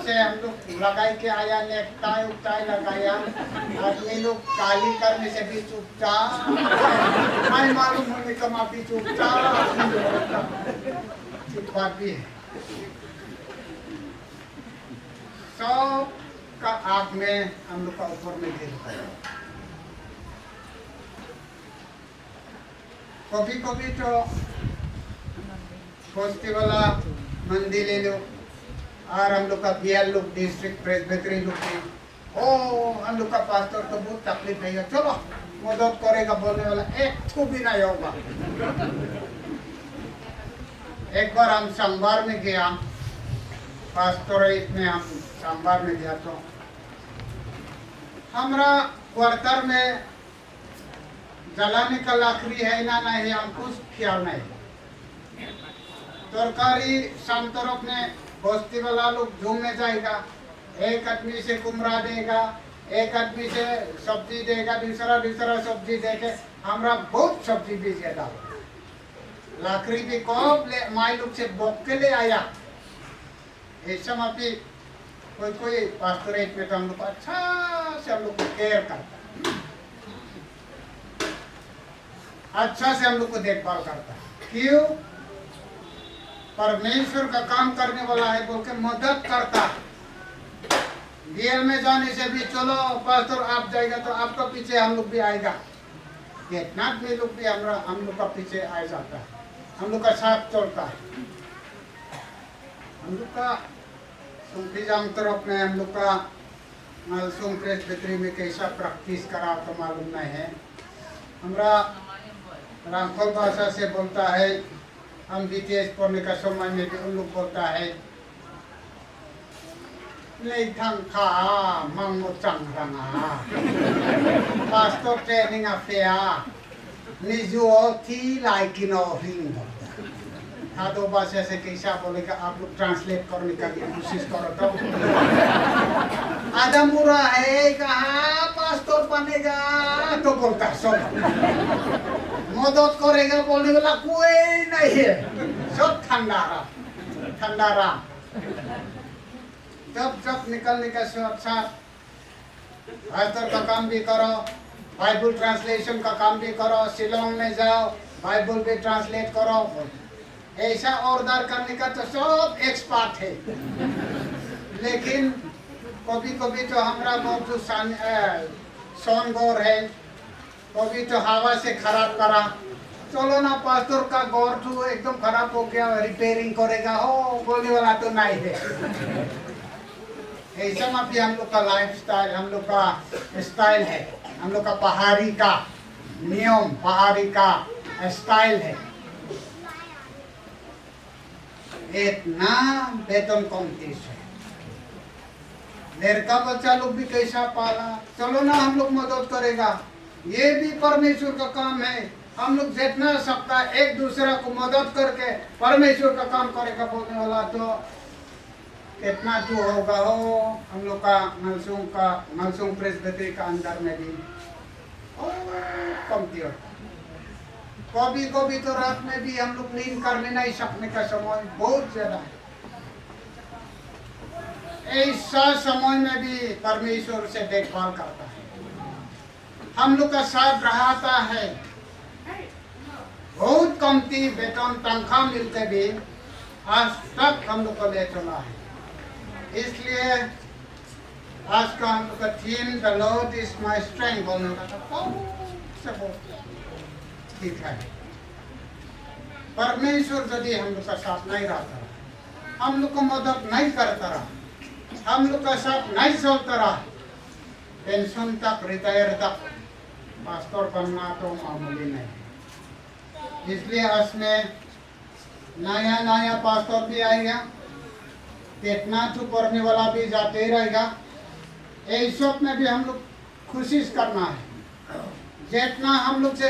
से हम लोग लगाई के आया, नेकटाई उकटाई लगाया। आदमी लोग गाली करने से भी चुपचाप, नहीं मालूम होने का माफी चुपचाप। एक बात भी है। सबका आंख में हम लोग का ऊपर में गिरता है। कभी कभी तो बस्ती वाला मंदिर ले लो, और हम लोग का बिहार लोग, डिस्ट्रिक्ट प्रेस्बिटरी लोग भी, ओ, हम लोग का पास्टर तो बहुत तकलीफ है, चलो मदद करेगा बोलने वाला एक ठो भी नहीं होगा। एक बार हम सांबार में गया, पास्टोरेट में हम सांबार में गया तो हमारा क्वार्टर में जलाने का लकड़ी है ना नहीं, हम कुछ ख्याल नहीं। तरकारी शाम तरफ में बस्ती वाला लोग झूम में जाएगा, एक आदमी से कुमरा देगा, एक आदमी से सब्जी देगा, दूसरा दूसरा सब्जी देके हमारा बहुत सब्जी भी ज्यादा हो। लकड़ी भी कब ले माई लोग से बोक के ले आया। ऐसा में भी कोई कोई पास्टोरेट में तो हम लोग को अच्छा से हम लोग को केयर करता है, अच्छा से हम लोग को देखभाल करता है। क्यों? परमेश्वर का काम करने वाला है बोल के मदद करता है। जेल में जाने से भी, चलो पास्टर आप जाएगा तो आपका पीछे हम लोग भी आएगा। कितना भी लोग भी हम, हम लोग का पीछे आ जाता है, हम लोग का साथ चलता है। हम लोग का सुंगफीजांग तरफ में हम लोग का मालसुंग प्रेस्बिटरी में कैसा प्रैक्टिस करा तो मालूम नहीं है। हमारा रामखोल भाषा से बोलता है, हम बीटीएस पढ़ने का समय में भी उन लोग बोलता है, नहीं थंग खा, मंगो चंग रंगा। पास्टर ट्रेनिंग अफेया। निजुओ थी लाइकिन ऑफरिंग। थादो भाषा से कैसा बोलेगा, आप लोग ट्रांसलेट करने का भी कोशिश करो तो। आधा मुरा है, कहा पास्टर बनेगा तो बोलता है, सब मदद करेगा बोलने वाला कोई नहीं है, सब ठंडा रहा, ठंडा रहा। जब जब निकलने का साथ साथ पास्टर का काम भी करो, बाइबल ट्रांसलेशन का काम भी करो, शिलोंग में जाओ, बाइबल भी ट्रांसलेट करो। ऐसा ऑर्डर करने का तो सब एक्सपर्ट है, लेकिन कभी कभी तो हमारा बहुत जो सान, अ, सोनगोर है, कभी तो हवा से खराब करा। चलो ना, पास्टर का घर तो एकदम खराब हो गया, रिपेयरिंग करेगा हो बोलने वाला तो नहीं है। ऐसा में भी हम लोग का लाइफस्टाइल, हम लोग का स्टाइल है, हम लोग का पहाड़ी का नियम, पहाड़ी का स्टाइल है। इतना वेतन कमती से लड़का बच्चा लोग भी कैसा पाला, चलो ना हम लोग मदद करेगा, ये भी परमेश्वर का काम है। हम लोग जितना सकता है एक दूसरा को मदद करके परमेश्वर का काम करेगा बोलने वाला तो कितना तो होगा हो। हम लोग का मालसुंग का, मालसुंग प्रेस्बिटरी का अंदर में भी बहुत कमती होता है। कभी कभी तो रात में भी हम लोग नींद करने नहीं सकने का समय बहुत ज्यादा है। ऐसा समय में भी परमेश्वर से देखभाल करता है, हम लोग का साथ रहता है। बहुत कमती वेतन तनख्वाह मिलते भी आज तक हम लोग को ले चला है। इसलिए आज का हम लोग का theme, "The Lord is my strength" बोलने का तो बहुत से बहुत ठीक है। परमेश्वर यदि हम लोग का साथ नहीं रहता रहा, हम लोग को मदद नहीं करता रहा, हम लोग का साथ नहीं चलता रहा, पेंशन तक, रिटायर तक पास्टर बनना तो मामूली नहीं है। इसलिए आज में नया नया पास्टर भी आएगा, कितना तो पढ़ने वाला भी जाते ही रहेगा। ये सब में भी हम लोग कोशिश करना है, जितना हम लोग से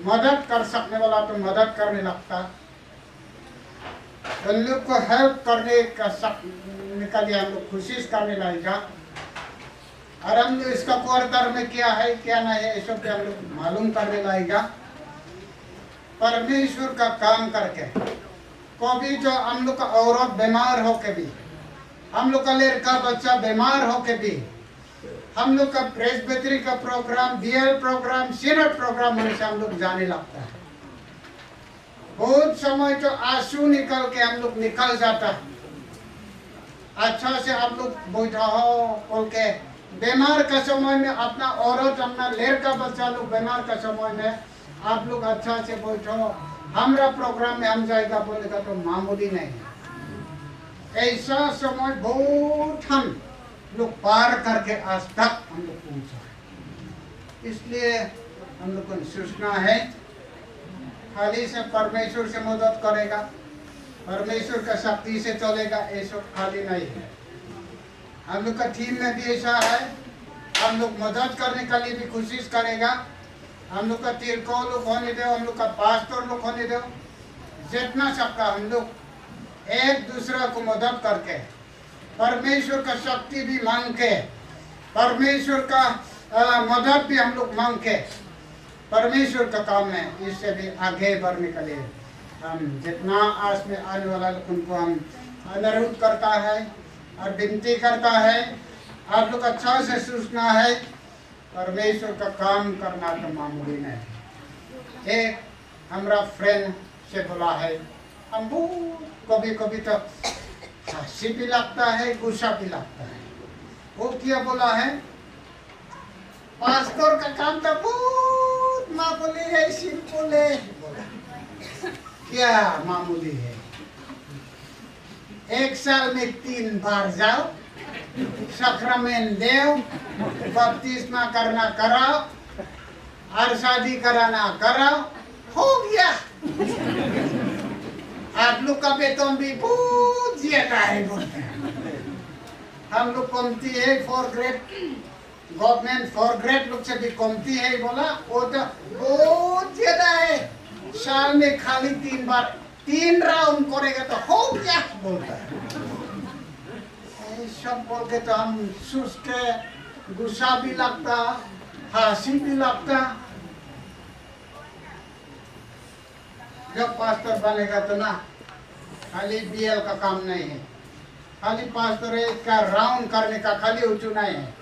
मदद कर सकने वाला तो मदद करने लगता, उन लोग को हेल्प करने का सक-, के लिए हम लोग कोशिश करने लगेगा। और हम लोग इसका क्वार्टर में क्या है, क्या नहीं है, ये सब भी हम लोग मालूम करने लगेगा। परमेश्वर का काम करके कभी जो हम लोग का औरत बीमार होके भी, हम लोग का लड़का बच्चा बीमार होके भी, हम लोग का प्रेस्बिटरी का प्रोग्राम, बीएल प्रोग्राम, सिनोड प्रोग्राम होने से हम लोग जाने लगता है। बहुत समय तो आंसू निकल के हम लोग निकल जाता है। अच्छा से आप लोग बैठा हो बोल के, बीमार का समय में अपना औरत, अपना लड़का, बच्चा लोग बीमार का समय में आप लोग अच्छा से बैठो, हमारा प्रोग्राम में हम जाएगा बोलेगा तो मामूली नहीं है। ऐसा समय बहुत हम लोग पार करके आज तक हम लोग पहुंचा है। इसलिए हम लोग को सोचना है, खाली से परमेश्वर से मदद करेगा, परमेश्वर का शक्ति से चलेगा, ये सब खाली नहीं है। हम लोग का टीम में भी ऐसा है, हम लोग मदद करने के लिए भी कोशिश करेगा। हम लोग का तिरको लोग होने दो, हम लोग का पास्टर लोग होने दो, जितना सकता हम लोग एक दूसरा को मदद करके, परमेश्वर का शक्ति भी मांग के, परमेश्वर का, अ, मदद भी हम लोग मांग के, परमेश्वर का काम में इससे भी आगे बढ़ने के लिए हम जितना आस में आने वाला लोग उनको हम अनुरोध करता है और विनती करता है, आप लोग अच्छा से सोचना है। परमेश्वर का काम करना तो मामूली नहीं। एक हमारा फ्रेंड से बोला है, हम बहुत कभी कभी तो हंसी भी लगता है, गुस्सा भी लगता है। वो क्या बोला है, पास्टर का काम तो बहुत मामूली है, सिंपल है, बोला। क्या मामूली है? एक साल में तीन बार जाओ, सैक्रामेंट दो, बपतिस्मा करना कराओ, और शादी कराना कराओ, हो गया। आप लोग का वेतन भी बहुत ज्यादा है बोलते हैं। हम लोग कमती है, four grade, government four grade लोग से भी कमती है बोला, वो तो बहुत ज्यादा है। साल में खाली तीन बार, तीन राउंड करेगा तो हो गया बोलता है। ये सब बोल के तो हम सुस्त के, गुस्सा भी लगता, हंसी भी लगता। जब पास्टर बनेगा तो ना, खाली बीएल का काम नहीं है, खाली पास्टरेट का राउंड करने का खाली उचू नहीं है।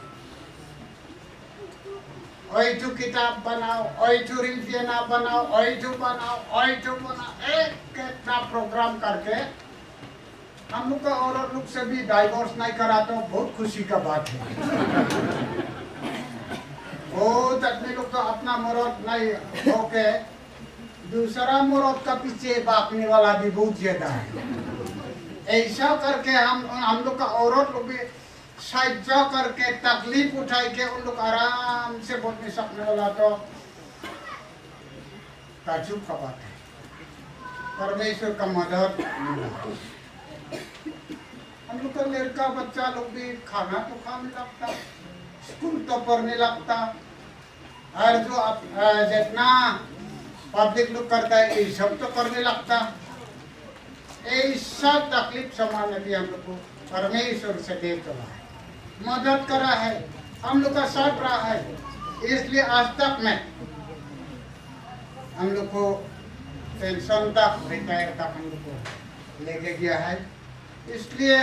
ओइठू किताब बनाओ, ओइठू रिफियना बनाओ, ओइठू बनाओ, ओइठू बनाओ, एक कितना प्रोग्राम करके हम लोग का औरत लोग से भी डाइवोर्स नहीं करा तो बहुत खुशी का बात है। बहुत आदमी लोग तो अपना मरद नहीं होके दूसरा मरद का पीछे भागने वाला भी बहुत ज्यादा है। ऐसा करके हम, हम लोग का औरत लोग भी सहायता करके, तकलीफ उठा के उन लोग आराम से बोल नहीं सकने वाला तो ताज्जुब का बात है। परमेश्वर का मदद मिला। हम लोग का लड़का बच्चा लोग भी खाना तो खाने लगता, स्कूल तो पढ़ने लगता, और जो आप, अ, जितना पब्लिक लोग करता है, ये सब तो करने लगता। ऐसा तकलीफ समय में भी हम लोग को परमेश्वर से दे चला है, मदद करा है, हम लोग का साथ रहा है, इसलिए आज तक में हम लोग को पेंशन तक, रिटायर तक हम लोग को लेके गया है। इसलिए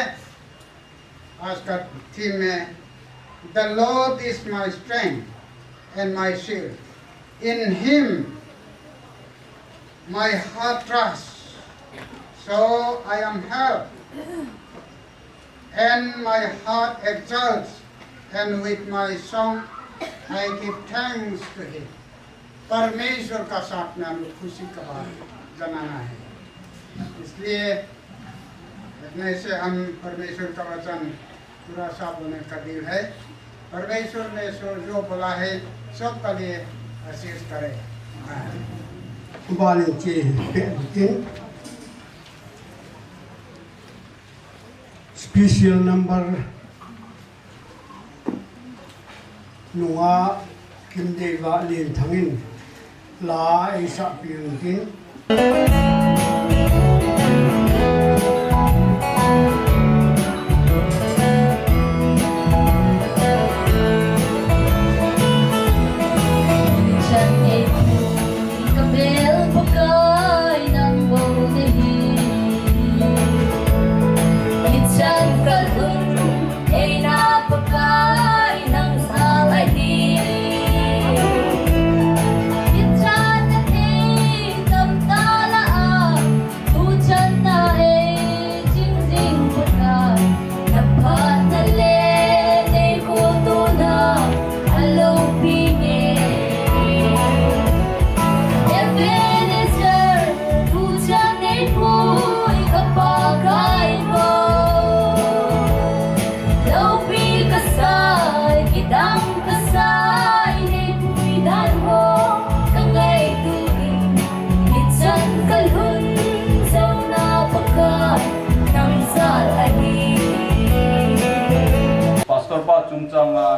आज का थीम है, The Lord is my strength and my shield. In him my heart trusts, so I am helped. And my heart exults, and with my song I give thanks to him. परमेश्वर का साथ में हम लोग खुशी का बात जनाना है। इसलिए इतने से हम परमेश्वर का वचन पूरा साफ होने का दिन है। परमेश्वर ने सो जो बोला है, सबके लिए आशीष करे। आमीन। Bani che pe tin special number nunga Kimdeiva Lenthang in la eisah pih un tin. Kalhun jona Pakai nang jal ahi. Pastor pa chungchanga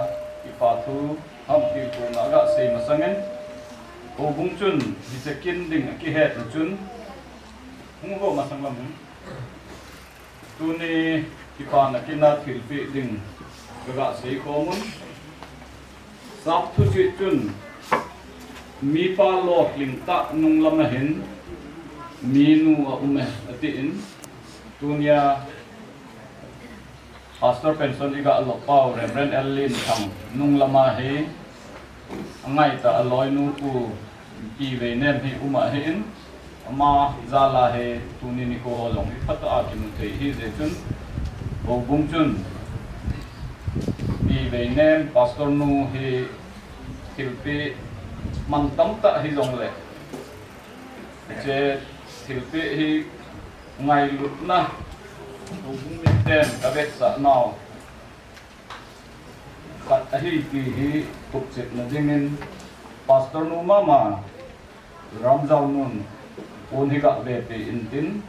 kipa thu ham thilpuna gasei masangin, houbung chun hiche kin ding akihet na chun, hung ho masang lam hin. Tuni kipana kina thilpeh ding kaga seikhom un. Sap thuchih chun, mipa lolhing tah nunglam ahin, minu aume, atin. Tunia Pastor pension iga lop pau Reverend L. Linthang nunglam ahi, angaitah aloinu Pu Pi Veinem hi um ahin, ama jal a hi tuni nikho ho jong hi phatah a kimu thei hijeh chun, houbung chun Pi Veinem Pastor nu hi thilpeh man tamtah hijongle, hiche thilpeh hi ngailutna, houbung miten kavetsah nau khat ahi ti hi tupchetna dingin, Pastor nu mama Ramjaonun pon hi gavepeh intin,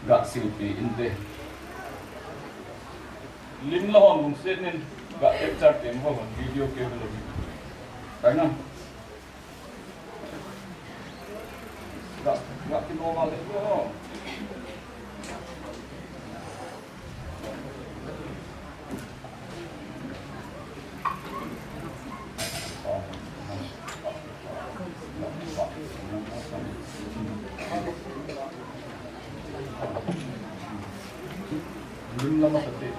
gasilpeh inte. Lim la hon lungset in ga capture teng vo hon video keu lo. Kaina. Ga, ga kino ma le ko. Lim lama sate.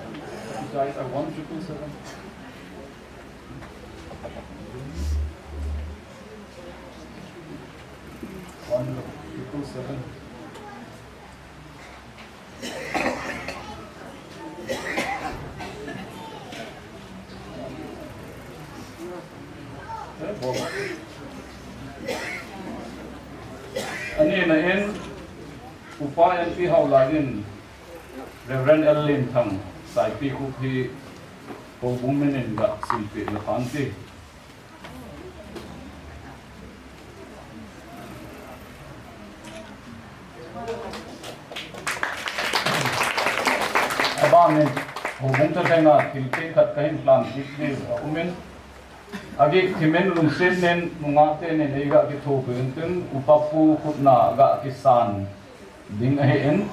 Guys, I want triple seven. One triple seven. Anina in, Upa N P Haolal in Reverend L. Linthang saipikhup hi houbung minin gasilpeh le phante. Abang in, houbung chathenga thilpeh khat kahin lhang kit diu aumin. Agih thimin lungset in nungah teni eiga kithopi un tin, Upa Pu khutna ga kisan ding ahin,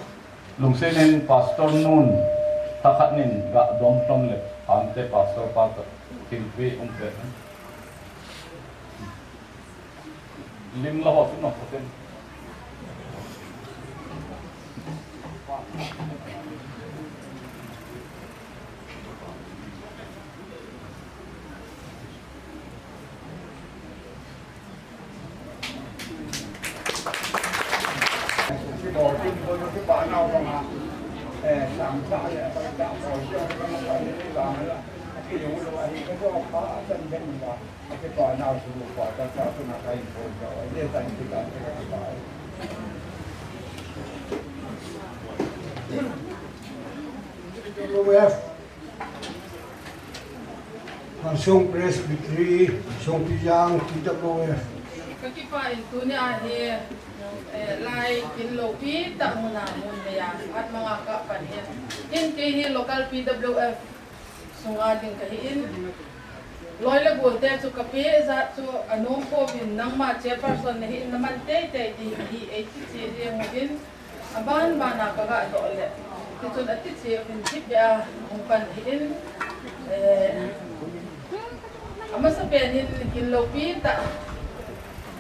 lungset in Pastor nun thakhat nin ga dom tom le phante, Pastor pa toh thilpeh um peh. Lim la ho chu nom phaten. T W F, Hansong Presbytery, Songpijang, T W F. Kakipah in tunia hi, eh, lai kin loupi tah muna mun meiya, at manga kapan hin. Hin kei hi local P W F sunga ding kahin. Loi le golte chu kapeh jat chu anom pouvin, nangma chairperson nahin naman teitei ding ahi, eiti cheh jeng uvin. Aban bana kaga doh le, tichun ati cheh uvin, thipbeh a hung pan ahin, eh, amasapen in kin loupi tah,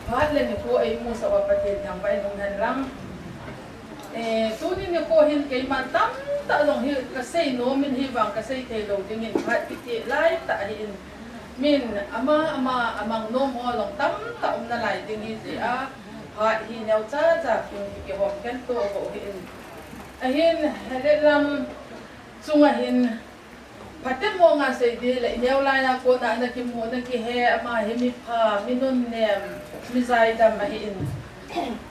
phat le nikho eimusah uva Pathen thangvah in umhen lang. Eh, tuni nikho hin keima tamtah jong hi kasei nom in, hivang kasei thei lou dingin phat kiti laitah ahin, min ama ama amang nom ho jong tamtah um nalai ding ahijeh a, phat hi neocha cha kin kihom khen to bou ahin. Ahin, Helet lam chunga hin, phatemonga sei ding le, ineo laiya kona ana kimu, ana kihe, ama hi mipha, mi nunnem, mi jaidam ahin.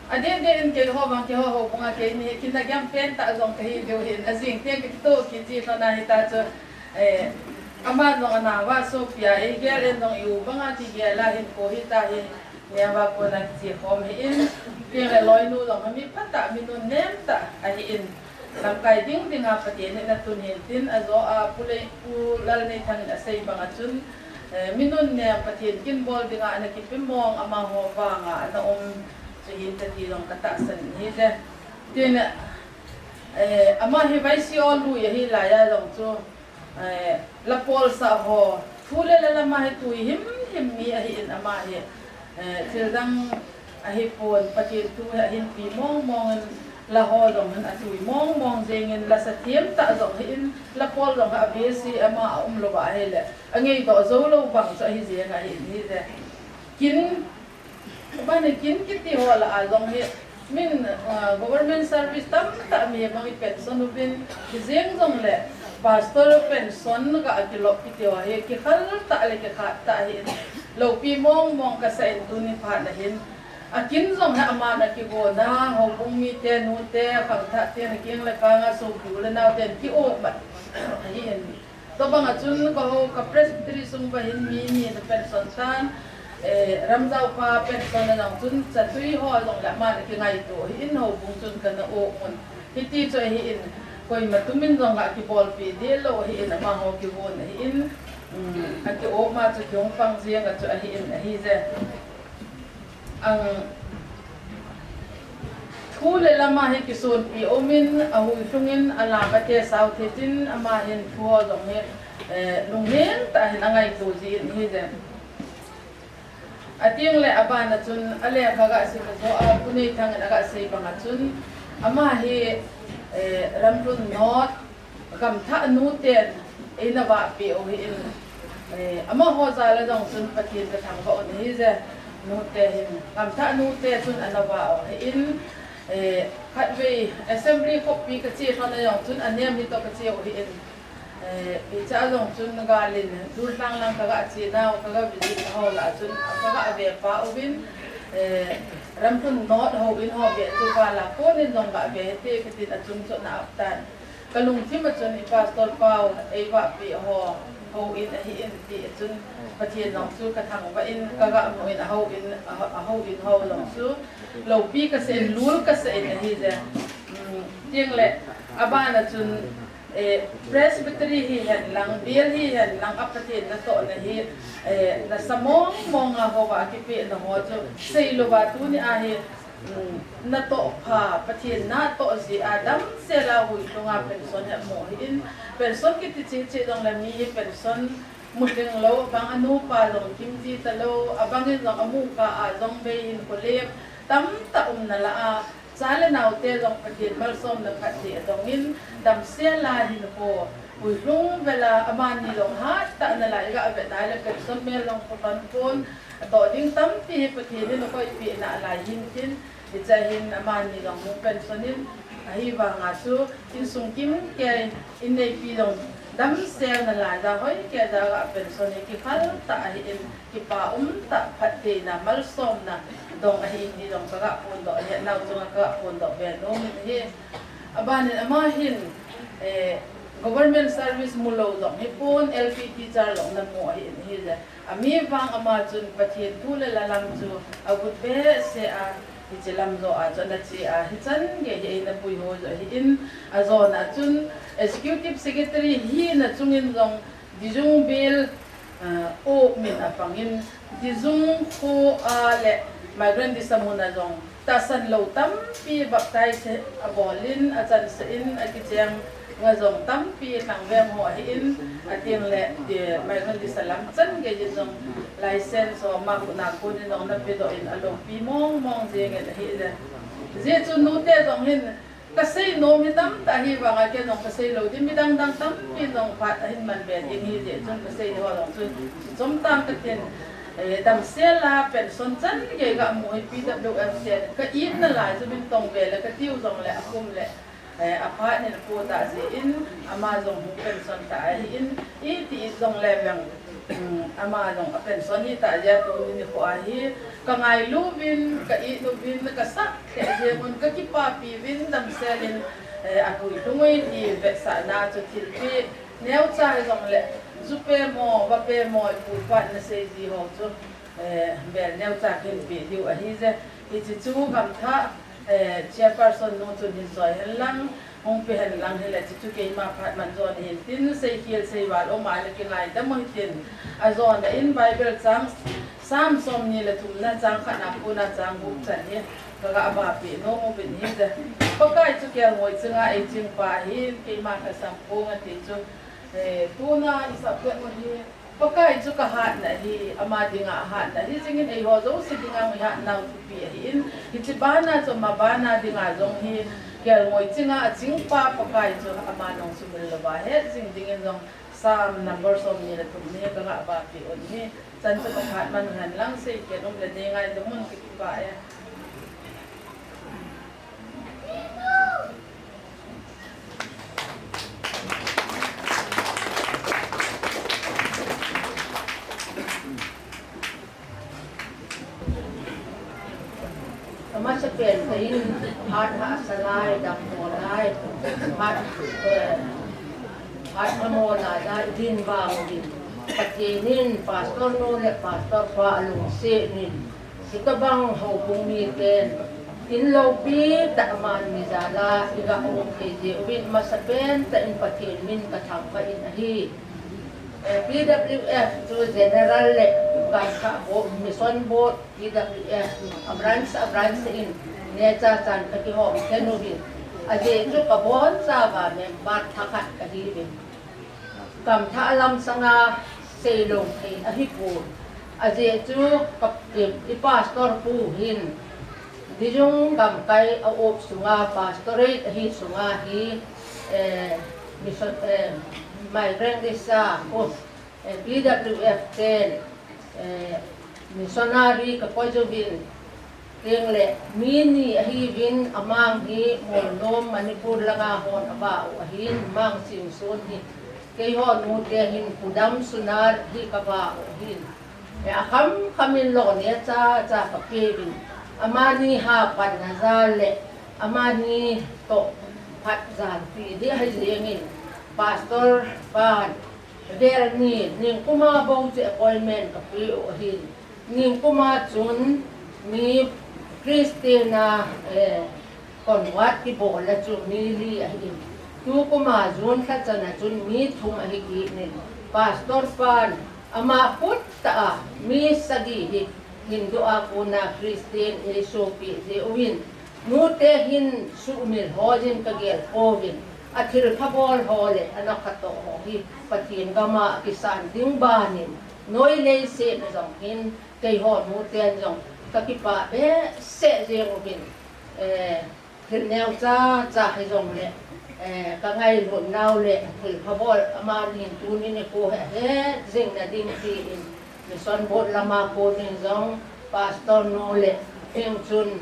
Adeh deh in keiho vang, keiho houbunga keini hi kina gam pentah jong kahi diu hin, ajing teng kakitoh kit ji lhon ahita chu, eh, aman jong ana vah sopia, eigel in jong i-u banga kigel a hinkho hita hi, neova kona kiche khom ahin. Tiang le loinu jong a mi phatah, mi nunnem tah ahin, lamkai ding dinga Pathen in atun hintin, ajo a Pu Lei, Pu Lalneithang in asei banga chun, eh, mi nunnem Pathen kin bol dinga ana kipe mong amaho vanga ana um chu hinte ti jong katahsan in ahije. Tin, eh, ama hi Vaisiol lui ahi laiya jong chu, eh, la polsah ho, thu le la lama hi tui himhim mi ahin ama hi, eh, thil dang ahipon, Pathen thu hi ahin pi mong mong in, la ho jong hin atui mong mong jeng in, la sa thiam tah jong hin, la pol jong hi abeh si ama aum lou va ahile, angei doh jou lou bang chu ahi jeng ahin ahije. Kin Bani kin kiti ho lah a jong hi, min, ah, government service tamtah mi bang i pension uvin, kijeng jong le pastor pension ga kilop kiti ho hi, kikhal tah le kikhat tah hi, loupi mong mong kasa in tuni phat na hin. Akin jong hi aman akigona, houbung mite, nute, khangthah te, nakiang le kanga sopi u le nau ten ki-o mat ahin. Tobang a chun ka ho, ka Presbytery sung va hin mi ni na pension tan, eh, Ramjao pa pension na jong chun chatui ho jong le aman kingaito hi in, houbung chun kana o un. Hiti chu hi in, koima tumin jong a kibolpi deh lou hi in, amaho kivon hi in, um, aki o ma chu kiong pang jeng a chu ahi in ahije. Ang thu le lama hi kisonpi umin, ahui lhungin, alama te sao thei tin, ama hin thu ho jong hi, eh, lungnem tah hin angaito jin ahije. Ating le aban a chun, alekha ga sim a jo a, Pu Neithang in aga sei bang a chun, ama hi, eh, Ramlun North, Gamthah nu ten eina vahpeh u hi in, eh, amaho jal a jong chun Pathen ka thangvah u ahije, nute hin. Gamthah nute chun ana vah u hi in, eh, khatvei assembly khoppi kache lhon a jong chun anem hi toh kache u hi in, eh, hiche a jong chun gal in Durlhang lang kaga che nau, kaga visit ho lah a chun kaga ve pah uvin, eh, Ramlun North houin ho beh chu gal a konin jong ga ve hite katin achung chu ana ap tan. Ka lungthim a chun i pastor pau eivahpeh ho, houin ahi in ti a chun Pathen jong chu ka thangvah in, kaga mu in ahouin, a, ahouin ho jong chu loupi kasa in, lul kasa in ahije. Um, ting le, aban a chun, eh, Presbytery hihen lang, Bial hihen lang, a Pathen natohna hi, eh, nasa mong mong a houva kipehna ho chu, seilouva tuni a hi, um, natoh pha, Pathen natoh jeh a damsel a hui lhunga pension hi amu hi in, pension kiti cheh cheh jong le mi hi pension mu lhing lou, abang a nupa jong kim ji talou, abang in jong amu kah a jong bei hin kholem tamtah um nalai a, cha le nao te jong Pathen malsomna phatthei adong in, damsel a hinkho hui lhung vel a, amani jong hattah nalai, iga vet nai le pension mel jong kholhon pon, atoh ding tampi hi Pathen in akoipeh nalai hin tin, hiche hin amani jong hung pension in, ahivang a chu insung kimkei in neipi jong damsel nalai a hoi kei a ga pension hi kikhal tah ahi in, kipa um tah, phattheina, malsomna dong ahi in ti jong kaga phondoh, hetnau chunga kaga phondoh be nom in ahi. Aban in ama hin, eh, government service mu lou jong hipon, L P teacher jong ana mu ahi in ahile. Ami vang ama chun Pathen thu le la lam chu agut behseh a, hiche lam joh a chu ana che a, hichan gei hi eina puiho joh ahi in, ajona chun Executive Secretary hina chungin jong Dijung Bial, ah, o min apang in, Dijung kho a le Migrant Disa mun a jong tahsan lou tampi baptize abol in, achansah in, akicheng nga jong tampi lhangveng ho ahi in, ating le, eh, Migrant Disa lam chan gei in jong license ho ama khut a kon in jong ana pedoh in, aloupi mong mong jeng in ahile. Jeh chun nute jong hin, kasei nom hi tamtah ahi vang a, kei jong kasei lou ding, midang dang tampi jong phat ahin man be ding ahi jeh chun kasei ho jong chun chomtam katin, eh, damsel a pension chan gei ga mu hi P W F te ka it nalai chu min tong ve le katiu jong le akum le, eh, aphat in apo tah jeh in ama jong hung pension tah ahi in, iti it jong le vang, um, ama jong a pension hi tah jeh a tuni nikho a hi ka ngailu vin, ka it nu vin, ka sah lheh jeng un, ka kipapi vin, damsel in, eh, ahui lhung e ti vetsahna chu thilpeh neocha hi jong le, ju pe mo, va pe mo, ipu ipa in ana sei ji ho chu, eh, bel neocha kahin pe diu ahije. Hiche chu gamthah, eh, chairperson nu chun hin choi hen lang, hung pe hen lang hile, hiche chu keima phat man jo nahin tin, seikhel seival um a le kingaidam u hitin, ajona in Bible chang, Psalm somni le thumna chang khatna kona chang gup chan hi, kaga vahpeh nom uvin hije. Pakai chu kelngoi chinga eiching pa ahin, keima kasam ponge ti chu, eh, tuna isah peh u hi, Pakai chu kahatna ahi, ama dinga ahatna ahi, jingin eiho jouse dinga mi hatnau thupi ahin, hiche bana chu ama bana dinga jong hi, kelngoi chinga aching pa Pakai chu ama nung sumil louva het jing dingin jong Psalm number somni le thum ni kaga vahpeh u ahi, chan chu kaphat man hen lang seikhel um le nei ngaidam un, kakipah e. Amasapen in phat hahsa lai, dammo lai, phat, eh, phat lhamo lai a idin vang uvin, Pathen in pastor nu le pastor pa alungset in, hitobang houbung miten in loupi tah a man mijal a iga um thei jeh uvin, amasapen tah in Pathen min kathangvah in ahi. Eh, P W F chu General le Gamthah Board, Mission Board, P W F, a branch, a branch in neocha chan kakihom khen uvin. Ajeh chu kabonchauva member thakhat kahiuvin. Gamthah lam sanga seilou thei ahipon. Ajeh chu ka, i, i pastor pu hin, Dijung gamkai a up sunga, pastorate ahi sunga hi, eh, mission, eh, migrant visa, oh, eh, P W F ten, eh, missionary kakoi uvin, tengle mi ni ahiuvin, amang hi Molnom, Manipur langa hon avah u ahin, Mang Singson hi, keiho nute hin Kudam Sunar hi kavah u ahin. Eh, akham kham in lou neocha cha kapeuvin. Amani hapanna jal le, amani toh phatjal pi ding ahi jengin, pastor pan, vel ni, ningkuma bou chu appointment kapeh u ahin. Ningkuma chun mi Christian a, eh, convert kibol a chu mi li ahin. Tukuma June lha chan a chun mi thum ahi kit in. Pastor pan ama khut tah a mi sagi hi Hindu a kona Christian eisopi jeh uvin, nute hin sumil hoi jin kagel pouvin, athilpha bol ho le anakhatto ho hi Pathen gam a kisan ding ban in, noi leiset a jong hin keiho nuten jong kakipah behseh jeng uvin, eh, thil neocha cha hijongle, eh, kangailut nau le thilpha bol amanin tunin eikou he, het jing nading tin Mission Board lama konin jong pastor nu le hing chun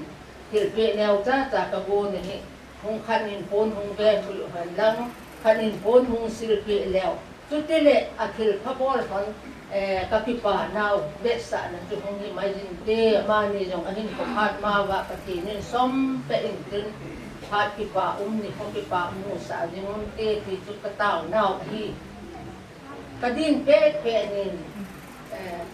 thilpeh neocha cha kagon ahi. Hung khat in phone hung ve lhon lang, khat in phone hung silpeh leu. Chutile athilpha bol hon, eh, kakipah nau vetsahna chu hung himai jinte, amani jong ahin khophat mauva Pathen in som peh intin, phat kipa um nikho kipa um musah jing unte ti chu katao nau ahi. Kadin pet pet in, eh,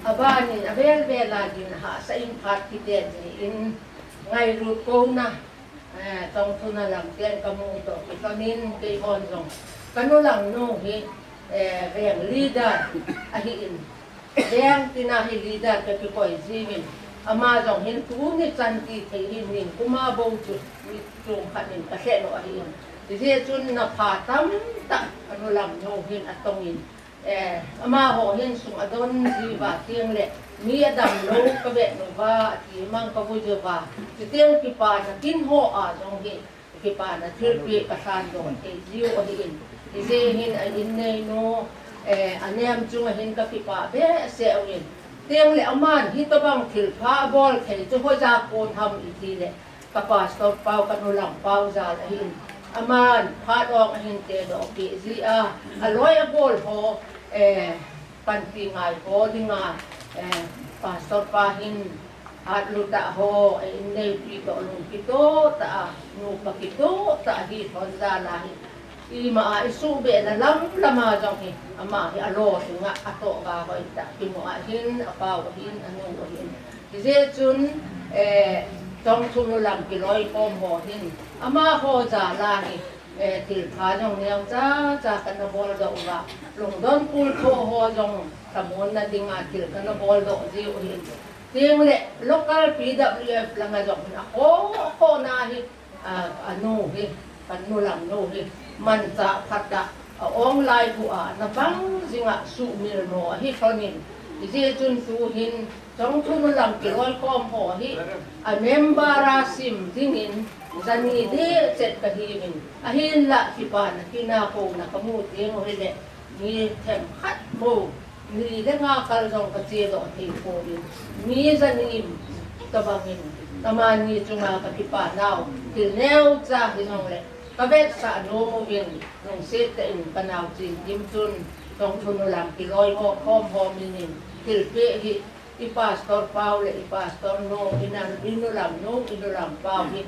Abanin avel vel a din hahsa in phat kiten in ngailut kouna. Eh, Tongthuna lam ten kamu toh kilhonin keihon jong kanu lam nu hi, eh, veng leader ahin, veng tina hi leader kakikoi jiuvin, ama jong hin tuni chan ti thei hin ningkuma bou chu mi chom khat in kalheh u ahin, hijeh chun napha tamtah kanu lam nu hin atongin, Eh, amaho hin sung adon jiuva teng le, mi adam lou kavet uva, ati mang kavui jiuva, chuteng kipana kin ho a jong hi, kipana thilpeh kasan doh thei jiu ahin. Hijeh hin a inneinu, eh, anem chunga hin kakipah behseh uvin. Teng le aman hitobang thilpha abol thei chu hoiya kon ham iti le, ka pastor pau, ka nulam pau jal ahin. Aman phat ong ahin tedoh peh jia, aloi agol ho, eh, panpi ngai ho dinga, eh, pastor pa hin, hatlut tah ho, eh, inneipi toh lung kitoh tah a, nupa kitoh tah a hi thon jal ahi. Ima a isuhbeh na lam lam a jong hi, ama hi alo sunga atoh ga hoi tah, kimu ahin, apau ahin, anu ahin. Hijeh chun, eh, Chongthu nulam kiloikhom ho hin, amaho jal ahi, eh, thilpha jong neocha cha kana boldoh uva, lungdon pultho ho jong thamonna dinga thil kana boldoh jiu ahin. Teng le local P W F langa jong hin akhoh khoh na hi, a, anu hi, ka nulam nu hi, manchah phat a, a ong lai khu a, na bang jinga suhmil mo ahi thonin. Hijeh chun tu hin, Chongthu nulam kiloikhom ho hi, a member a sim dingin, jani deh chet kahiuvin, ahinla kipana kina kona kamu teng u hile, mi themkhat bou, ni le nga kal jong kachedoh thei pouvin, mi jani tobangin, amani chunga kakipa nau, thil neocha hijongle, kavetsah nom uvin, lungset tah in kanao Chinkim chun, Chongthu nulam kiloikhom ho minin, thilpeh hi, i pastor pau le i pastor nu, i na, i nulam nu, i nulam pau hi,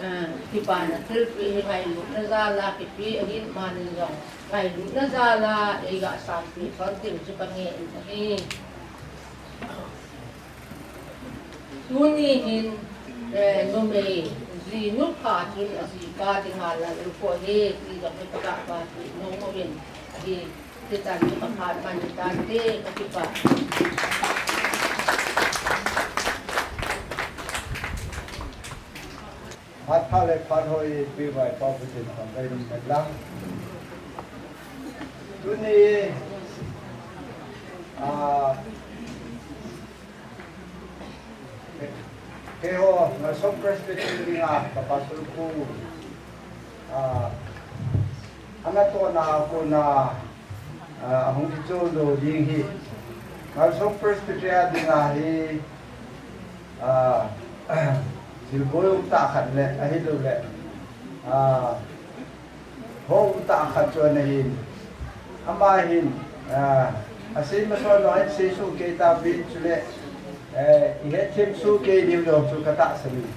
eh, kipana thilpeh hi ngailutna jal a kipeh ahin, amanin jong ngailutna jal a eiga sanpeh thon ding chu kange in ahi. Tuni hin, eh, numei jinu pha chun ajipa dinga lalkhoh e ti jong hi kaga phatpeh nom uvin ahi. Hiche chan chu kaphat man tante, kakipah. Phat pha le phat hoi, Pi Vaipao Pathen thangvah in umhen lang. Tuni, ah, keiho, Malsong Presbytery dinga, ka pastor pu, ah, anatohna a kona, ah, ahung kichol doh ding hi. Malsong Presbytery a dinga hi, ah, thilbol umtah khat le, ahilouleh, ah, hou umtah khat chu ana hin. Ama hin, ah, asei masa lou ahin seisoh kei tauvin chule, eh, ihet them soh kei diu jong chu katahsan in.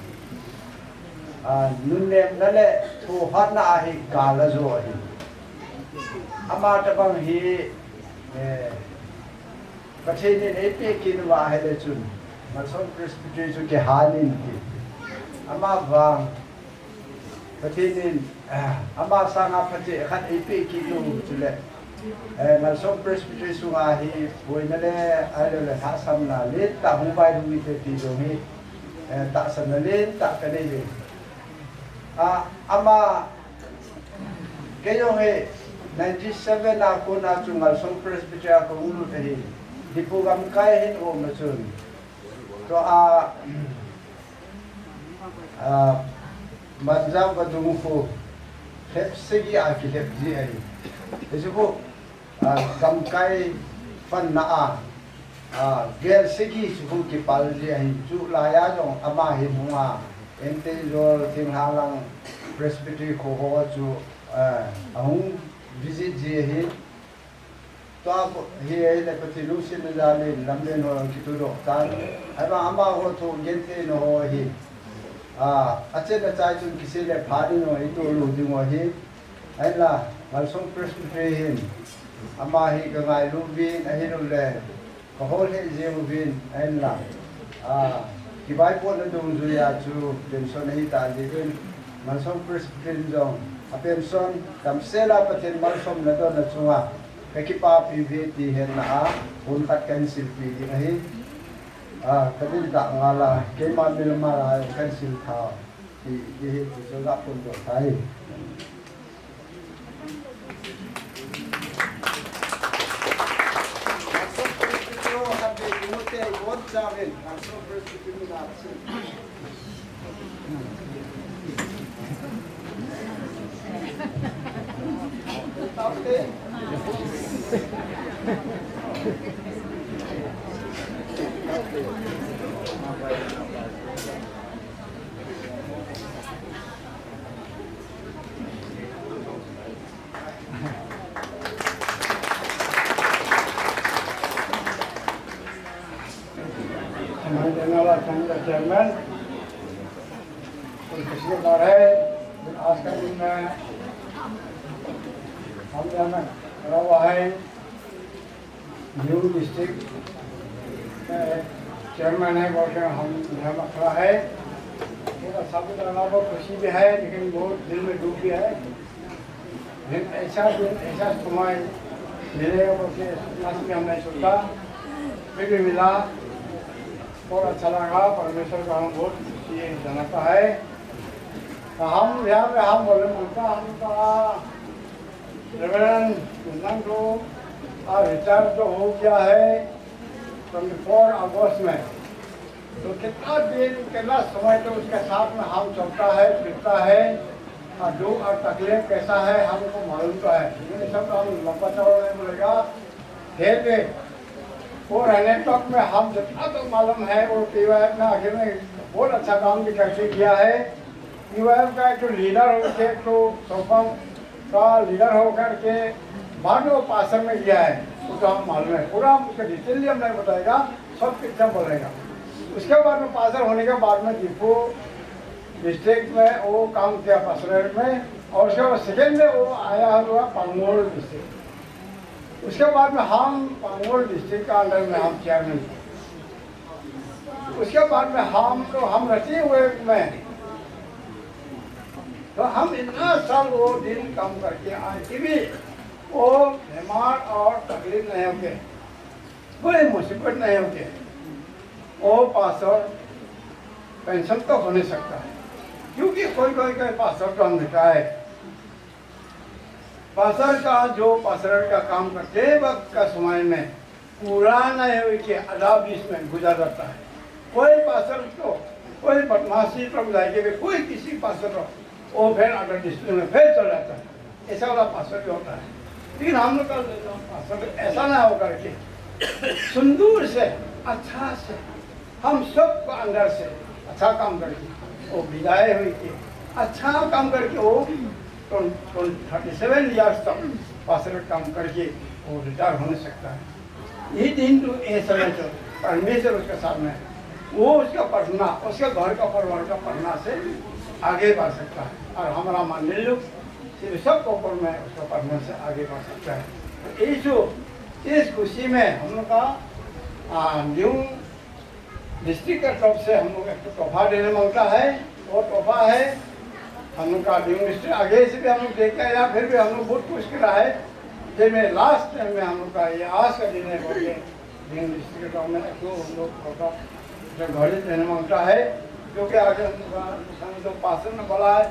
Ah, nunnemna le thohhatna a hi gal ajo ahi. Ama tobang hi, eh, Pathen in eipeh kit uva ahile chun, Malsong Presbytery chu kihal in ti. Ama vang, Pathen in, ah, ama sanga phache khat eipeh kit u chule, eh, Malsong Presbytery sunga hi boina le, ahilouleh lhahsamna lentah hung vailhung inte ti jong hi, eh, tahsanna lentah kanei e. Ah, ama, kei jong hi ninety seven a kona chu Malsong Presbytery a kahung lut ahi. Diphu gamkai hin um a chun. Tua, ah, Manjang vadung khu lhep sagi a kilhep ji ahi. Hichu khu, ah, gamkai panna a, ah, gel sagi chu khu kipal ji ahi. Chulai a jong ama hin hung a, Entejol, Thinglhang lang, Presbytery kho ho chu, ah, ahung visit ji ahi. Tua hi ahile Pathen lungsetna jal in lamlen ho jong kitudoh tan. Ahivang amaho thu gentheina ho hi, ah, achenna chai chun kisei le pha ding ho itoh lou ding ho hi. Ahinla, Malsong Presbytery hin, ama hi kangailu uvin, ahilouleh, kahol lheh jeng uvin, ahinla, ah, kivaipohna dungjui a chu pension ahitah jeh in, Malsong Presbytery in jong, a pension damsel a Pathen malsomna don a chunga, kakipapi uve ti hetna a, hun khat kahin silpeh ding ahi. Ah, kadin tah ngal a, keima mimal a kahin sil tha, ti, ti hi, ti chu ga phondoh tai. हमारे general assembly का चेयरमैन, खुशनसीब है, आज का दिन में हम यहाँ खड़ा हुआ है, न्यू डिस्ट्रिक्ट चेयरमैन है, बोल के हम यहाँ खड़ा है। थोड़ा सा भी बहुत खुशी भी है, लेकिन बहुत दिल में दुख भी है। लेकिन ऐसा दिन, ऐसा समय मिलेगा बोल के सपना से भी हम नहीं सोचा, फिर भी मिला। बहुत अच्छा लगा, परमेश्वर का हम बहुत शुक्रिया जनाता है। तो हम यहाँ पे हम बोले, उनका हमका रेवरेंड गुंजांग तो रिटायर तो हो गया है ट्वेंटी फोर अगस्त में। तो कितना दिन, कितना समय तो उसके साथ में हम चलता है, फिरता है, और दुख और तकलीफ कैसा है, हमको मालूम तो है। ये सब तो हम लंबा चौड़ा नहीं बोलेगा। फिर भी वो रहने तक में हम जितना तो मालूम है, वो पीवाईएफ में आखिर में बहुत अच्छा काम भी करके किया है। पीवाईएफ का एक तो लीडर होके, एक तो सोपांग का लीडर होकर के बाद में वो पासर में गया है, वो तो हम मालूम है। पूरा हम उसका डिटेल हम नहीं बताएगा, सब पिक्चर बोलेगा। उसके बाद में पासर होने के बाद में दीपू डिस्ट्रिक्ट में वो काम किया पासर में, और उसके बाद सेकेंड में वो आया हुआ पांगोल डिस्ट्रिक्ट। उसके बाद में हम पांगोल डिस्ट्रिक्ट का अंडर में हम चेयरमैन थे। उसके बाद में हम तो हम रचे हुए में, तो हम इतना साल वो दिन काम करके आए कि भी वो बीमार और तकलीफ नहीं होके, कोई मुसीबत नहीं होके, वो पासर पेंशन तो हो नहीं सकता है, क्योंकि कोई कोई कोई पासर तो हम लिखा है। पासर का जो पासर का काम करते वक्त का समय में पूरा नहीं हुई कि आधा बीच में गुजर जाता है। कोई पासर तो, कोई बदमाशी तो जाएगी, कोई किसी पासर तो वो फिर आधा डिस्ट्रिक्ट में फिर चला जाता है। ऐसा वाला पासर भी होता है। लेकिन हम लोग का पासर ऐसा ना होकर के सुंदर से, अच्छा से, हम सबको अंदर से अच्छा काम करके वो विदाई हुई थी। अच्छा काम करके वो थर्टी सेवन ईयर्स तक पासर काम करके वो रिटायर होने सकता है। ये दिन तो ये समय तो परमेश्वर उसके साथ में है। वो उसका प्रार्थना, उसके घर का परिवार का प्रार्थना से आगे बढ़ सकता है। और हमारा मंडली लोग सिर्फ सबको ऊपर में उसका प्रार्थना से आगे बढ़ सकता है। तो यही जो इस खुशी में हम लोग का, आ, न्यू डिस्ट्रिक्ट का तरफ से हम लोग एक तोहफा देने मांगता है। वो तोहफा है हम लोग का न्यू डिस्ट्रिक्ट, आगे से भी हम लोग देखते हैं या फिर भी हम लोग बहुत कुछ करा है। जैसे लास्ट टाइम में हम लोग का ये आज का दिन है बोल के न्यू डिस्ट्रिक्ट का तरफ में एक तो हम लोग तोहफा जो घड़ी देने मांगता है, क्योंकि आगे हम लोग का, हम लोग पासर में बोला है,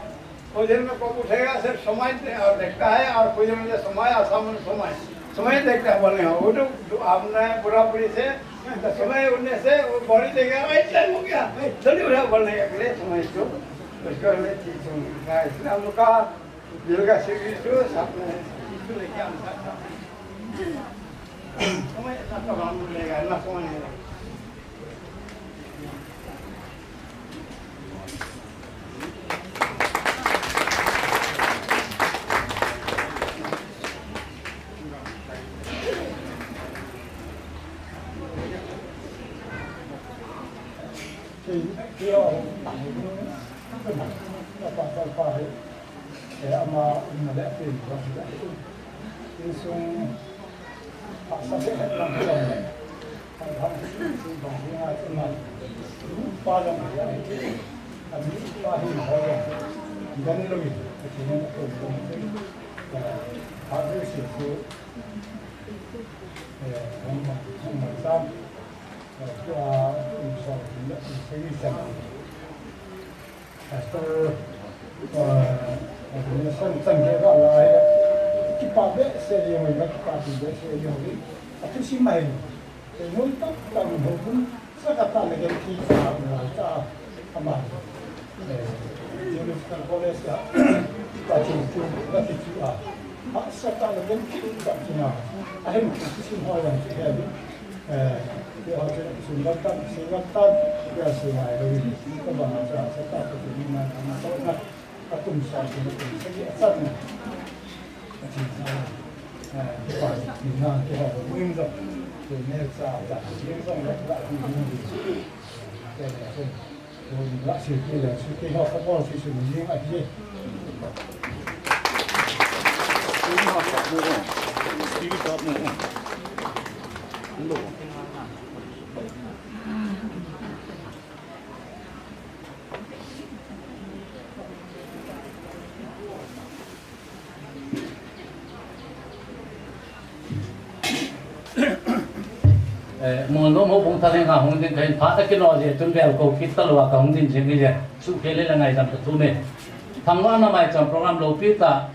कोई दिन में कोई उठेगा, सिर्फ समय दे-, और देखता है, और कोई दिन में समय, आसाम में समय, समय देखता है बोलने का। वो तो, तो आपने पूरा पूरी से, तो समय उठने से वो बॉडी देगा, "अरे, टाइम हो गया, जल्दी उठा," बोलने के लिए समय तो, उसको हमें चीज सुनना है। इसलिए हम लोग का दिल का सीढ़ी तो साथ में है, चीज तो लेके हम साथ साथ हैं। समय इतना तो हम लेगा, इतना समय नहीं लेगा। Eh, ama umna le apen ba, insung, a sa se het lang lang le. Ang hang si bang hi nga si man. Pa lang ya. Ami pa hi ho ya. Dan lo mi. Ki ne ko ko. Eh, ha de si su. Eh, ang ma, ang ma sa. Eh, ko a, so, ni sa ni sa. Pastor, eh, ordination chan gei a la a, kipa behseh jeng uve, kipa behseh jeng uve. Athusim ahi. Kei noi tamtah in houbung Kata le gen ki sa na ta ama. Eh, Theological College a, ka chu chu, ka ti chu a. A sa ta le gen ki ka ti na. A hem ki sin ho yang ki he. Eh, ya ha chu sun ga ta, sun ga ta, ya sun ai lo. Ka ba na sa sa ta ko ni na na ko na. Atum sa, atum sa, atum sa, atum sa. Ah, kipa, ina, kipa, muim sa. Kene sa, sa, muim sa, sa, sa, muim sa. Kene, kene. Muim sa, si, kene, si, kene, sa, sa, si, si, muim sa, si. Eh, Molnom Houbung Thalheng a hung ding kahin, phat akino jeh chun vel kou kit talou a kahung ding jing ahi jeh. Suhkhel le ngaidam kathum e. Thangvahna maicham program loupi tah,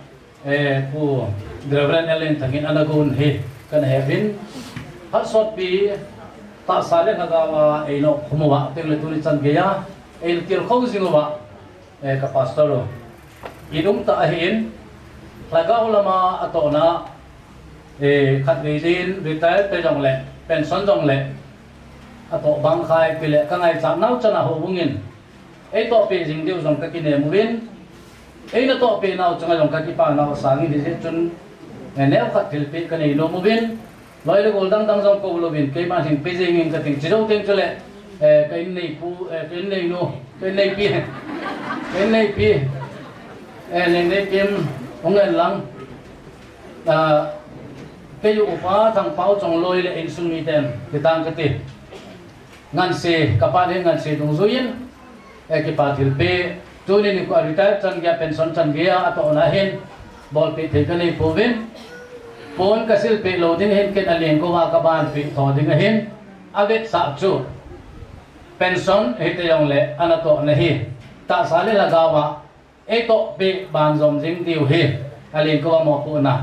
eh, Pu Reverend Ellen Thangin ana gon hi kana he uvin. Phat sotpi tahsa le lhagao a eina khum uva, teng le tuni chan geiya eina tilkhou jing uva, eh, ka pastor u. Idung tah ahin, lhagao lama atohna, eh, khatvei din retire te jongle, pension jongle, atoh bang khai tile, ka ngaichat nau chana houbung in eitohpeh jing diu jong kakinem uvin, eina tohpeh nau chunga jong kakipah nau asang in hijeh chun, eh, neokhat thilpeh kanei nom uvin, Loi le gol dang dang jong kou louvin, keima hin pe jeng in kating, chi jou teng chule, eh, ka inneipu, eh, ka inneinu, ka inneipi, ka inneipi, eh, Lengneipin, hung en lang, ah, kei u upa Thangpao Chongloi le insung miten, kitang kati. Ngansi, kapa le ngansi dungjuiyin, eh, kipa thilpeh, tuni nikho a retire chan geiya, pension chan geiya atohna hin, bolpeh thei kanei pouvin, pon kasilpeh lou ding ahin, ken alengkou a kabanpeh tho ding ahin, avetsah chu, pension hite jongle, anatohna hi, tahsa le lhagao a, eitohpeh banjom jing diu hi, alengkou a mopohna,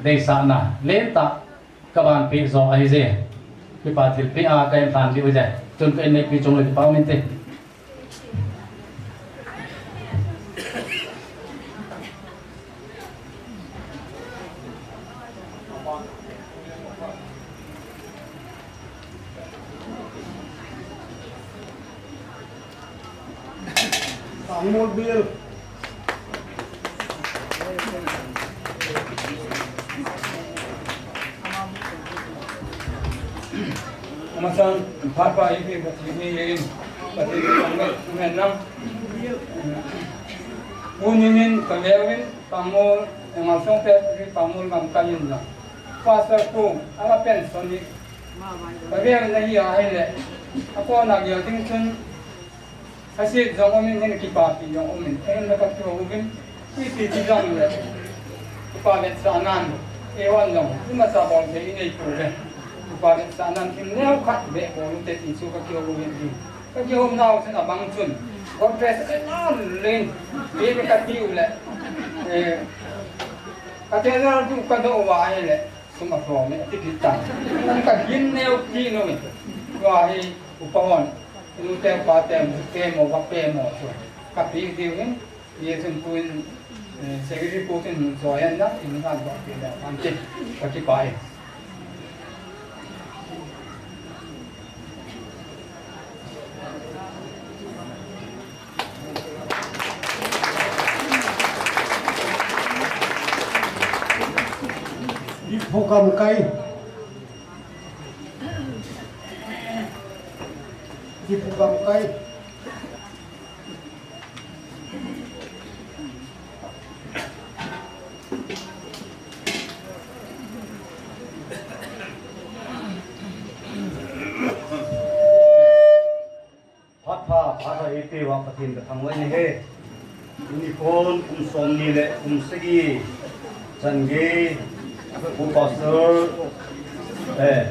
deisahna, lentah, kabanpeh jo ahije. Kipa thilpeh a, ka inlhan diu ahije. Chun ka inneipi chungle kipa um inte. Pangmol Bill. Amasan, phat pha ipi Pathen in, Pathen in pangmol men lang. Pu Nimin kaveu in, Pangmol, Engal Song Pet, Pangmol Gamkai in lang. Pastor Pu, ama pension hi. Kaveu in ahi ahile, akona gel ding chun, Hasit jong umin, hin kipapi jong umin, ahinla kakihou uvin, ipi ti jongle, upa vetsahnan, eiho jong, imacha bol thei inei pouve, upa vetsahnan, thil neokhat beh bol ute ti chu kakihou uvin, kakihou nau chun abang chun, God bless, eh, nan len, ipi kati ule, eh, ka te jong tu kadoh uva ahile, Sum akhom e, ati kit tan. An kagin neo kit nom e. Tua hi upa hon, inute upate, kemo, vapemo chu kapeh diu hin, hijeh chun tuin, eh, secretary pu chun hin choi hen lang, in kan vapeh le, ante, kakipah e. Diphu Gamkai. Diphu Gamkai. Phat pha, phat pha, eipeuva Pathen kathangvah in ahi. Tuni khon kum somni le kum sagi changei, Pu Pastor, eh,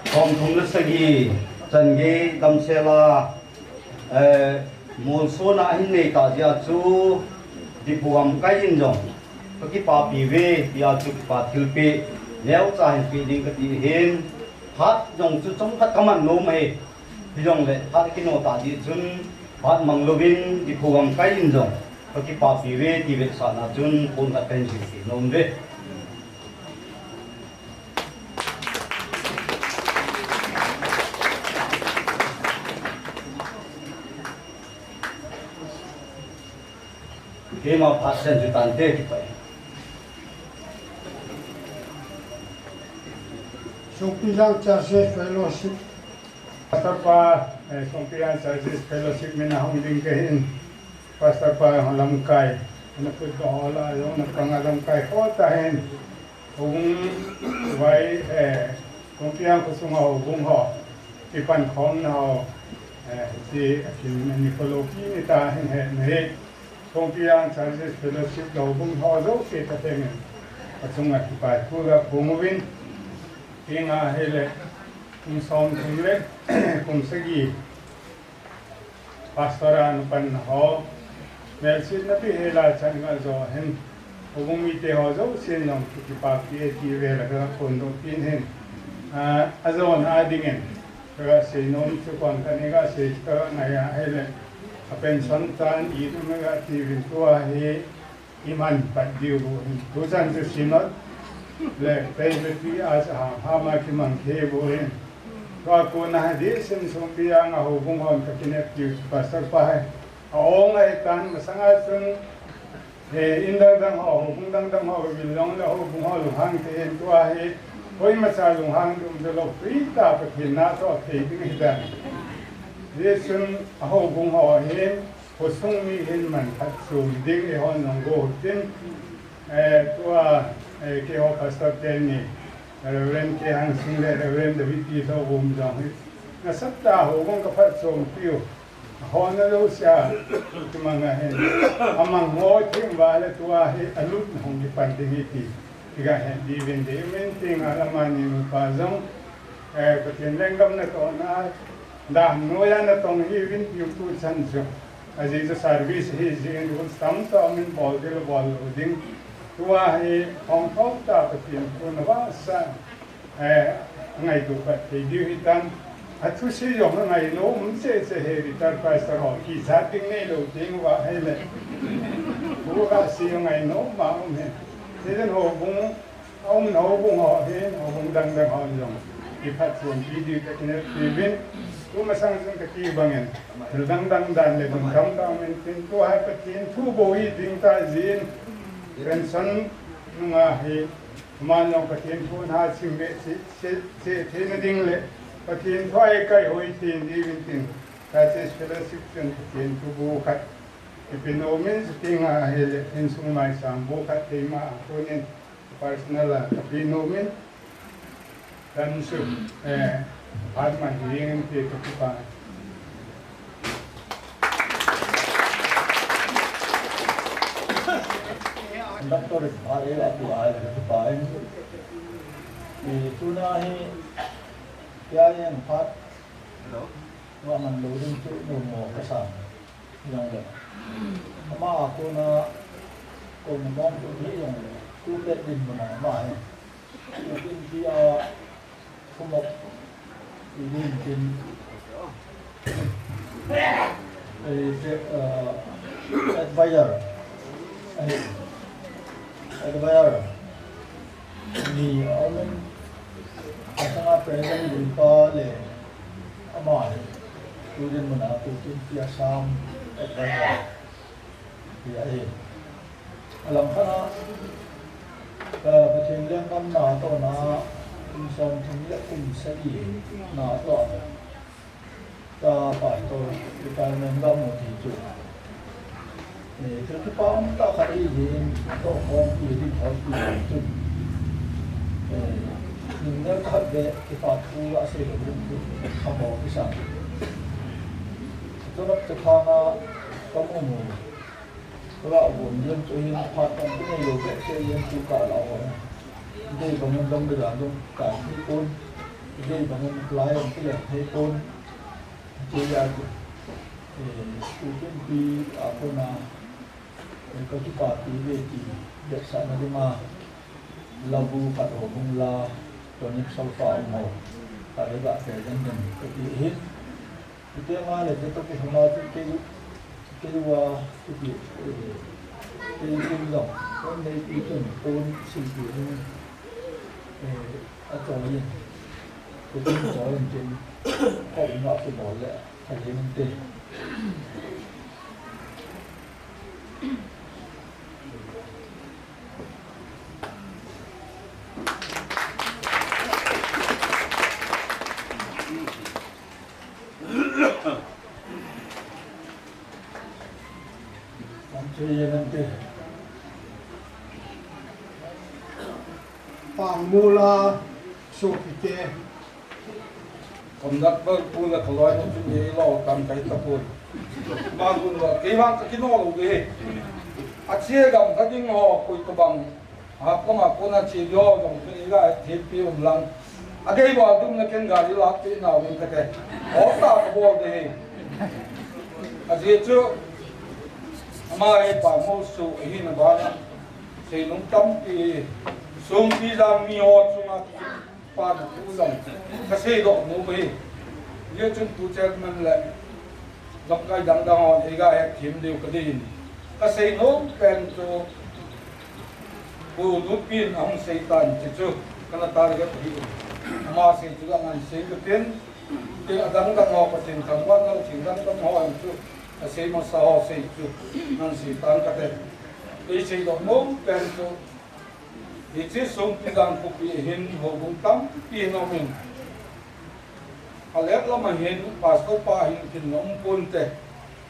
somthum le sagi changei damsel a, eh, molsona ahin nei tah jeh a chu, Diphu Gamkai in jong kakipapi uve, tia chu kipa thilpeh neocha hin peh ding kati ahin. Phat jong chu chomkhat kaman nom e. Hijongle phat kino ta ding chun phat mang louvin diphu gamkai in jong kakipapi uve ti vetsahna chun pon khat kahin sei nom uve. Keima phat sen chu tante kipai. Songpijang Churches Fellowship. Pastor pa, eh, Songpijang Churches Fellowship mina hung ding kahin. Pastor pa hung lamkai. Na put ba hola, jong na panga lamkai ho tahin. Hung vai, eh, Songpijang khosung ho, hung ho. Kipan khom na ho. Eh, ti akin ani kolo ki ni tahin he, ni. Songpijang Churches Fellowship lo bung ho jouse ta tengin. Achunga kipa thu ga bung uvin. Kinga hele, kum som thum le, kum sagi. Pastor a nupan ho. Melchihna pi hela chan nga jo hin. Bung mite ho jousen jong kipapi e ti vela ka phondoh pin hin. A, ajona dingin. Ka sei nom chu kon kani ka sei ka ngai a hele. A pension chan i tu me ka ti vin tua hi iman pat diu bou hin. Tu chan chu Synod le Presbytery a cha ha, ha ma kimang khe bou hin. Tua kona hi dihsin Songpijang a houbung hon ka kinep diu chu Pastor pa hi. A ong ahi tan masanga chun, eh, in dang dang ho, houbung dang dang ho, vil long le houbung ho lunghang te hin tua hi. Koima cha lunghang dum de lo, free ta Pathen na toh thei ding hi dan. Dihsin a houbung ho hin, Khosung mi hin man phatchom ding eihon jong go tin, eh, tua, eh, keiho pastor teni, Reverend K. Hangsing le Reverend David T. Lhouvum jong hi. Nasatah a houbung ka phatchompiu. Hon a jousea, kimang a hin. Amang ho thim va le tua hi alut hung kipan ding hi ti. Iga het diuvin dei umin ti nga lama ni pa jong. Eh, Pathen lenggam natohna, dan noiya natong hiuvin tiu tu chan chu. Ajeh chu service hi jing rules tamtah umin bol ding bol lou ding. Tua hi hong thou ta Pathen thu navahsa. Eh, ngaito pat thei diu hitan. Athusi jong ngai nom cheh cheh hi retired pastor ho kichat ding neilou ding uva hile. Tua si ngai nom ma um hi. Hijeh in houbung Aum houbung ho hin, houbung dang dang ho jong. Kiphatchompi diu ka kinep diuvin. Tu masang jong kati bangin. Thil dang dang dan le dang dang dang min tin tu hai Pathen thu bou hi ding ta jin. Pension nunga hi. Aman jong Pathen thu na ching be chi, chi, chi, thina ding le. Pathen thu ai kai hoi tin diuvin tin. Churches Fellowship chun Pathen thu bou khat. Ipi nomin suting a hi le, insung mai sam bou khat keima a konin. Personal a, kapi nomin, kan su, eh, phat man hi jeng in ti ka kipa. Doctor, phat e, apu a, ka kipa in. Eh, tuna hi, kei a jeng phat. Hello. Wa man lo ding chu, no mo ka sa. Jong le. Ama a kona, kona mong ko hi jong le. Tu pet din mo na ama hi. Tu pin pi a, kumok. I din tin. Eh, eh, advisor. Eh, advisor. Ni, amen. Asanga president din pa le. Ama hi. Tu din mo na, tu pin pi a sam. Advisor. Hi ahi. Alang khat a, ka Pathen lenggam natohna, kum som thum le kum sagi natoh. Ka pastor retirement ga mu thei chu. Eh, thil kipa um tah khat ahi jeh in, tohkhompi ding thilpi chu. Eh, nungnel khat beh kipa thu asei lou ding chu, kamo kisa. Chuleh chapang a, kamu mu. Ka gah gom jeng chu hin phat tong kinei lou beh cheh jeng chu ka la ho. Dei bang in dong beh dan dong ka thei pon. Dei bang in lai dong kile thei pon. Chu ya chu. Eh, tu kin pi a kona. Eh, ka kipapi ve ti. Beh sa na ding a. Labu khat ho bung la. Tonic solfa um ho. Ave ba, kei jong jong kati hi. Kei ma le kei to kei hama chu kei, kei wa, kei, eh, kei kei jong. Kon nei pi chun kon si pi hin. Eh, a to yin. Kei chun to yin kin. Ko ma ki mo le. A yin te. Pangmula sopite. Conductor pu le kaloina chu ni lo tam kai ta pu. Ma gun lo, kei vang ka kino lo de. A che gam ka ding ho, koi to bang. A ko ma ko na che dio jong chu ni ga thil pi um lang. A gei ba dum na ken gari la pi na win ka te. O ta ka bol de. A je chu. Ama e pa mo su hi na ba na. Seinung tampi, Songpijang mi ho chunga pa na thu jong ka seidoh nom e. Hijeh chun tu chairman le lamkai dang dang hon eiga hetthem diu ka dei in. Ka seinom pen chu Pu Nutpi in ahung sei tan ti chu kana target ahi. Ama sei chu ka ngan sei ka tin, tin adang dang ho Pathen thangvah nau thil dang dang ho chu ka sei masa ho sei chu ngan sei tan ka te. Ei seidoh nom pen chu Hiche Songpijang khopi hin houbung tampi hin aumin. A let lam a hin pastor pa hin thin na um pon te.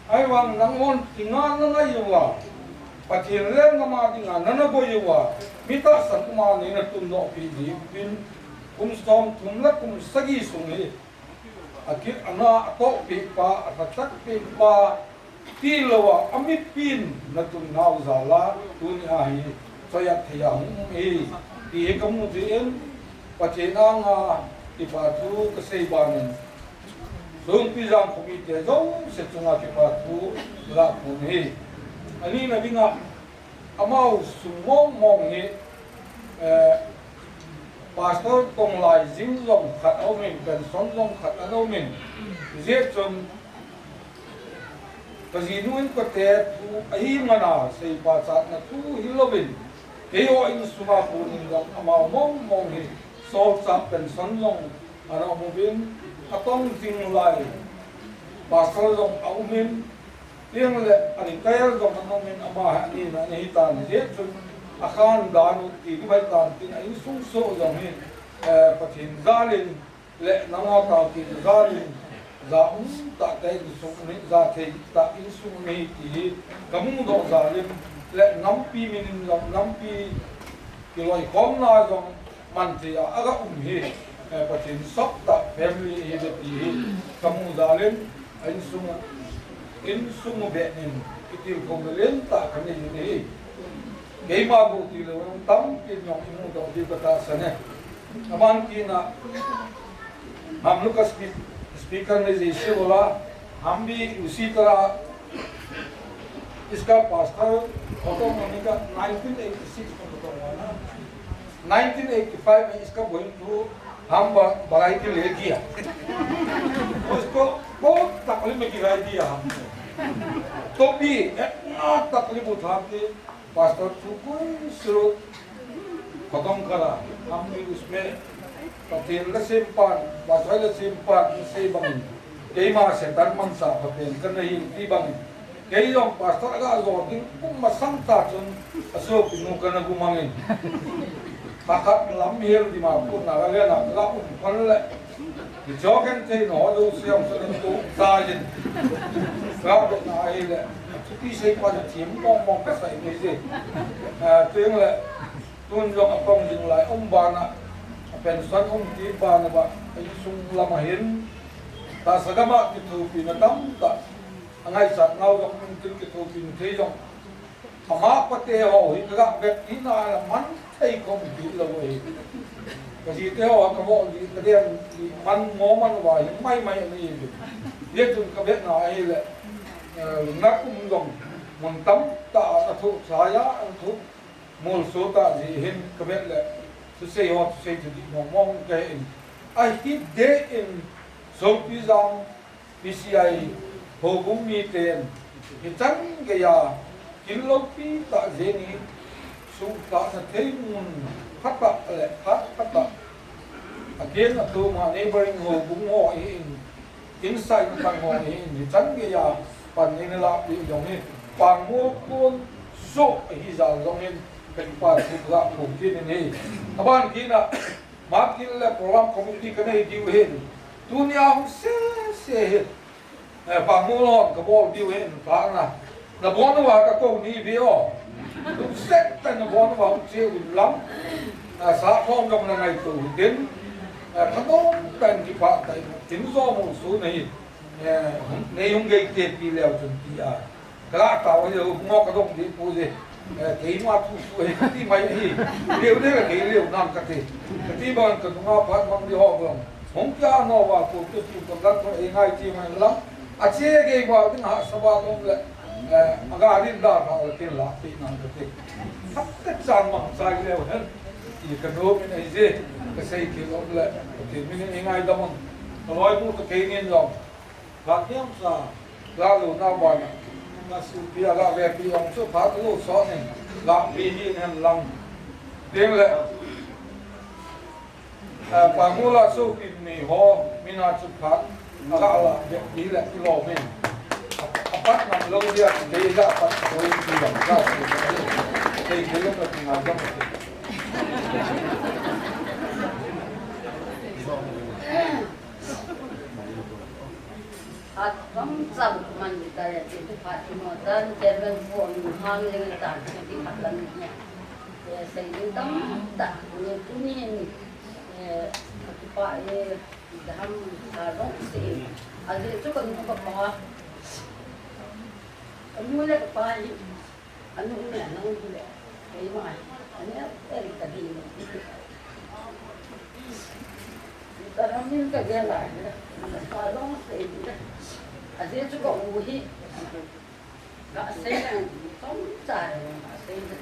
Ahivang nanghon kinga na ngai uva, Pathen lenggam a dinga nana boi uva, mi tahsan uma nei na tundoh pi ding uvin, kum som thum le kum sagi sung hi, a kit a na a toh peh pa, a thachak peh pa, Tilou a, a mipin na tun nau jal a, tuni a hi, choi a thei a hung um hi, ti hi ka mu jeh in, Pathen anga kipa thu ka sei ban in, Songpijang khopi te jouse chunga kipa thu la phon hi. Ani na dinga, amau sung mong mong hi, eh, Pastor Tonglai jing jong khat aumin, pension jong khat ana aumin, hijeh chun, Ka jinu in ka te thu ahi mana, seipachatna thu hilouvin, keiho insunga punin jong amau mong mong hi, solchah pension jong ana um uvin, atong jing lai, pastor jong aumin, tin le a retire jong ana aumin, ama hi ani na, ani hitan, hijeh chun, akhan dan u ti kibai tan tin, a insung soh jong hi, eh, Pathen jalin, Le nangho tao kit jal in, ja um tah te insung ahi, ja thei tah insung ahi ti hi ka mudoh jal in, le nampi min in jong, nampi kiloikhomna jong man thei a, aga um hi, eh, Pathen sop tah family ahi ve ti hi ka mu jal in, a insung, insung u beh in, kitilkhou na len tah ka nei in ahi. Keima bou tilou, tampi jong imudoh diu ka tahsan e. Aban kit na, हम लोग का स्पी-, स्पीकर ने जैसे बोला, हम भी उसी तरह इसका पास्टर फोटो मम्मी का नाइनटीन एटी सिक्स में फोटो हुआ ना, नाइनटीन एटी फ़ाइव में इसका बहन को हम ब-, बराई के ले गया। उसको बहुत तकलीफ में गिराई दिया हमने। तो भी इतना तकलीफ उठा के पास्टर थु koi suru khatam kara, हम भी उसमें Pathen la sempan, Pathen la sempan, sei bangin, keima Satan mangcha Pathen kana hi ti bangin, kei jong pastor aga jo ding kum masang tah chun, asopinu kana gumangin. Pakhat lam hel Dimapur Nagaland a, la um pan le. Kicho khen thei no, lo siam sa len tu, sa yin. Ka be na ai le. Chuti sei pa thiam mong mong ka sai ni si. A, tuin le. Tun jong a pong jing lai um bana. A pension um ti bana ba. A insung lam a hin. Tahsa gam a kithopi na tamtah. A ngaichat nau jong um til kithopi na thei jong. Ama pate ho hi ka ga vet hi na la man thei khom ti lo hi. Ka jite ho ka vo ni ka den ni man ngo man va hi mai mai ni hi. Ye chun ka vet na hi le, eh, na kum jong mun tamtah a thu sa ya, a thu mol so ta ji hin ka vet le. Thusei ho, thusei thudih mong mong ka hin. Ahi deh in Sopijang P C I houbung miten hichan geiya kin loupi tah jengin suhtahna thei mun phatah le phat phatah, akeng athum a neighboring houbung ho ahin, inside na thang ho ahin, hichan geiya pan eina lahpeh jong hi Pangmol kon soh ahi jal jongin ka kipathu kaga phong kit in ahi. Aban kit a Market le Program Committee kanei diu ahin. Tunia hung sese hi, eh, Pangmol hon kabol diu ahin, pang a. Nabon uva kakou ni ve o. Lungset tah in nabon uva hung che uvin lang. Eh, sa thom jong nangaito u hitin. Eh, thanom tah in kipah tah in. Tin jo mo su nahi. Eh, nei hung gei tepi leu chun tia. Kala tao hi, mo kadong ding pu je. Eh, keima thu su hi, kati mai hi. Leu de la kei leu nam kati. Kati bang kanunga phat mang di ho bang. Hung kia no va ko tu tu ko gat ko e ngai ti mai la. Ache gei va ding hahsa va lom le. Eh, aga rin da ka le kin lahpeh nang kati. Thak ka chang mang chai leu hen. Ti kanu min ahi je. Kasei kilom le. Kati min e ngaidam un. Kaloi mu ka keinin lom. Ka kiam sa, ka luna bana, ka supi a ka vepi ong chu phat lu so ne, ka pi hi ne lang. Ding le, eh, Pangmol a supi ni ho, mina chu phat, a ka la vepi le ki lo min. Apat nam lo dia, dei da pat ko ti lam ka su, dei ke lo ka ti ngai dam. Phat chomcha bou man ding tai, ati chu phat chu mo tan, chairman pu amin hang leng tan, ati phat lam ni. Eh, sei ding tamtah, ni tuni hin, eh, ati pa, eh, daham sa jong sei. Ajeh chu kanu kapa, kanu le kapa hi, Anu ne, anu hi le, keima hi, anu el ka di mo. Ka ram min ka gel a hi le, ka long se hi le. Ajeh chu ka u hi, ka sei le, chomcha le, ka sei le.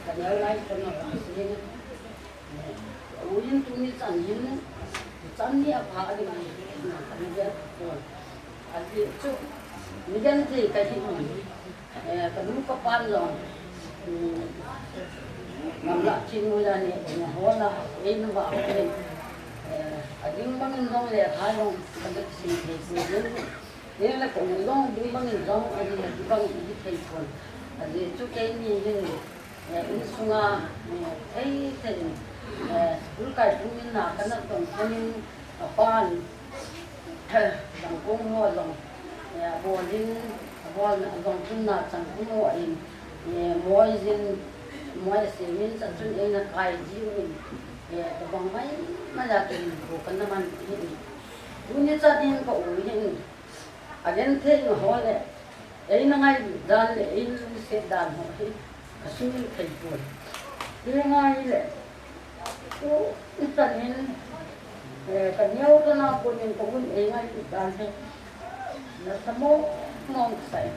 Ka neo lai ko na ka sei le. U hin tuni chan hin, chan ni apha ding ahi, ka ni gel ko. Ajeh chu, ni gel thei ka hi mo. Eh, kanu kapan jong, um, gamlah thingnoi a neh banga hol a, eina vah hol in, eh, ading bangin jong lekha jong kavet sim thei poi. Neng le kong jong ding bangin jong, ading ading bangin hi thei pon. Ajeh chu keini hin, eh, insunga, eh, thei thei in, eh, school kai pum in na kana tong pon in, apan, Jangkong ho jong, eh, abol in, abol na, jong chun na chang um ho in, eh, moi jin, moi semin sa chun eina kai jiu in, eh, tabang mai, mai a kin ko kana man in. Tuni chan in ka u hin, agenthei na ho le, Eina ngailut dan le, eina lungset dan ho hi, ka sumil thei poi. Kei ngai le, tu, ichan hin, eh, ka neo ka na pon in ka un ei ngailut dan hi. Nasa mo, mong sai.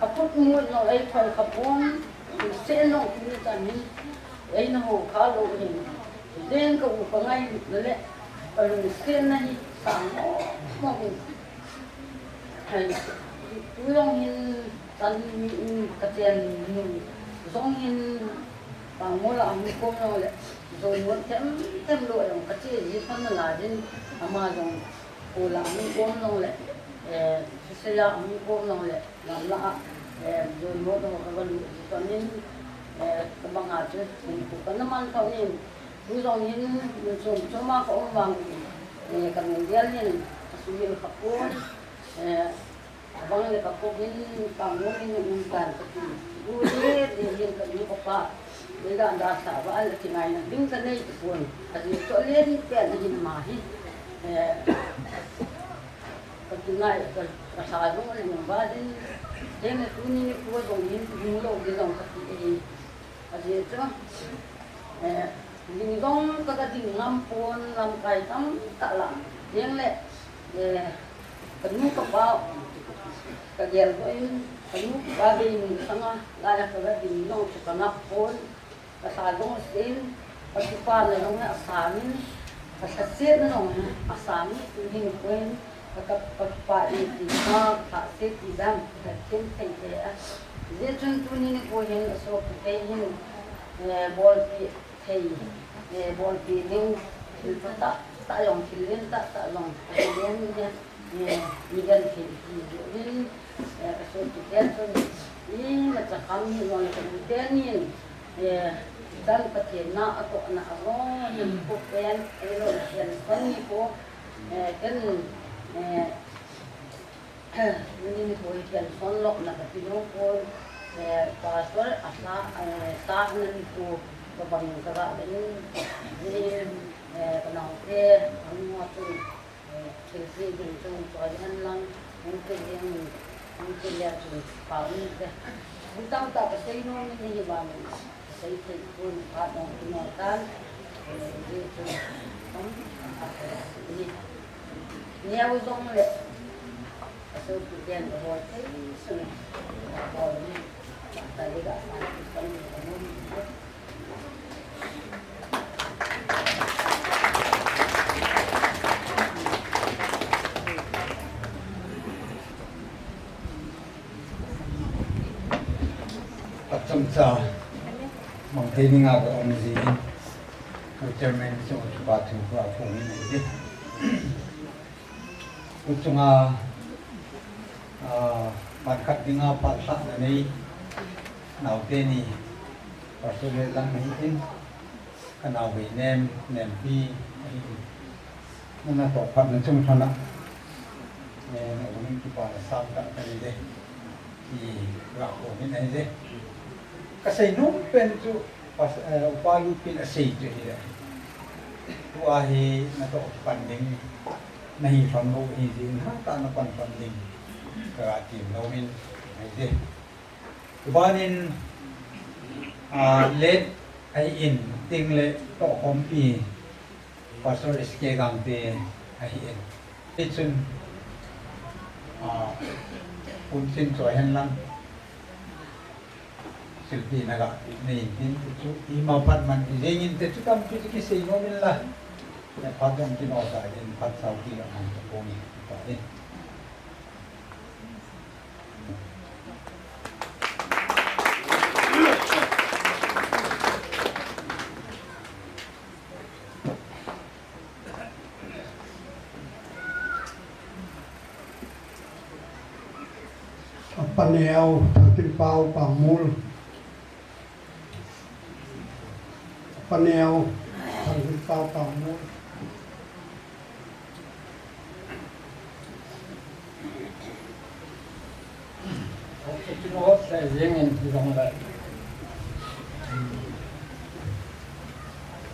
Ka khut mut jong ei thol kha pon, lungset jong tu ichan hin, eina ho kha lou hin. Len ka u ka ngailut na le, ka lungset na hi, sang mo, mong in. Hai, tu jong hin, Chan mi in ka chen nu jong hin, Pangmol a hung kom jong le, jon mot them them lou jong ka che ji pan la jin, ama jong ko la hung kom jong le, eh, Sisaya hung kom jong le, lam la a, eh, jon mot jong ka va lu ji pan in, eh, ka bang a chu, ko ka na man thou in, tu jong hin, mun chom chom a ka um vang in, eh, ka nung dial hin, ka sumil kha pon, eh, Abang le ka kou hin, ka ngol in um tan ka ti. U le, le hin ka nu ka pa. Le ga da sa va le ti ngai na ding ka nei ti pon. Ka ji to le ni pen hin ma hi. Eh, ka ti ngai ka, ka sa jong le nung ba din. Te ne tu ni ni pu jong hin tu lo di jong ka ti e. Ka ji to. Eh, Ding jong ka, ka ding ngam pon lamkai tamtah la. Ding le, eh, ka nu ka pa, ka gel doh in, ka nu ka pa bei nu sanga, la ya ka, ka ding jong chu ka ngap pon, ka sa jong sen, ka chu pa na jong a sa min, Ka lhasetna jong asang, tuni nikho hin ka, ka, ka kipah e ti, ka lhaset ti dam, ka thim thei e a. Hijeh chun tuni nikho hin asopi kei hin, eh, bolpi thei, eh, bolpi ding, thil tah, tah jong, thil len tah, tah jong, thil len len. Eh, mi gan thei hi jeh in, eh, ka sopi ten chun, imacha kham hi jong le ka nu ten in, eh, chan Pathen na a tohna a jong hin ko pen, ei lo pen son ni ko, eh, ken, eh, ni ni ko pen son lok na ka ti no ko, eh, pastor a sa, eh, sa na ni ko, ka bang ka ba in, ni, eh, ka nau te, ka nu a chun, eh, thilse ding chun choi hen lang, hung kit ding, hung kit le chun pha um te. Hung tam ta ka sei nom in hi vang, ka sei thei pon, phat nong ki nong tan, eh, hijeh chun, um, a ka sei ni. Neo jong le, ka sopi ten ka bol thei sun, ka bol ni, ta le ka san ki san ni ka nom ni. Achomcha mang thei dinga ka um jin, ka chairman chunga kipa thu ka phongin ahi. Tuchunga, ah, phat khat dinga phat lhahna nei, naote ni, Pastor Letlam ahin, ka nao Veinem, Nempi ahin, nana toh phatna chungchang a, eh, na umin kipana sangtah kahi e, ti ka phongin ahi e. Ka seinom pen chu, Pas-, eh, Upa Lupin asei chu hile. Tua hi natoh kipan ding, nahi lhon lou ahi jeh in hatah a napan lhon ding, ka ti nom in ahi e. Tuban in, ah, late ahin, tin le tohkhompi, Pastor S K Gangte ahin. Hichun, ah, punchin choi hen lang. Silpi na ga nei tin chu ima phat man jeng in te chu tampi chu kisei nom in la. Ne phat jong kino ta in phat sau ki la man ko ni ta in. Apa neo, Thangtinpao Pangmul. Apa neo, Thangtinpao Pangmul. Kino se jeng in ti jong le.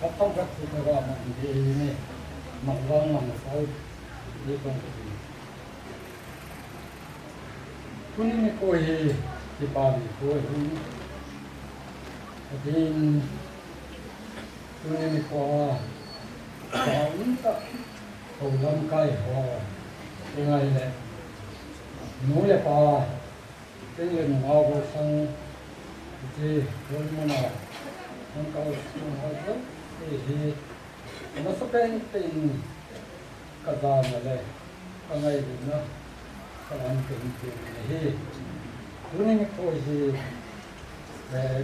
Khat tong khat chu ka ga man ding ahi ne. Mang vang mang sau. Ni tong ka ti. Tuni nikho hi, kipa nikho ahi. Atin, tuni nikho a, pa um tah, ho lamkai ho, i ngai le, nu le pa, tin le nungah golsang, ti, golmuna, nungah golsang ho, ti hi, Amasapen pen ka jana le ka ngailutna ka lan pen pen ahi. Tuni nikho hi, eh,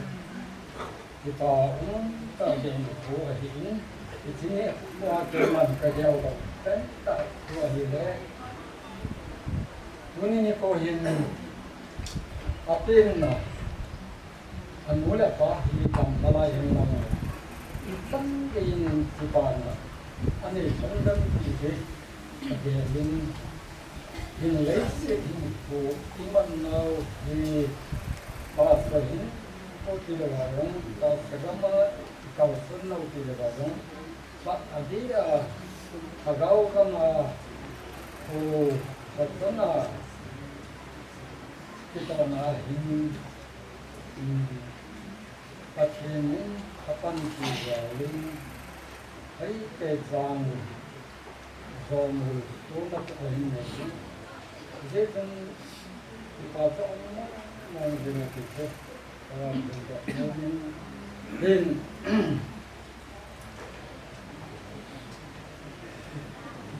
kipa um tah pen nikho ahin, hiche nikho a keiman ka gel doh pen tah thu ahile, tuni nikho hin apenna Anu le apa hi dam nalai hen lang. Ichan geiyin kipana anei thei ding ti hi. Agelin hin leiset hin khu iman nau hi pastor hin khu ti le vang, pastor gam a kalson nau ti le vang. Ba adia agau gam a khu kalson a kitona hin. Pathen in apanpi jal in, eite jang jomul tuna chu ahin nei in, hijeh chun kipa chu aum mong mong ding ati chu, aum ding ati chu, hin,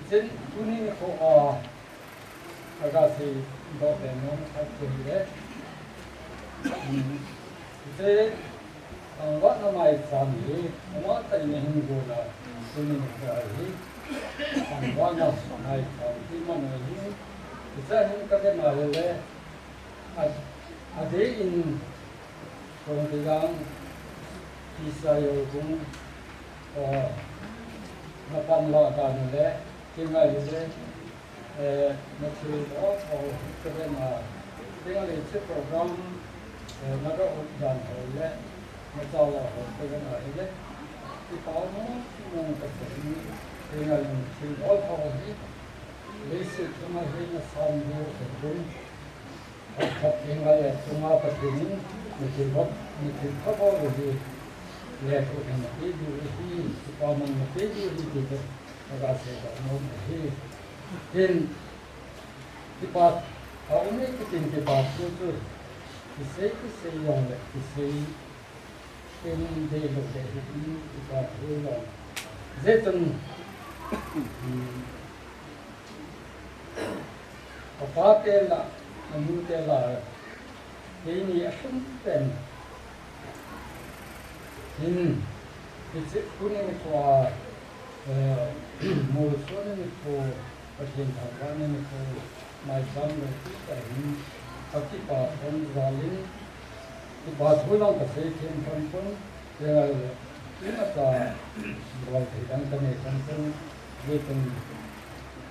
Tin, tuni nikho a, aga seidoh be nom khat chu hile, um, hiche thangvahna maicham hi, ama tah in ahin gon a, tuni nikho a hi, thangvahna maicham ti man ahi, hiche hin kavet na hile, a, adeh in, Kong Tijang, T C I O kong, eh, napan lah dan le, kingai le, eh, nathildoh ho, kavet na, kingai le hiche program, eh, naga up dan ho le, nachao ho, kavet na hile, kipah mong mong kasei, kingai le nathildoh ho hi, leiset thema hi nasan diu kahi. Khat khat kingai le chunga Pathen in, nathil pha, nathil pha bou hi, lethuh in napeh diu ahi, kipah man napeh diu ahi ti chu, kaga seidoh nom ahi. Tin, kipah, aum e kitin kipathu chu, kisei, kisei jong le, kisei, tin deilou le, kipathu jong. Hijeh chun, um, Apa te lah, anu te lah, keini alhum pen. Hin, hiche tuni nikho a, eh, molsona nikho, Pathen thangvahna nikho, maicham le ti tah hin, kakipah khom jal in, kipathu jong kasei them khom pon, Imacha bol thei dang kanei khan chun, hijeh chun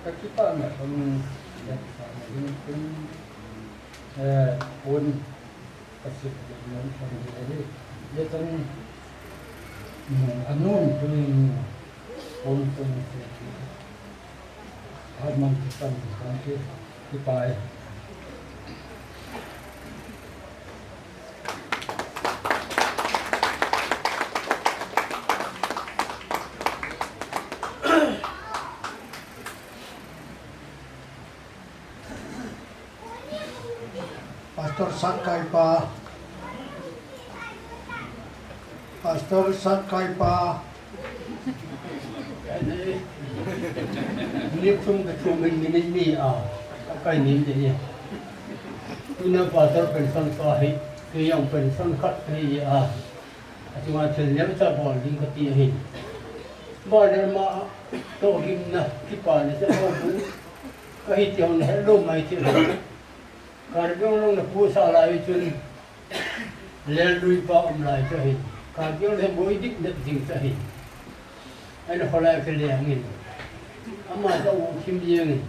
kakipahna chun, lepsahna ding chun, eh, pon kasip ding nom chun ahi. Hijeh chun, um, anun tuin pon chun Herman Christian Christian ki, kipa e. Pastor Satkaipa. Pastor Satkaipa. Minute thum kathum in minute ni a, kakai nin de ni. Tuna pastor pension pa hi, kei jong pension khat kahi a. Achunga thil neocha bol ding kati ahi. Bol le ama toh gimna, kipana chu aum bu. Kahi ti hon hello mai ti. Karbi Anglong na pu sa lai chun, Lel lui pa um lai chu ahi. Karbi Anglong hi boi dik nep jing chu ahi. Ahin kholai kile angin. Ama chu u thim jeng in.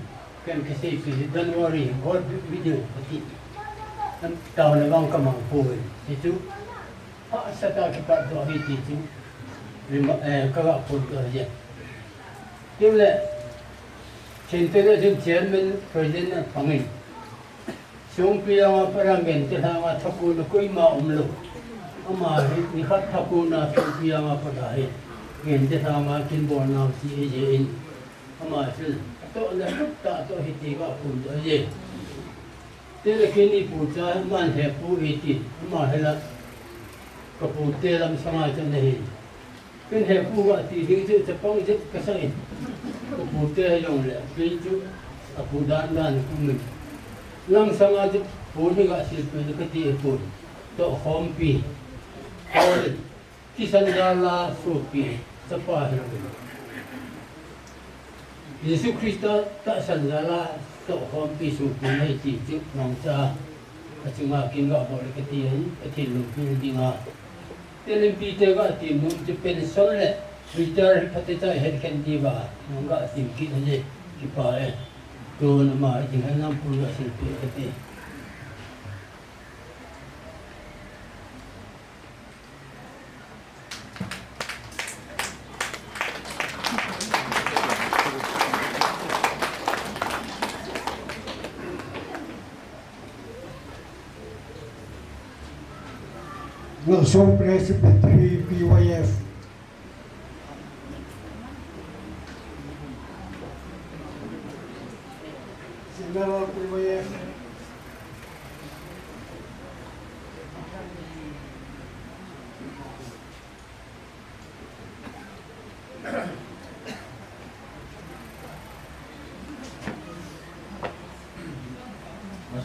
Ken kisei pi January, God video kati. An taona vang kamang poi. Ti chu. Hahsat a kipatdoh ahi ti chu. Rima, eh, kaga phondoh ahi. Chule, Centenary Chairman President a pangin. Songpi anga pat a Gente lhanga thakona koima umlou. Ama hi nikhat thakona Songpi anga pat a hi Gente lhanga kin bolnau ti ahi jeh in. Ama chun atoh le tah toh hiti ga phondoh ahi. Tele kini pu cha man he pu hiti. Ama hela kapu te lamsanga chun ahi. Ken he pu ga ti ding chu chapang jep kasah in. Kapu te jong le, ken chu apu dan dan kum in. Lamsanga chu pu ni ga silpeh le kati e pu. Tohkhompi. Ol. Thisan jal a sopi. Chapa hilou. Jesu Christa tahsan jal a tohkhompi sopi nahi ti chu mangcha. Achunga kin ga bol le kati ahi, Pathen loupina dinga. Te limpi te ga ti nom chu pension le retire hi phatecha het khen diuva, nang ga ti kit le kipa e. Tun ama ding han lam pu ga silpeh kati. Ngaosom Presbytery, P Y F. General P Y F.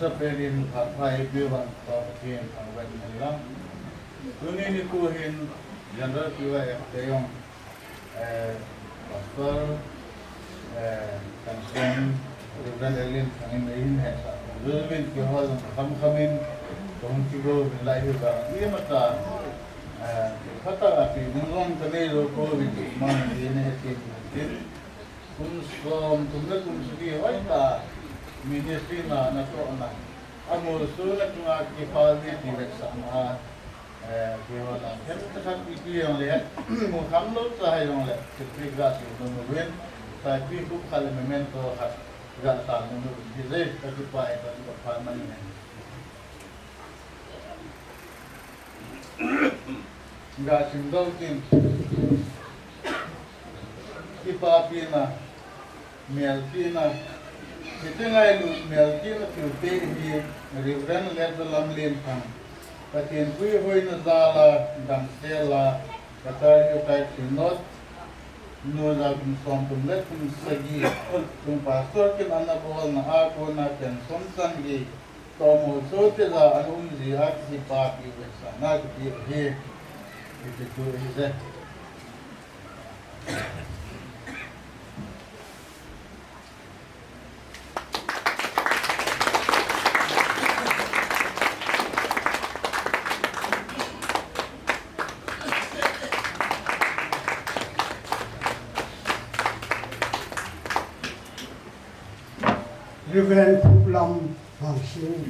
Sa perin phat pha ipi vang pa Pathen thangvah in lang. Tuni nikho hin General P Y F te jong, eh, Pastor, eh, Kansen, Reverend Elin, Sangin, Elin, eh, sa, Reverend, kihol, kham, khamin, kong chigo, bin lai, hi ba, ni mata, eh, kata, ati, nung long, kane, lo, ko, bin, man, ni, ne, tin, tin, kum, som, kum, na, kum, sagi, hoi, ta, ministry, na, na, to, na, amo, so, na, tunga, kipal, ni, ti, le, sa, ma, Eh, kihona, themkhat ipi jong le, mu kham lou cha jong le, Catholic ga sim nom uvin, taipi khup khat le memento khat ga san nom uvin, hi jeh a kakipah e, kakipah phat man e. Ga sim dou tin, kipapina, Melchihna, hiti ngailut melchihna thilpeh hi Reverend Ledzalam Lenthang, Pathen puihoina jal a damsel a, Catholic Synod, nu ja kum som thum le kum sagi, chung pastor kin ana bolna a kona pen som chan gei, tomo cho te ja ana um ji a kipapi vetsahna kipe ahi, hiti chu ahi je. Reverend Phuplam Hangsing.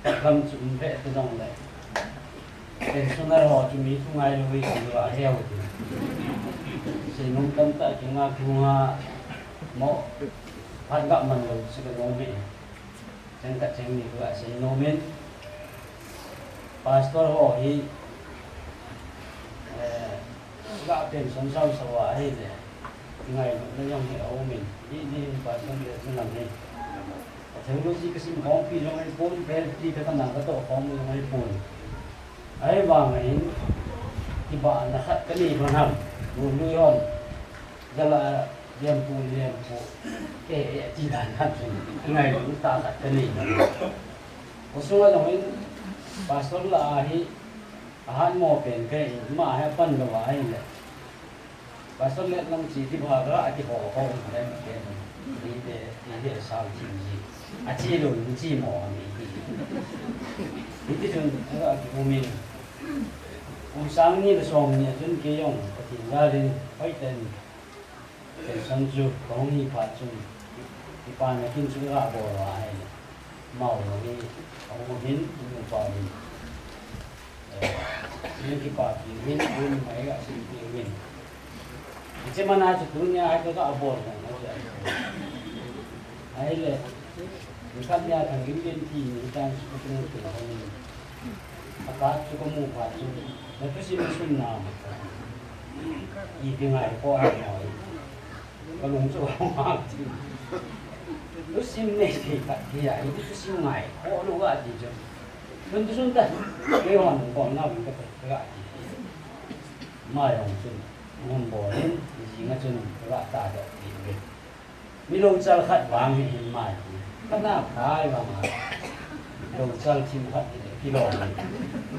Lam chu um lheh te jong le. Pensioner ho chu mi thu ngai lou hi, chu a heu ti. Seinom tamtah kinga kinga mo phat ga man lou chu ka nom e. Cheng khat cheng ni ka seinom in. Pastor ho hi, eh, ga pension sau sau a ahile, ngailutna jong hi aum in, di, di hin pastor le chun lam hi. Theology ka sim khom pi jong ahipon, P H D ka kana ka toh khom jong ahipon. Ahivang in, kibahna khat ka nei bang ham, lu lu yon, jala, Lianpu, Lianpu, eh, eh, ti dan dan chun, ngailutna tah khat ka nei. Khosung a jong in, pastor lah a hi, ahat mo pen ka hi, ama hi apan lou a ahile. Pastor Letlam chi ti ba ka ati ho ho, le ma pen, ni te, ni te sao chi ji. A chi lou, ni chi mo, ni ti. Hiti chun, a kium in. Kum sang ni le som ni a chun kei jong, Pathen jal in, hoiten. Pension chu kahung hi phat chun, kipana kin chu ka bol uva ahile, amau jong hi ahung hin, ahung pa hin, eh, min kipapi uvin, min mai ga simpi uvin. Hiche mana chu tunia hi ka bol jong ahile, nikhat nia Thangginlien thi ni tan chu ka tung tung. Apat chu kamu phat chu, na thusim sun na. Ipi ngai ko ha noi. Kalung chu hong hang ti. Thusim nei thei khat hi a, ipi thusim ngai ko lou ga ti chu. Tun tu sun ta. Kei hon ko na win ka ka ti. Mai hong chun. Hon bol in, jing a chun ka ta da ti. Mi louchal khat vang hi hin mai. Ka na kai vang a. Louchal thim khat hi le kilom.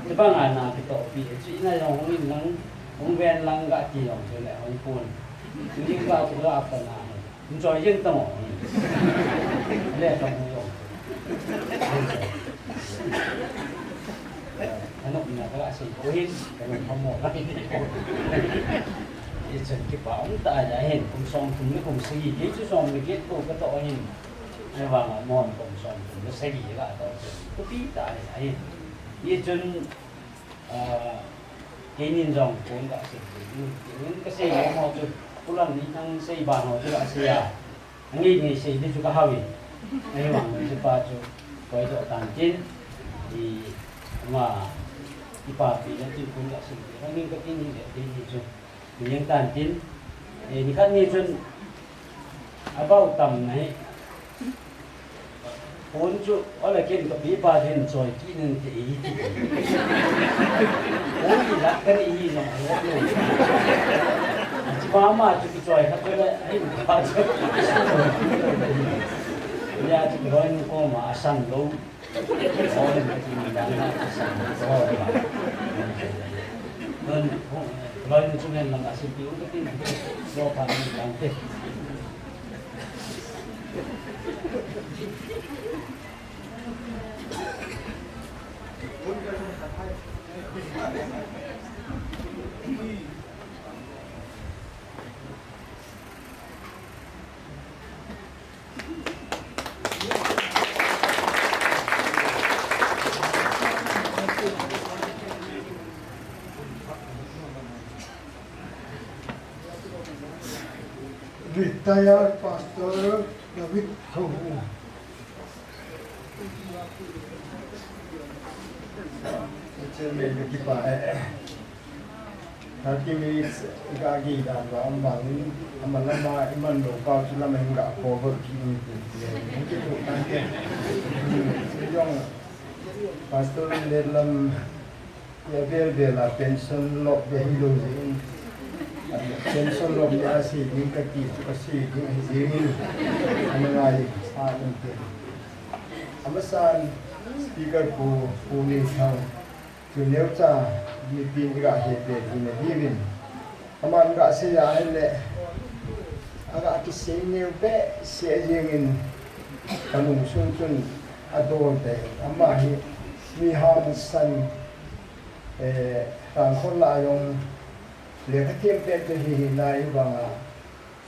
Ti bang a na kitoh pi. Chi na jong hung in lang, hung ven lang ga ti jong chu le hung pun. Ni ga chu ga pa na. Hung choi jeng ta mo. Le ka mu jong. Anop na ka sei ko hin, ka nop hamo na hin. Hichun kipa um ta ja hin, kum som thum le kum sagi, kei chu som le get ko ka toh hin. Ahivang a mon kum som thum le sagi ka toh chun. Thupi ta hi ahin. Hichun, ah, keinin jong kon ka sei. Keinin ka sei mo chu, kulang ni nang sei ba mo chu ka sei a. Angi ngi sei di chu ka hao in. Ahivang chu pa chu koi doh tan tin. I ama kipapi le tin kun la sim. Angi ka tin ni le tin ni chu. Ni yang tan tin. E, nikhat ni chun abau tam na hi. Phone chu, ole ken ka pi pa hin choi kit in te i ti. Phone hi la ka ni hi jong a lo. Chi pa ma chu ki choi kha chu le hin pa chu. Nia chu ki hon ko ma a san lo. Hon ka ti ni dan na a san lo. Hon, hon, hon chu ngen lang a sin ti u ka ti. Lo pa ni lang te. Retired Pastor David Thohu. Chairman, ka kipah e. Thirty minutes i ga gei dan uva um vangin, aman lama i man lou pau chu lama hin ga cover kit in te. Hung kithoh tante. Jong Pastor Letlam Avel vel a pension lop ve hilou jeh in, pension lop ni a sei ding kati chu ka sei ding ahi jeh in, ana ngai sa ding te. Amasan speaker pu, Pu Neithang, chu neocha mipin i ga he ve ding na diuvin. Aman ga sei a ahile, aga kisei neo behseh jeng in, ka lungsung chun adol te, ama hi mi hangsan, eh, Tangkhul lah a jong lekha them pen chu hi hi nai vanga,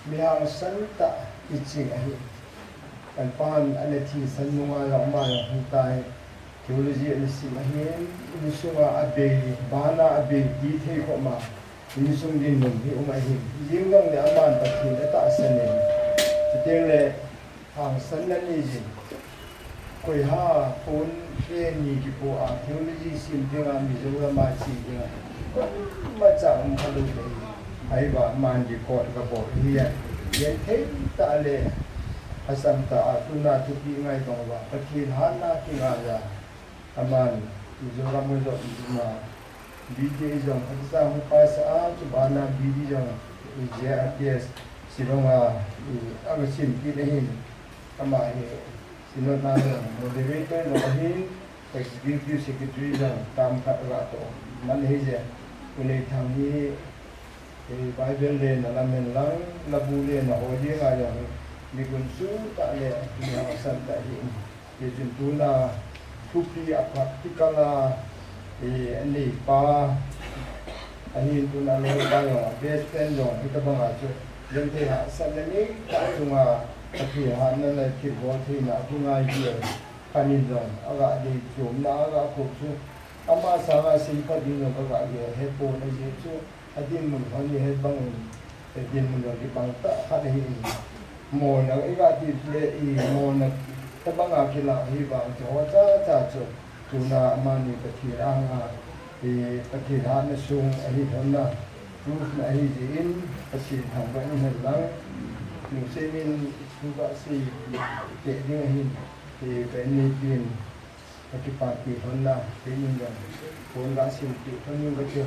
mi hangsan tah hicheng ahi. Kan pan ana thisan nunga jong ama jong hung tai, theology ana sim ahin, insunga abei, bana abei ti thei khop ma, insung dinmun hi um ahin. Jing jong le aman Pathen atahsan in. Chuteng le, hangsan na ni jin. Koi ha, phone he ni kipo a, theology sim dinga Mizoram a che dinga. Koima cha um kha lou te. Ahivang aman record ka bol hi a. Yen thei tah le, asam tah a, tuna thupi ngai tong uva. Pathen hatna kingai a. Aman, Mizoram a jong, Mizoram a. B T jong, Pakistan hung pass a, chu bana B D jong, J R T S, Shillong a, i, aga sim kit ahin. Ama hi, Synod a jong, moderator jong ahin, executive secretary jong, tam khat aga toh. Man hi je, Pu Neithang hi, i, Bible le na lam hen lang, labu le na ho jeng a jong, mi gun chu tah le, mi hangsan tah hi. Hichun tuna thupi a practical a, eh, aneipa, ahin tuna aloipa jong, a best friend jong, hitabanga chu, genthei hahsatna neitah chunga, Pathen hatna le thilbol theina, a kingai hi, khanin jong, aga dei chomna, aga kop chu, ama sanga seiphat ding jong, kaga gel, hepon ajeh chu, Adinmun hon ihet bangin, adinmun hon kibang tah khat ahin. Molna, iga ti le i molna, tabanga kilah hi vang chu ho cha cha chu. Tuna amani Pathen anga, i Pathen hatna sung ahi lhonna, proof na ahi jeh in, Pathen thangvah in hen lang. Lungset in thu kasei teh ding ahin, i ka in nei tin. Ka kipah pi lhon na, kei in jong, phone ga sim pi lhon in ka tia.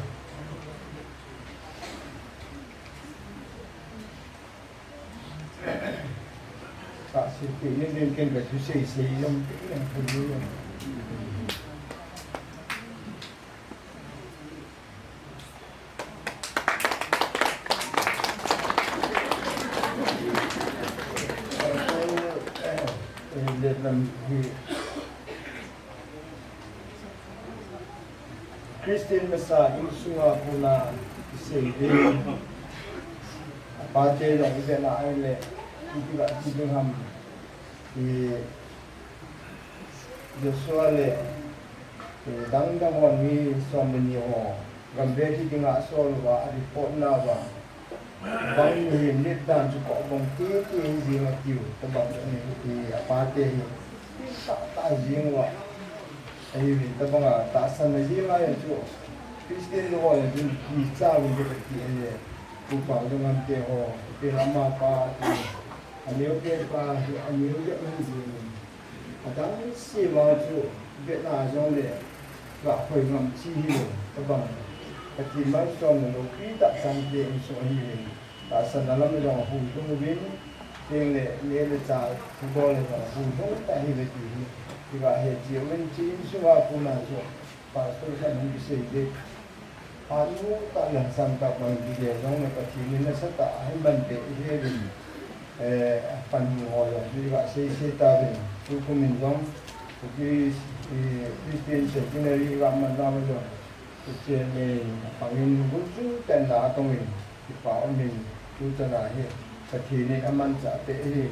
Ka sim pi in din ken ka thusei sei jong pi in ka thusei jong. Christian masa insunga kona isei ding. Apate jong ivet na ahile, iti ba ti ding ham. I Joshua le, eh, dang dang hon mi som le ni ho, gamvei hi dinga asol uva, a report na uva. Bang hi nit dan chu kobang tete hi jing atiu, tabang ni hi apate hi. Tah tah jing uva. Ahi tabanga tahsan na jing a chu. Christian lo ho chu kicha uvin kati ahi. Upa dong ante ho, pe ama pa ti. Aneo pe pa hi, aneo ya man jing. Adang se vang chu vetna jongle ga khoi ngam chi hilou, tabang Pathen malsom loupi tah chang te insung ahiuvin, tahsanna lam jong hung lhung uvin, chuteng le neh le chah thubol le jong hung lhung tah ahiuve ti hi iga het jiuvin, hiche insunga kona chu Pastor khat hung kisei ding. Phat nu tah le hasam tah bang ti le jong le Pathen in nasatah a ahin ban peh ihiuvin, eh, panmun ho jong chu iga sei sei tauvin, tukum in jong Kuki, eh, Christian Centenary iga man nau jong, Kuki Chairman bangin gunchu tah in na atong in, kipa umin, tuchan a hi Pathen in amanchah peh ahi.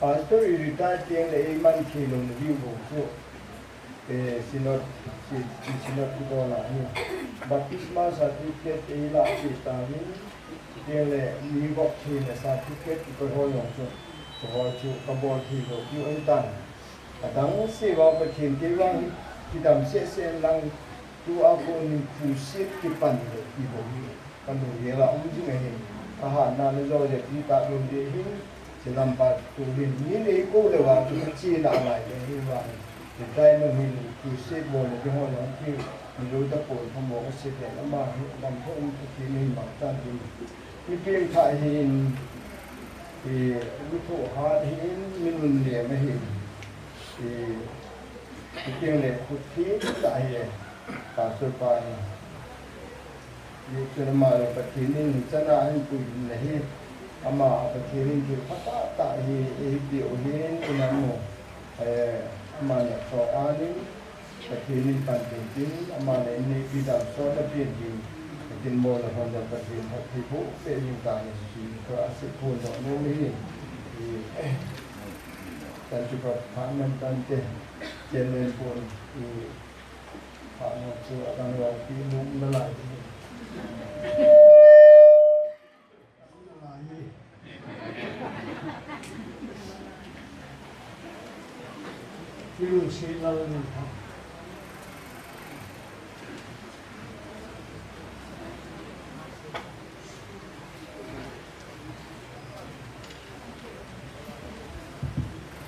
Pastor i retire teng le eiman thei lou na diu bou chu, eh, Synod, si, Synod kibol a hi baptisma certificate eilah peh tauvin, chuteng le mi vop theina certificate kikoi ho jong chu, chuho chu kabol thei lou diu ahitan. Adang se vang Pathen kei vang hi kidam seh seh in lang, tua kon in crusade kipan le ti bou hi kalunggel a um jing ahi. Kahatna le jo jep hi talou ding ahin, hiche lam pa tu hin min eikou le vang chu kachena ngai le hi vang. Hitia hin crusade bol le ding ho jong thil mi lou tapon phamo kasei le ama hi lam thum Pathen in mangchan tin. Mi pengthah ahin, eh, luthoh hat ahin, mi nunnem ahin, eh, chuteng le khut thim tah ahi, Pastor pa hi. Hichun ama le Pathen in chana ahin puiyin ahi. Ama Pathen in thil phatah tah hi eipeh u ahin, inam u, eh, ama neh tho anin, Pathen in panpi tin, ama le in neipi dan sot na pen tin, tin mo le hon le Pathen phatthei boh peh jing tan, ti chu asei phon doh nom ahi. Chan chu kaphat man tante, chen len pon, phat nom chu adang lou pi nom nalai hi.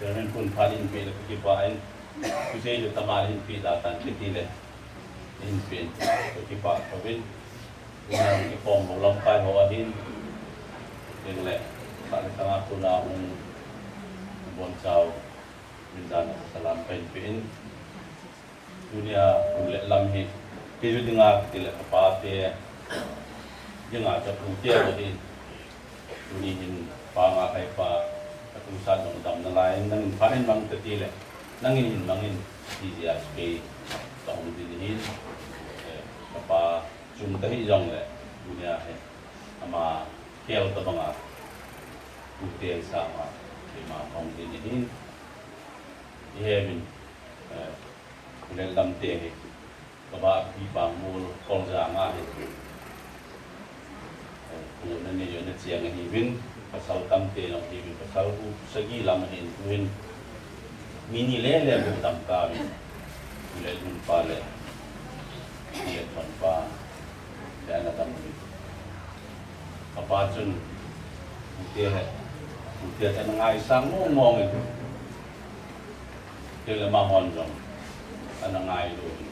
Chairman pun phat in peh le kakipah in, kusei le tama in peh da tan kiti le, in peh in kakipah tobin. Tuna i kom ho lamkai ho ahin, teng le, sa le sanga tuna hung bonchau, min dan a salam kahin pe in. Tunia, hung le lam hi, kei dinga, kei le kapa te, dinga cha pu te ahin. Tuni hin, pa nga kai pa, katu sa dong dam nalai, nangin pha in mang te ti le, nangin hin mangin, ti jia kei, ka hung din hin, eh, kapa, Chun kahi jongle, tunia hi, ama kel tabanga, tute sanga, keima kahung din ahin, iheuvin, eh, Khullen lamte hi, kaba pi pang mol, Kholjang a hi, eh, pu nanei jo nachiang ahiuvin, pasal tamte jong ahiuvin, pasal u sagi lam ahin, tuhin, mi ni le le bu dam tauvin, Khullen pa le, Khullen pa, Chana dam ni. Kapa chun, pute he, pute he ana ngaisang mong mong in. Kei le amahon jong, ana ngailou in.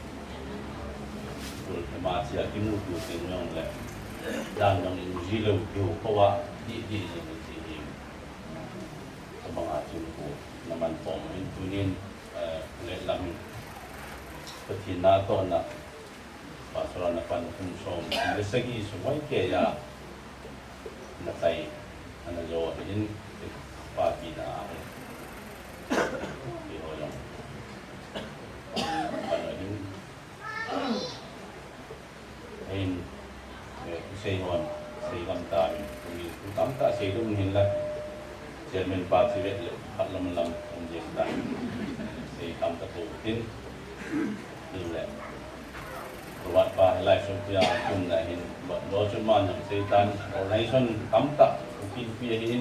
Kul kema chia kimuto teng jong le. Dan jong in ji lou kiu kova, di, di, di, di, di. Tabanga chun ku, naman pom in tunin, eh, le lam. Pathen natohna, Pastor a napan kum som le sagi sung Y K a natai ana jo ahin, papi na ahi. Keiho jong pan ahin. Ahin, eh, sei hon, sei gam ta ahin. Tuni, tu tamtah sei dum hinla. Chairman pa chi vet le, phat lam lam, um jeng ta. Sei tamtah tu tin. Tin le. Robert pa, hilai sung tia, kum na hin, ba, lo chun man jong sei tan, organization tamtah, Kuki Inpi ahin,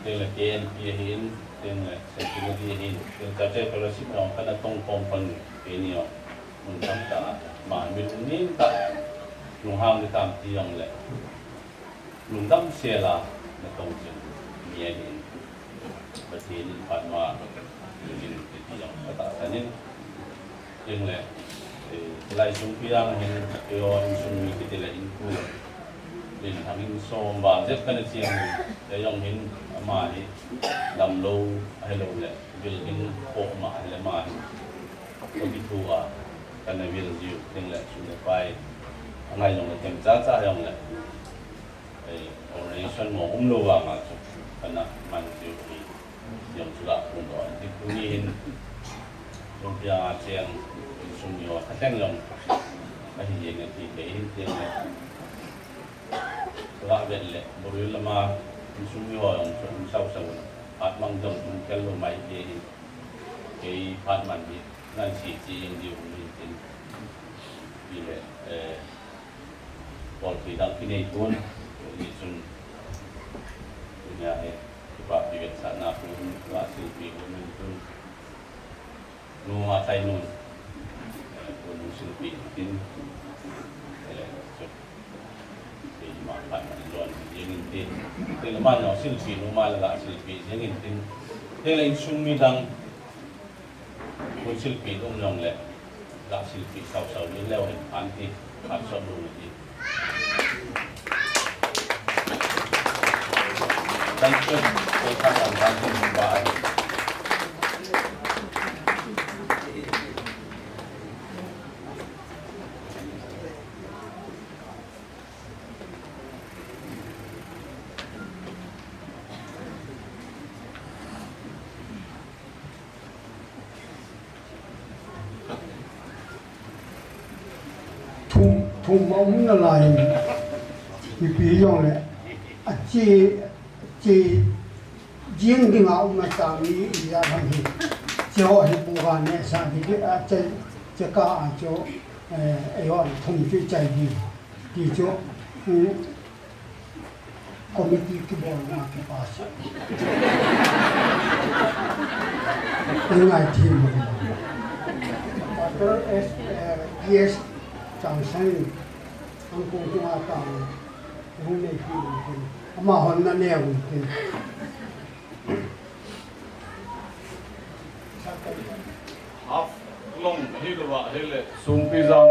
tin le K N P ahin, tin le Centenary ahin, tin le Church Fellowship jong kana tong khom pan, keini jong, mun tamtah, ma, min nin tah, lunghang ni tam ti jong le. Lungdam sela natong jing mi ahin, Pathen in phat ma Tin, tin, tin, ka tahsan in. Tin le, eh, lai sung pi dang hin, keiho insung mi kiti le in ku. Tin, hangin som val jep kana chiang, kei jong hin, ama hi, damlou, ahilou le, vil hin, po ma, ahile ama hi. Ko kithu a, kana vil jiu, tin le, sum le pai. Angai jong le, themcha cha jong le. Eh, organization mo umlou vanga chu kana man chu hi, jong chu la kun doh in. Ti tuni hin, Lungpia a cheng insung mi ho khateng jong ahi jeng e ti kei hin ti le. Chu la vet le, Boruil lama insung mi ho jong chu um sau sau, phat mang jong um khel lou mai ti hi. Kei phat man hi, ngan si chi jeng diu hi tin. Ti le, eh, Pawl pi dang kinei tun, tuni chun, tunia hi, kipa pi vetsahna pun, va silpi hun tun, nu a thai nun, eh, pun silpi tin, eh, chu, keima phat man lon jeng in tin, tin ma no silpi nu ma la silpi jeng in tin, tin le insung mi dang, Kun silpi um jong le, la silpi sau sau ding leu hin phan ti, phan sot lou ti. Thank you. Kei khan lam phan ti ba. Thum, thum a um nalai in, mipi jong le, a che, che, jing ding a um a chang mi, ijat ham hi, che ho hi bu ga ne sa di, a che, che ka a cho, eh, eiho thum chu chai di, ti cho, um, Committee kibolna kipa sah. Ngai thim. Pastor S, eh, P S Changsang, Angkung chunga tang, hung nei pi un tin. Amahon na neh un tin. Half long hi lo va hi le. Sungpi jang.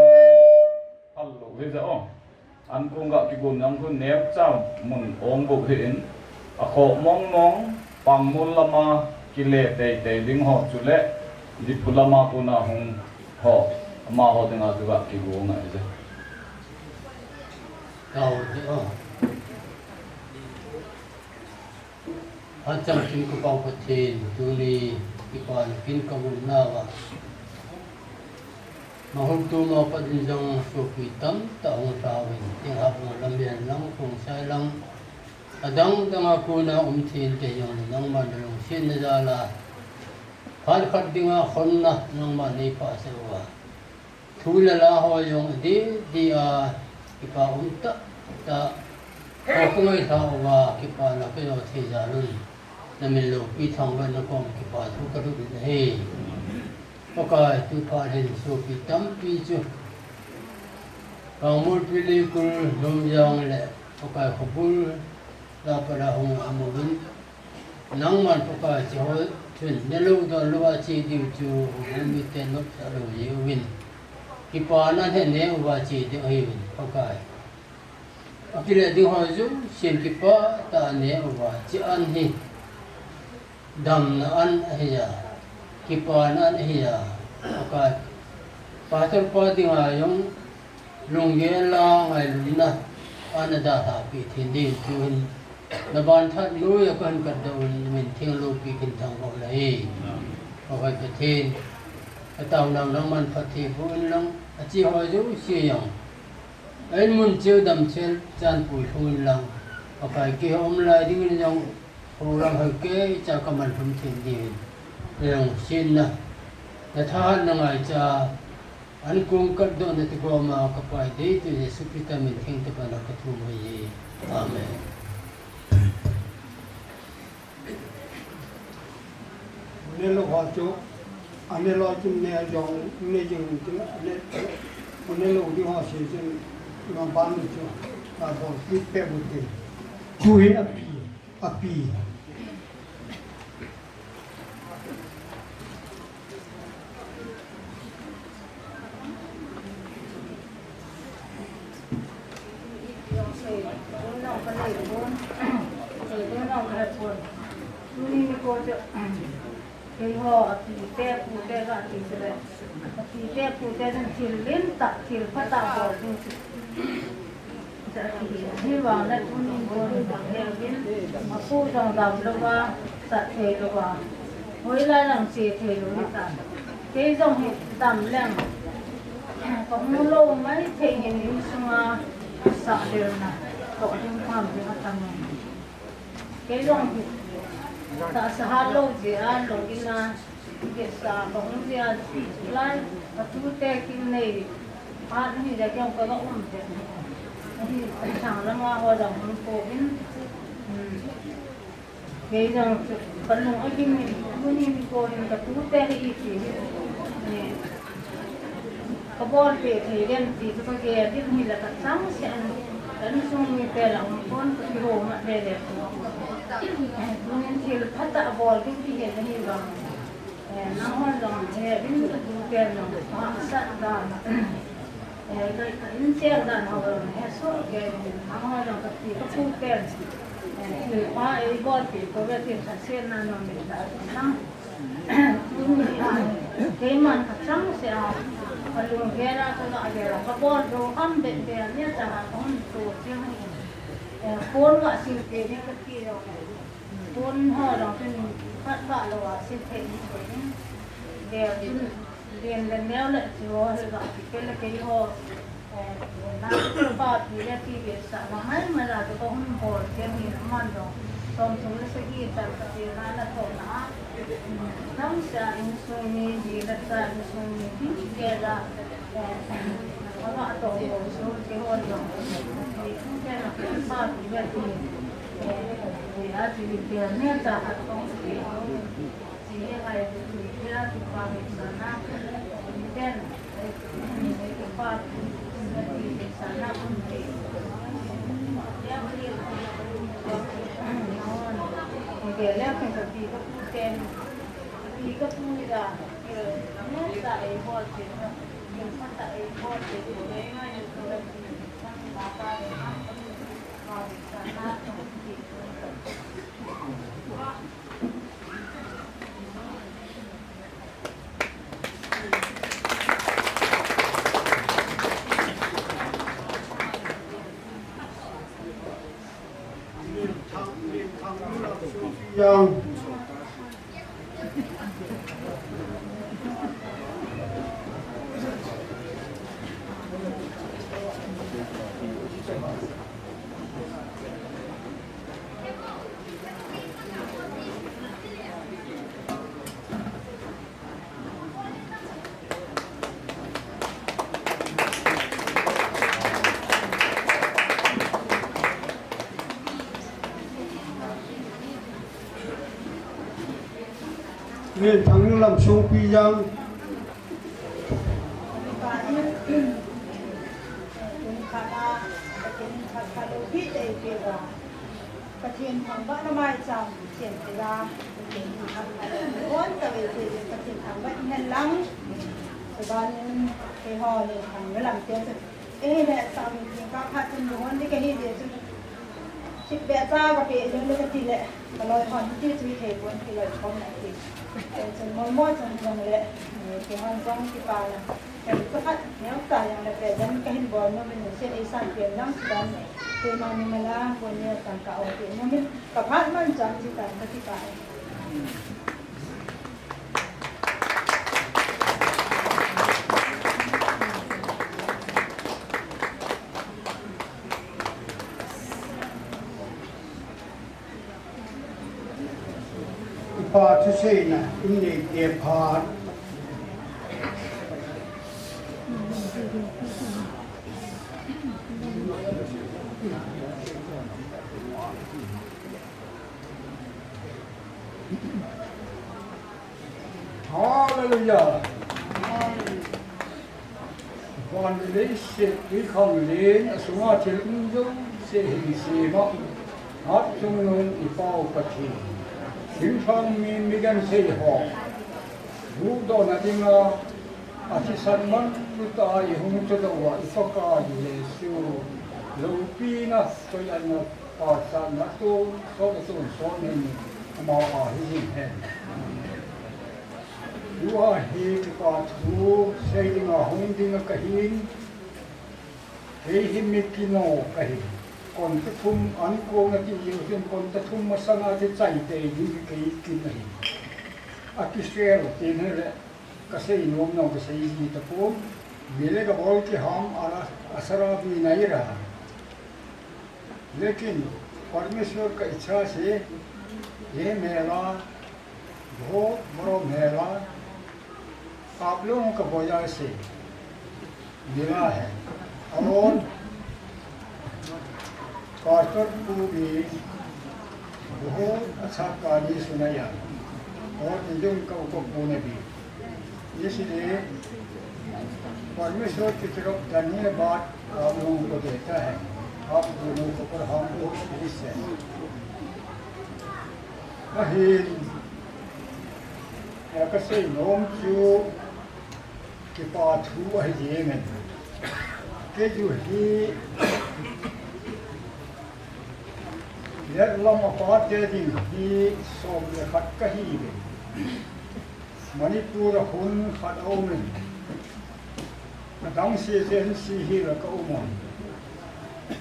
Phal lou hi jeh o. Angkung ga kigon jong khu nemcha mun ong bou hi in, akhoh mong mong, Pangmul lama kile tei tei ding ho chule, Diphu lama kona hung ho, amaho dinga chu ga kigon ngai je. Kau je o. Hachang chun ka Pau Pathen, tuni kipa nakin ka mun nauva. Mahul tuma pat in jong sopi tamtah hung lha uvin, Thinghap lang, Lambian lang, Khongsai lang, adang dang a kona um thei te jong le nangman na lungsetna jal a, phat khat dinga khonna nangman nei pahsah uva. Thu le la ho jong adih dih a, kipa um tah tah. Ho ka ngailha uva, kipana ka jo thei jal un. Na min loupi thangvahna kom kipa thu ka dot in ahi. Pakai, tu phat hin sopi tampi chu Pangmul, Pilikul, Numjang le Pakai Khopul la pat a hung um uvin. Nangman Pakai, hiche ho chun nelou donlou a che diu chu houbung miten nopsah lou jeh uvin, kipana neh neh uva che ding ahiuvin Pakai. Akile ding ho jousen kipah tah a neh uva, hiche an hi damna an ahi a, kipana an ahi a, Pakai. Pastor pa dinga jong lunggel a ngailutna a na dalhah peh thei ding tuhin, na ban that noiya ka hin katdoh un, na min theng loupi kin thangvah un ahi. Pakai Pathen, ka taona nangman phatthei boh in lang, ache ho jouse jong a in mun cheh u damsel chan pui lhung in lang, Pakai, keiho um lai dingin jong, Program hoi kei cha ka man lhum thei ding in, na lungsetna, na thahatna ngaicha, Angkung katdohna ti koma ka Pai deitu Jesu Christa min theng tah a ka thum ahi. Amen. Nelou ho chu, anelou chu ne jong, ne jing chu, ane, anelou ding ho se chu, na ban chu, ka bol kit pe bu tin. Chu hin api. Api. Tuni nikho chu, keiho apite pute kati chule, apite pute chun thil lentah, thil phatah bol ding chu. Hivang le tuni nikho chu bang heuvin, apu jong damlouva, sat theilouva, hoilai lang che theilou hitan. Kei jong hi damleng, kahung lou maithei hin insunga sahlelna toh ding pam ding atam e. Kei jong hi tahsa hatlou jeh a lou in a, kisa kahung jeh a, lai katute kin nei phat hile kei jong kaga um jeh. Ahi, sang langa ho jong hung pouvin. Kei jong chu kalung agim in, tuni nikho hin katute hi iti hi, kabolpeh thei dem ti chu kagel in, hile kachangseh in, ka insung mite lah umpon, kakihou mat lele chu. Tunin thil phatah bol ding kihet ahi vang, nanghon jong heuvin, katuten jong hahsat dan, ka inchen dan ho jong hesoh kei, nanghon jong kapi kapu ten thilpha eibolpeh pouve tin lhasetna nom in, tuni a keiman kachangseh a, kalunggel a, kagahgel a, kabol jou ham bep bep a, neh tah a kahung to jeng in, phone gasilpeh ding kati jong, phone ho jong chun khat kah louva silpeh ding, gel chun, len le neo le chu ho hi ga kipel le keiho, eh, na papi le ti ve sa na mai mai la chu kahung bol kei hin aman jong som thum le sagi chan kati na natohna a, damsel a insung mi, ji le cha insung mi, ti kei la, eh, aga toh bol chu keiho jong, eh, kei la papi le ti, eh, a ti ve neo cha a tong ti. Yang. Len thang lam sung pi yang. Pathen thangvahna maicham chen tila, Pathen thangvahna on tave te, Pathen thangvah in lang. Chubanin keiho le thangvah lam te chu, eh, le sam thing ka khat chun hon di kahi de chu. Sip be cha ka pe jong le kati le, kaloi hon ti chu thei pon kiloi khom na ti. Chun mo mo chun jong le, keihon jong kipa la. Kei pakhat neo ta jong le present kahin bol nom in, se ei san pen lang sudan, keima ni mala, bon neo tangka o pen nom in, kaphat man cham ji tan kati pa e. Ipa thuseina in neite phat. Hallelujah. Van le leiset, twikhanglen, asunga thil um jouse hin sema, Hatchungnung i Pau Pathen, thinglhang mi, mi genthei ho huhdohna dinga, athisan manlu tah a i hung chulouva, i Pakai Jesu, lou Pina, toianna, pachatna, tonsot, tonsot nei, amau a hi jing hen. Tua hi kipa thu sei dinga hung dinga kahin, kei hi mi kino kahi. Konta thum an kona ti jing chun konta thum masanga ti chai tei ding kei kin ahi. Akisel tin hele. Kasei nom nom kasei ji tapon, mile kabol kiham ala asara bi naira. लेकिन परमेश्वर का इच्छा से ये मेला बहुत बड़ा मेला आप लोगों का वजह से मिला है। और पास्टर को भी बहुत अच्छा कहानी सुनाया और इंजन का ऊपर बोने भी। इसलिए परमेश्वर की तरफ धन्यवाद आप लोगों को देता है, आप दोनों को पर हम बहुत खुश हैं। Ahin, ya kasei nom chu kipa thu ahi jengin. Kei chu hi Letlam a pate ding hi som le khat kahi ve. Manipur a hun khat a um in. Adang se jen si hi la ka um a.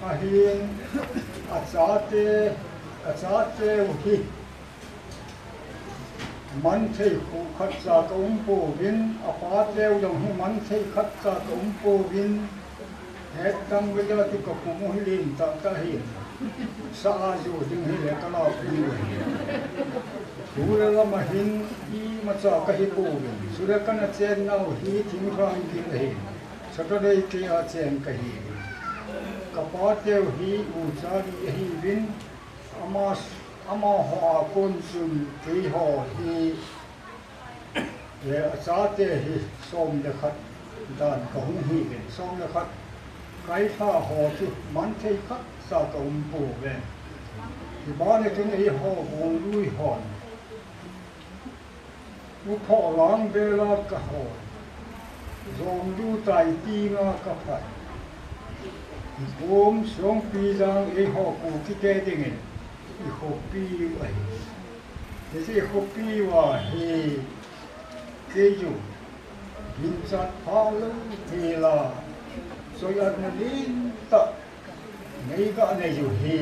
Ahin achate, achate u hi. Man thei khu khat cha ka um pouvin, a pa teu jong hi man thei khat cha ka um pouvin, het tam ve ja tu ka pum u hi len tah tah hi. Sa a ju ding hi le ka lau pi u hi. Thu le lam a hin imacha ka hi pouvin. Chule ka na chen nau hi thing rang ding ahi. Saturday kei a chen ka hi. Ka pa teu hi u cha li ahi vin, Ama, amaho a kon chun keiho hi, eh, achate hi som le khat dan ka hung hi ve. Som le khat kailha ho chu man thei khat cha ka um pouve. Hibana chun eiho Golui hon U pholang vela ka hon, jong du tai tinga ka phat. I kom Songpi jang eiho Kukite dingin i khopi u ahi. Hiche i khopi uva hi kei u ginchat pha lou hela, choi-atna lentah nei ga nei u hi.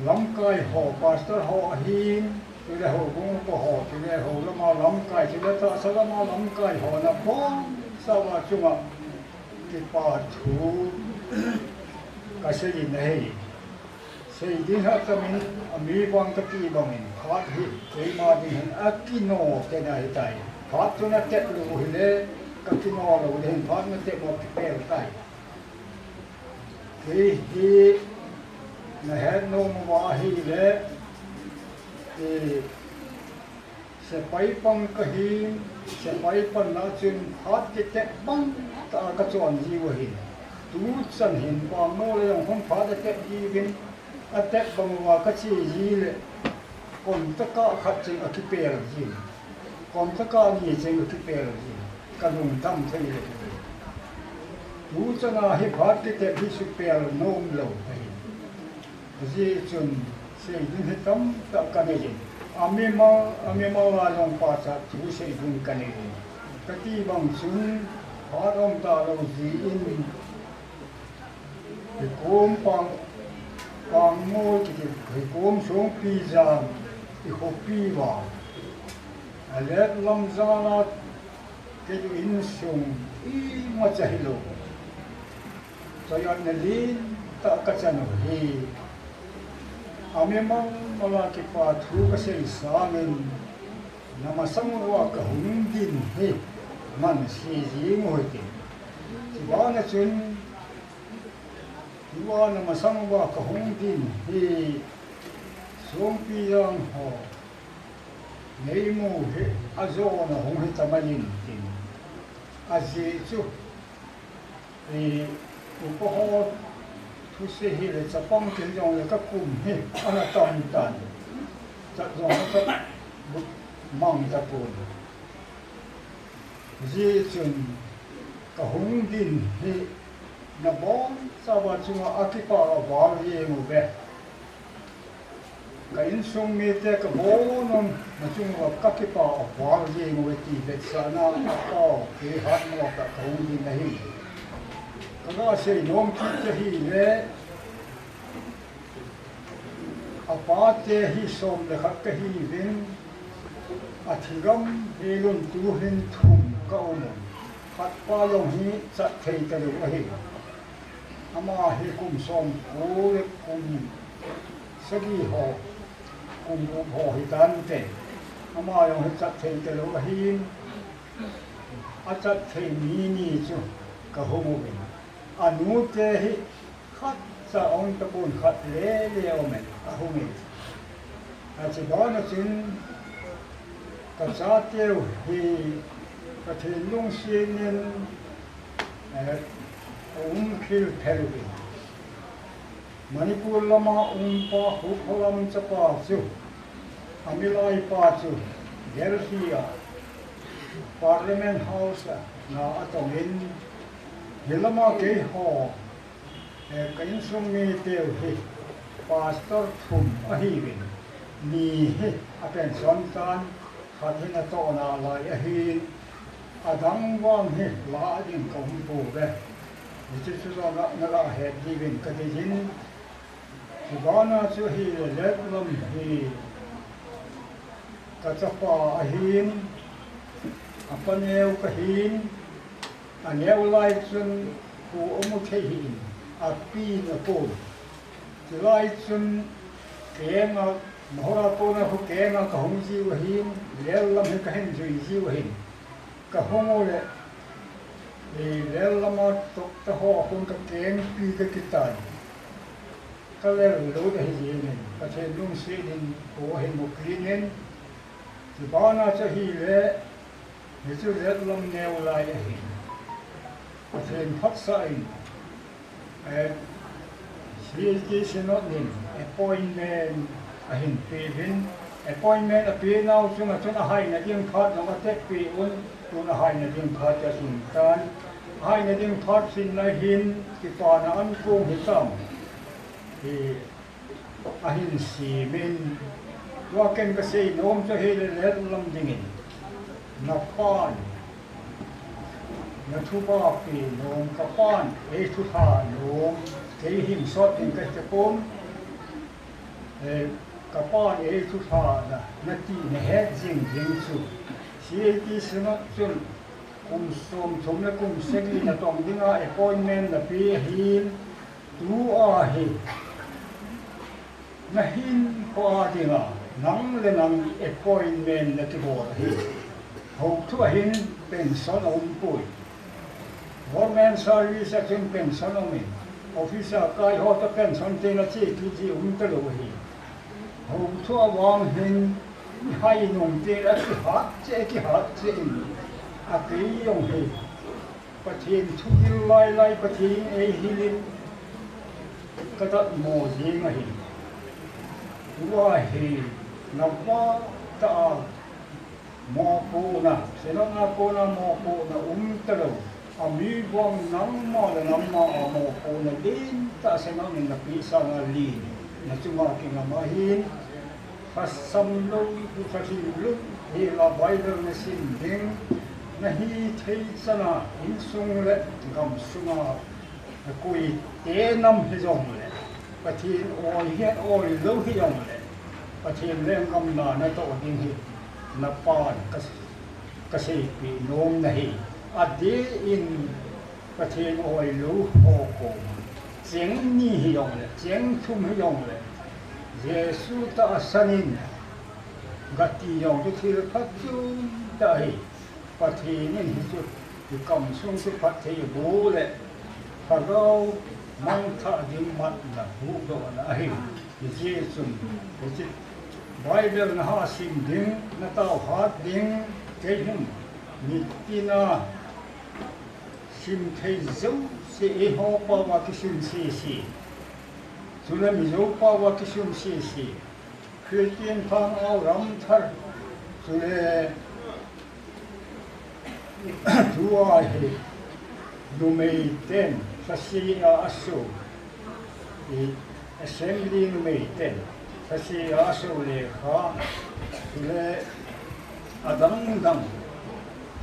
Lamkai ho, pastor ho ahin, chule houbung upa ho, chule hou lama lamkai, chule tahsa lama lamkai ho na pon sava chunga kipa thu ka sei in ahi. Sei ding ha tamin, ami vang ka ti bangin, phat hi keima ding hin akino tena ahitai. Phat chu na tet lou hile, ka kino lou ding hin, phat na tet mo kipel tai. Kei hi na het nom uva ahile, eh, sepai pang kahin, sepai panna chun phat kitep bang tah a ka chon jiu ahin. Tuchan hin Pangmo le jong khun phat atep jiuvin, atep bang uva ka che ji le, kom taka khat cheng akipel jin. Kom taka ni cheng akipel jin. Ka lungdam thei le. Tuchan a hi phat kitep hi supel nom lou ahi. Ajeh chun sei ding hi tamtah ka nei in. Amimal, amimal a jong pachat thu sei ding ka nei in. Ka ti bang chun phat um talou jin. Hikom Pang, Pangmo kiti, hikom Songpi jang, i khopi uva. A let lam jal a kei u insung imacha hilou. Choi-atna lentah ka chan u hi. Amimal mal a kipa thu ka sei sangin, na masang uva ka hung din hi man sei jing u hite. Chubana chun, tua na masang uva ka hung din hi, Songpi jang ho. Nei mu hi, ajona hung hi tamai in tin. Ajeh chu, i, upa ho thusei hi le chapang tin jong le ka kum hi, ana tam tan. Chat jong ka chat mang tapon. Ajeh chun ka hung din hi, Nabonchauva chunga akipa aval jeng uve. Ka insung mite kabonun nachunguva kakipa aval jeng uve ti vetsahna a kei hatmo tah kahung ding ahi. Kaga seinom kit chu ahile, apate hi som le khat kahiuvin, athi gam helun tuhin thum kaum un. Khatpa jong hi chatthei talou ahi. Ama hi kum somko le kum sagi ho, kum gup ho hitante. Ama jong hi chatthei talou ahin, achatthei mi ni chu kahung uvin. Anute hi khatcha aum tapon, khat lele aumin ahungin. Achibana chun kachateu hi Pathen lungsetnin, eh, aumkhel phel uvin. Manipur lama umpa Khupkholam chapa chu, amilaipa chu Delhi a Parliament House a na atongin, hilama keiho, eh, ka insung miteu hi pastor thum ahiuvin, ni hi apension tan, khat hi natohna lai ahin, adang vang hi la ding kaumpouve. Hiche chu jong naga het diuvin kadeiyin, chubana chu ahile Letlam hi kachapa ahin, apa neo kahin, aneo lai chun kho amu thei hih in, api in apon. Chulai chun kenga, Mahur a kona khu kenga kahung jiu ahin, Letlam hi kahin jui jiu ahin. Kahung ule, eh, Letlam a doctor ho a kon kakengpi kakitan. Kalel lut ahi jengin, Pathen lungsetnin kho ahin muklin in, chubana chu ahile, hichu Letlam neo lai ahin. Pathen phatsah in, eh, C H T Synod in appointment ahin peuvin, appointment apenau chunga chun ahaina ding phat jong atepeh un, tun ahaina ding phat chu ahin tan. Ahaina ding phat hinna hin kipana ankong hitam, hi ahin semin. Tua ken kaseinom chu ahile Letlam dingin, napan nathupeh nom, kapan eithulha nom, kei hin sot ding kahitapon, eh, kapan eithulha na, nati nahet jing ding chu, C H T Synod chun kum somthum le kum sagi natong dinga appointment napeh ahin, tua hi nahinkhoa dinga nang le nang appointment nakibol ahi. Houthu ahin pension aumpoi. Government service a chun pension aumin, office a kai ho toh pension teng a che kit ji umtalou ahi. Houthu a vang hin hai nung teng a kihat cheh, kihat cheh in, akei jong hi Pathen thugil lailai, Pathen eihilin kadatmo jeng ahi. Tua hi navah tah a mopohna, Synod a kona mopohna umtalou, ami vang nangma le nangma a mopohna lentah Synod in napeh sanga len, nachunga kingam ahin, lhasam lou, lhahing lou hela Bible nasim ding, nahithei chana insung le gamsunga nakoite nam hijongle, Pathen oi hi oi lou hijongle, Pathen lenggam na natoh ding hi napan ka, kaseipeh nom nahi. Adeh in Pathen oilou ho koma cheng ni hijongle, cheng thum hijongle, Jesu tahsan in gati jong chu thil phatchomtah ahi. Pathen in hichu ikamsung chu phatthei boh le lhagao mangthah ding matna huhdohna ahi. Hiche chun, hiche Bible naha sim ding, natao hat ding, keihin nitina simthei jouse eiho paova kisim sese, chule Mizo paova kisim sese, Christian thangau ramthar, chule tua hi numeiten Sasi a aso, i assembly numei ten, sasi a aso lekha, le adang dang.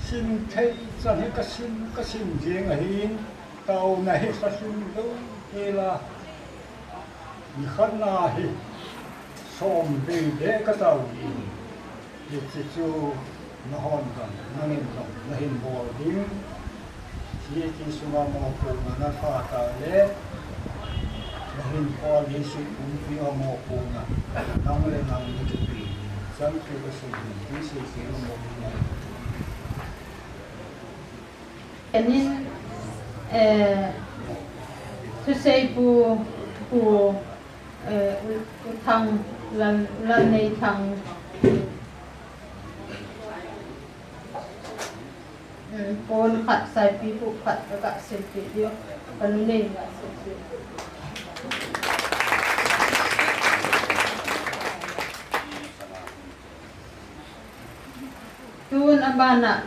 Sim thei chan hi kasim, kasim jeng ahin, taona hi sasim dou kela. Nikhat na hi som vei beh katao in, hiche chu nahon jong, nangin jong, nahin bol ding. Hiche sunga mopohna napha tale, nahin bol ding, hiche pumpi a mopohna, nang le nang nakipe ding. Chan chu kasei ding, ti sei sei mo ding. Enin, eh, Susei pu, pu, eh, U, U Thang, Lal, Lalneithang. Hmm, pon khat, saipi pu khat, ka silpeh diu. Ka nu nei ka silpeh. Tun abana,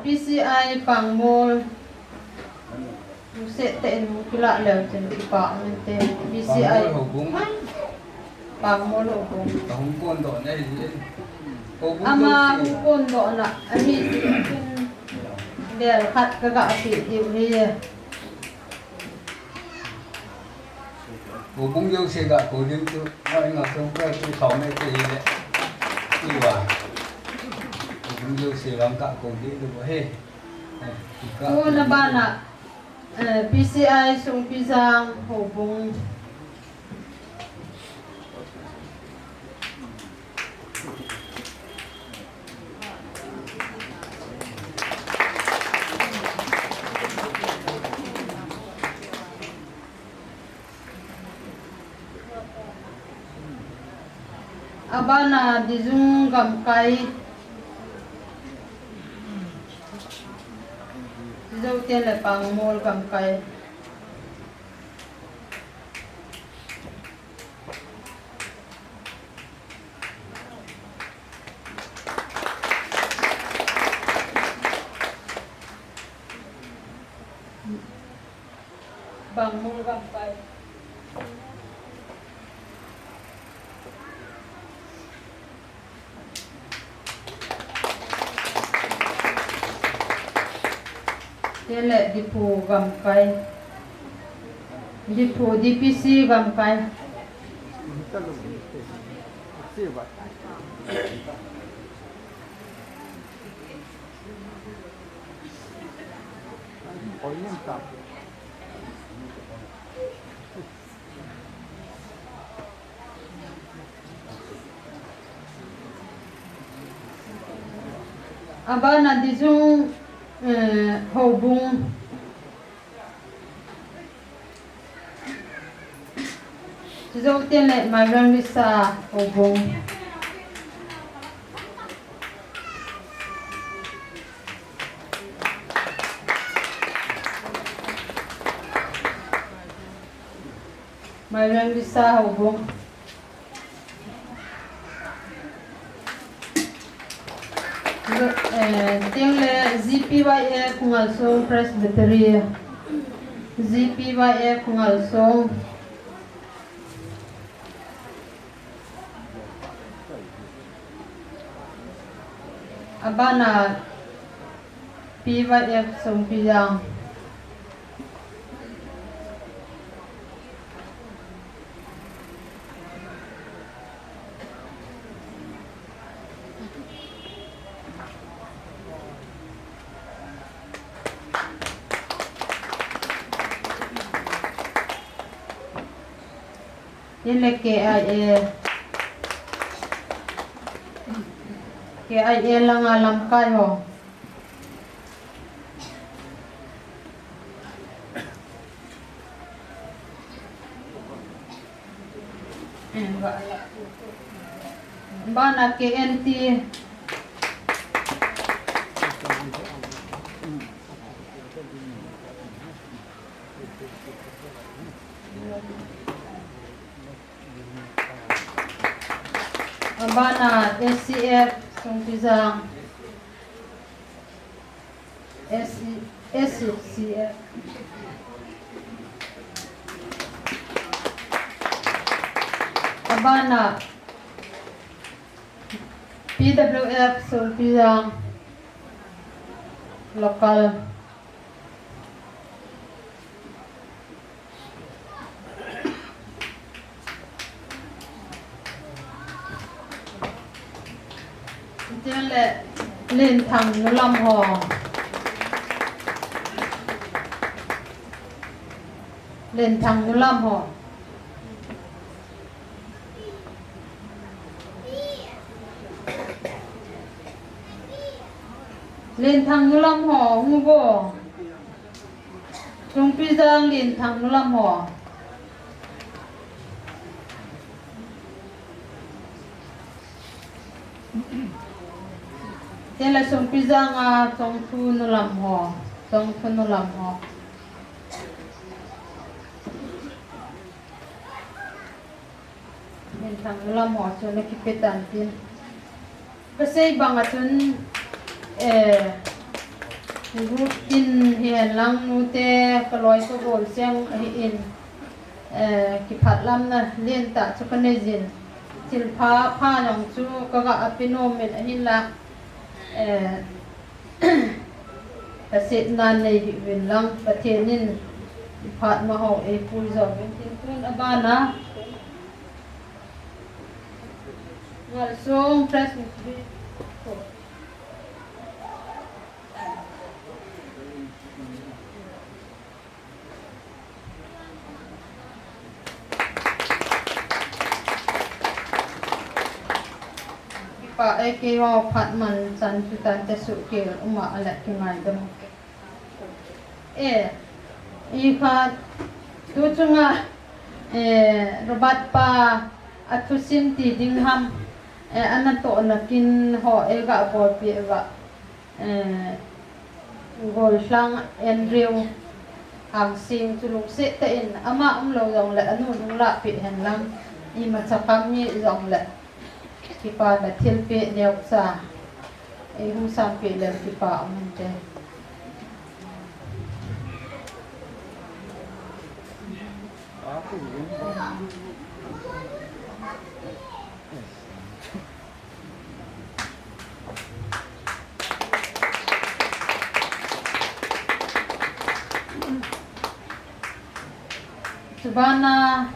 P C I Pangmol. Lungset tah in hung kilah leu chun kipa um inte. P C I Pangmol Houbung. Pangmol Houbung. Ka hung kondoh na ahi. Houbung ama jouse. Hung kondoh na ahi. Bel khat ka ga pe diu ahi. Houbung jouse ga kou ding chu, nga, nga song ka chu thau me te hi le. Iwa. Houbung jouse lang ka kou ding le he. Ka. Tun abana, eh, P C I Songpijang Houbung. Abana Dijung Gamkai. Tijouten le Pangmol Gamkai. Pangmol Gamkai. Tele Diphu Gamkai. Diphu D P C Gamkai. Abana Dijung, eh, Houbung. Tijouten le Mairang Lisa Houbung. Mairang Lisa Houbung. Eh, teng le G P Y F Ngalsong Presbytery. G P Y F Ngalsong. Abana P Y F Songpijang. Tele K I A. K I A langa lamkai ho. Bana K N T. Abana S C F Songpijang. S C F. Bana P W F Songpijang local. Chule Lenthang nulam ho. Lenthang nulam ho. Lenthang nulam ho, hung vo. Songpijang Lenthang nulam ho. Chule Songpijang a Chongthu nulam ho. Chongthu nulam ho. Lenthang nulam ho chu na kipe tan tin. Kasei bang a chun, eh, group tin hihen lang nute kaloi kagol seng ahin, eh, kiphatlamna lentah chu kanei jin. Thilpha pha jong chu kaga pe nom in ahinla, eh, Kasetna nei hih uvin lang, Pathen in iphat ma ho eipui jo uvin tin, tun abana Ngalsong Presbytery. Kipa e, keiho phat man chan chu tante suhkeh uma ale kingaidam. E, ikhat tu chunga, e, Robert pa athusim ti ding ham, e, anatohna kin ho e ga bolpeh uva. Eh, Gollhang Andrew Hangsing chu lungset tah in ama umlou jongle anu hung lahpeh hen lang, imacha kham hih jongle kipana thilpeh neocha eihung sampeh leu kipa um inte. Chubana,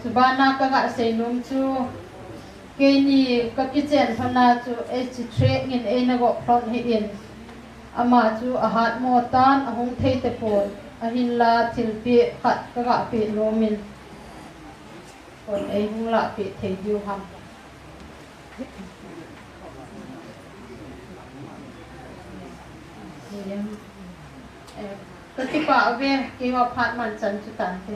chubana kaga seinom chu, keini kakichen lhona chu, H. Threk in eina goh lhon hih in, ama chu ahatmo tan ahung thei tapon, ahinla thilpeh khat kaga peh nom in. Kon eihung lahpeh thei diu ham. Eh, kakipah uve, keiho phat man chan chu tante.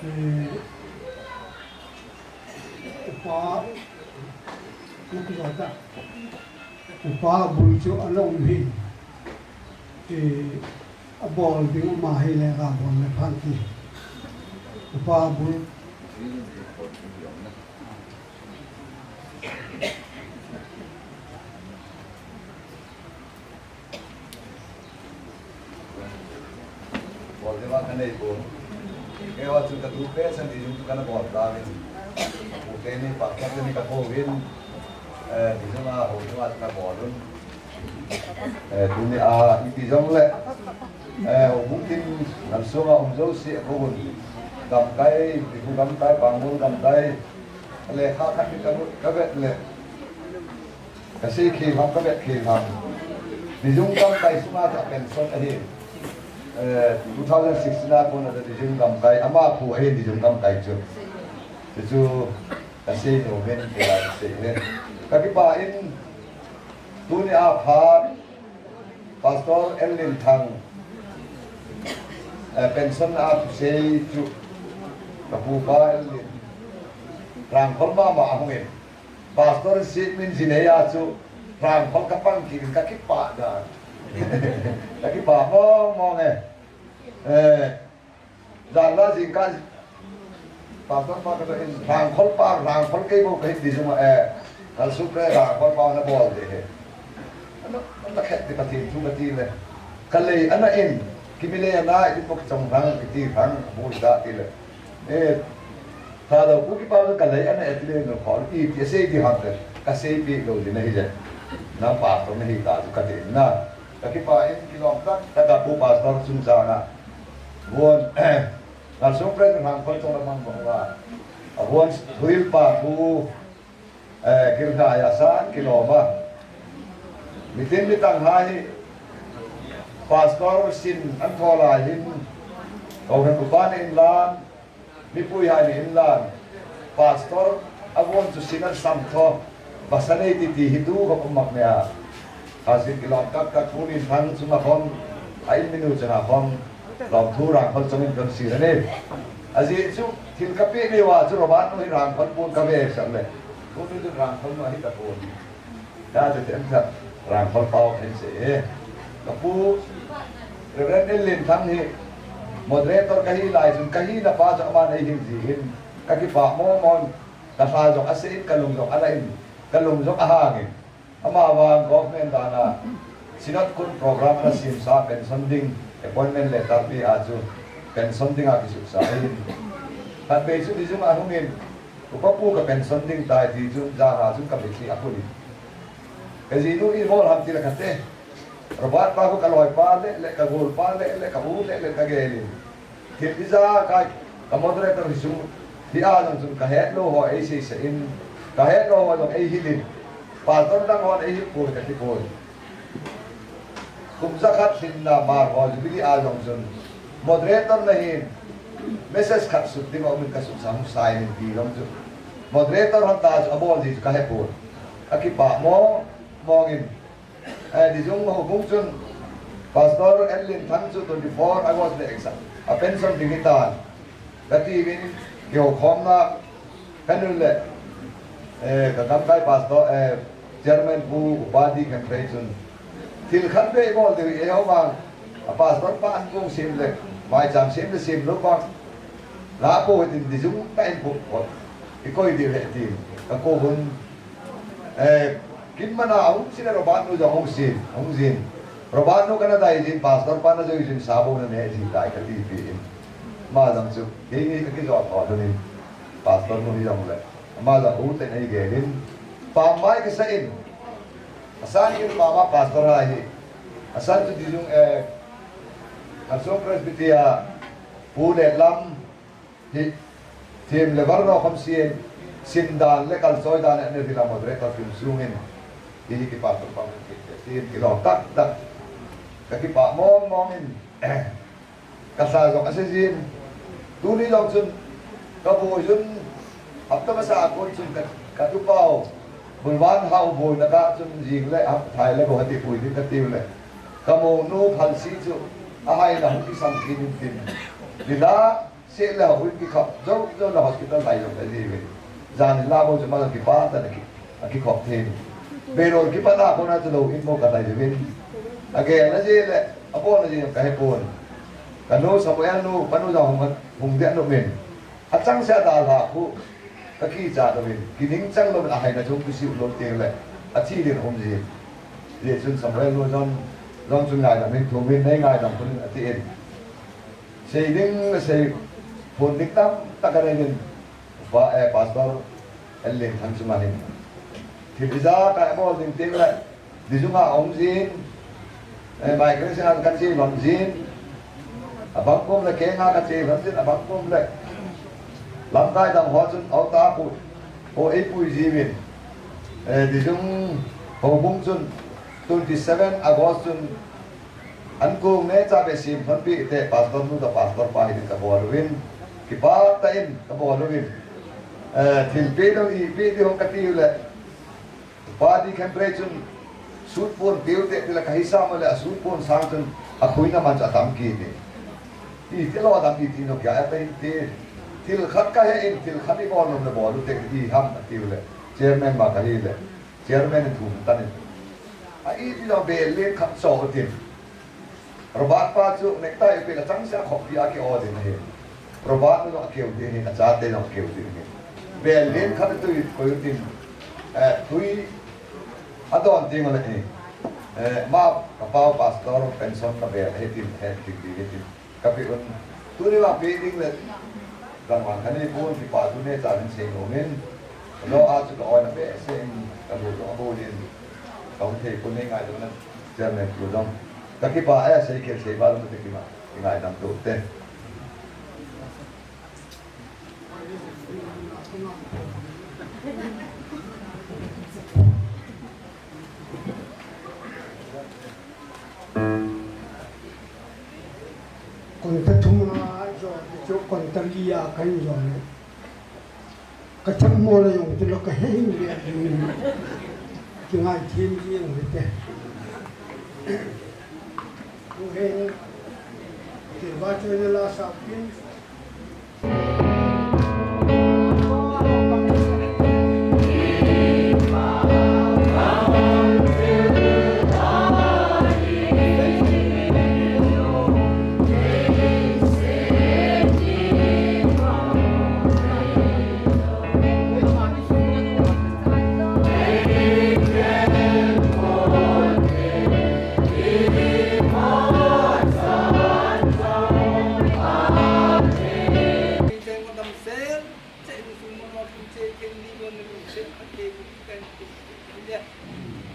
Eh, upa, upa bul chu ana um hi. Eh, abol ding ama hile ga bol le phan ti. Upa bul. Bol ding a kanei pon. Keiho chu katu pe chan Dijung chu kana bol tauvin. Pu keini pa khat ni kakou vin. Eh, Dijung a ho chu kana bol un. Eh, tuni a, iti jongle, eh, houbung tin Ngalsong a um jouse akou un. Gamkai, Dikhu gamkai, Pangbung gamkai. Lekha khat ka, kavet le. Kasei khel ham, kavet khel ham. Dijung gamkai sunga chu pension ahi. Eh, two thousand sixteen a kona Dijung gamkai, ama pu ahi Dijung gamkai chu. Chu chu kasei nom in, kasei in. Kakipah in, tuni a phat, Pastor L. Lenthang, eh, pension a thusei chu, kapu pa L. Len, Rangkhol mama ahung in. Pastor Sikmin jinei a chu, Rangkhol kapang kit in kakipah dan. Kakipah mong mong e. Eh, Jan la jingkah, Pastor pa kata in, Rangkhol pa, Rangkhol kei bou kahi Dijung a, eh, Ngalsong Pre Rangkhol pa nabol ding ahi. Ana, ana khet ding Pathen thu kati le. Kalei ana in, kimilei ana, iti pok chong hang, iti hang, bu da ti le. Eh, Thadou pu kipa kalei ana et le no khol, iti sei di hang te, kasei pi lou di na hi le. Nang pastor na hi ta chu kati na. Ka kipa in kilom tak, taka pu pastor chung chang a. Bon, Ngalsung Presbyterian Hangkhol chunga mang bang uva. Ahon Thuilpa pu, eh, Girlhai a san kilom a. Mitin mitang hai hi pastor sin an tho lai hin. Kau hen upa ni inlan, mipui hai ni inlan. Pastor ahon chu sin an sam tho. Basa nei titi hi tu khop um mak ne a. Kha sin kilom tak tak pu Linthang chunga khom, a in minu chunga khom, lom thu Rangkhol chungin kan si le ne. Ajeh chu thil ka pe ni uva chu Robert nu hi Rangkhol pun ka ve sak le. Pu nu chu Rangkhol nu hi ta pun. Da chu tem khat Rangkhol pau khen se e. Ka pu Reverend L Linthang hi moderator ka hi lai chun ka hi na pa chu ama nei hin ji hin. Ka kipa mo mon. Ka hla jong a se in, ka lung jong a la in, ka lung jong a hang in. Ama vang government dan a Synod kun program ana sim sa pension ding, appointment letter pi a chu pension ding a kisuksa in. Khat vei chu di jung a hung in, upa pu ka pension ding tai ti chun jana chun ka mitli a khun in. Ka jinu i bol ham ti la khat te. Robert pa khu ka loi pa le, le ka gol pa le, le ka u le, le ka gel in. Thil ijakai ka moderator hi sung hi a jong chun ka het lou ho ei sei sei in, ka het lou ho jong ei hil in, pastor dang hon ei hil poi ka ti poi. Kum jakhat lhinna mar ho jubilee a jong chun moderator na hin message khat sut ding a um in ka sut sam sai in ti jong chu moderator hon ta chu a bol ji chu ka he poi. A kipa mo mong in. Eh, di jung houbung chun Pastor L Linthang chu twenty-four August le exam a pension ding hi tan. Ka ti vin kihou khom na ka nu le, eh, ka gamkai pastor, eh, chairman pu upa di kan phei chun. Thil khat vei bol deu e ho bang. A pastor pa an kong sim le, mai cham sim le sim lo bang. La po tin di jung ka in pu ko. I koi deu he tin. Ka ko hun Eh, kin mana hung sin a Robert nu jong hung sin, hung jin. Robert nu kana dai jin, pastor pa na joi jin, sabo na ne jin dai ka ti pi in. Ma jong chu, kei ni ka kijot ho tu nin. Pastor nu hi jong le. Ma jong u te nei ge nin. Pa mai kisa in. Asan in pa ma pastor ha hi. Asan chu di jung, eh, Ngalsung Presbytery a, pu le lam, Hi, thim le var no kham sien, sin dan le kal choi dan ne ri la moderator kim sung in. Hi hi kipa to pang ki, ki, ki, kilom tak tak. Ka kipa mong mong in. Ka sa jong a se jin. Tuni jong chun, ka bu jun, hapta masa a kon chun ka, ka tu pau. Bulwan hau bu na ka chun jing le, hap thai le bu hati pui din ka tiu le. Ka mo nu phal si chu, a hai na hung ki sam ki din din. Bila, Seh le hou in kikhop jou, jou le hospital lai jong le ji ve. Jan in la bou chu ma jong kipa ta na ki, a kikhop thei. Beirol kipa na kona chu lou in mo ka lai ji vin. A gel na ji le, a bol na ji ka he pon. Ka nu Samuel nu, pa nu jong hung, hung dia nu min. A chang sia da la khu, ka kicha lou vin. Kining chang lou vin a hai na jong kisiu lou teng le. A thi din hung ji. Ji chun Samuel nu jong, jong chun ngai da min thu min, nei ngai da khun a ti in. Sei ding, sei phun ding tam tak a nei din. Pa, eh, Pastor L Linthang chunga hin. Thil ijakai bol ding teng le. Di chunga om jin. Eh, migration a kan che lhon jin. A bang kom le kenga ka che lhon jin, a bang kom le. Lamkai dang ho chun auta pu. O ei pui ji vin. Eh, di chung houbung chun twenty seven August chun An kong ne cha be sim thon pi te pastor nu ta pastor pa hi ka bol uvin. Kipa ta in ka bol uvin. Eh, thil pe dong i pe di hong ka ti u le. Pa di khem pre chun sut pon pe u te ti la ka hi sa ma le a sut pon sang chun a khui na man cha tam ki ni. I ti lo dam i ti no kya a pe ti. Thil khat ka he in thil khat i bol nom le bol u te i ham ka ti u le. Chairman ma ka hi le. Chairman in thum ta ni. A i ti lo be le khat so u tin. Robert pa chu necktie pe la chang sia khop pi a ki o din ahi. Robert nu a keu din ahi, a chate jong a keu din ahi. Berlin khat tui koi tin, eh, tui a don ding le ni. Eh, ma, kapau pastor pension na bel, hitin, hitin, hitin. Kapi un, tuni ma pi ding le, dang wang kani pun, kipa tuni cha nin sei nomin. No a chu ka oi na be, sei in, ka lu lo, bu lin. Ka hung thei pun nei ngai lo na, chairman pu dong. Ka kipa, eh, sei ke, sei ba lo na te kima, ki ngai dam tu te. Konta thum a jo, jo konta li a kan jo ne. Ka chang mo la jong tu la ka he hin le a ding. Ki ngai thim ji ang le te. Ku he. Ke ba che ne la sa pin.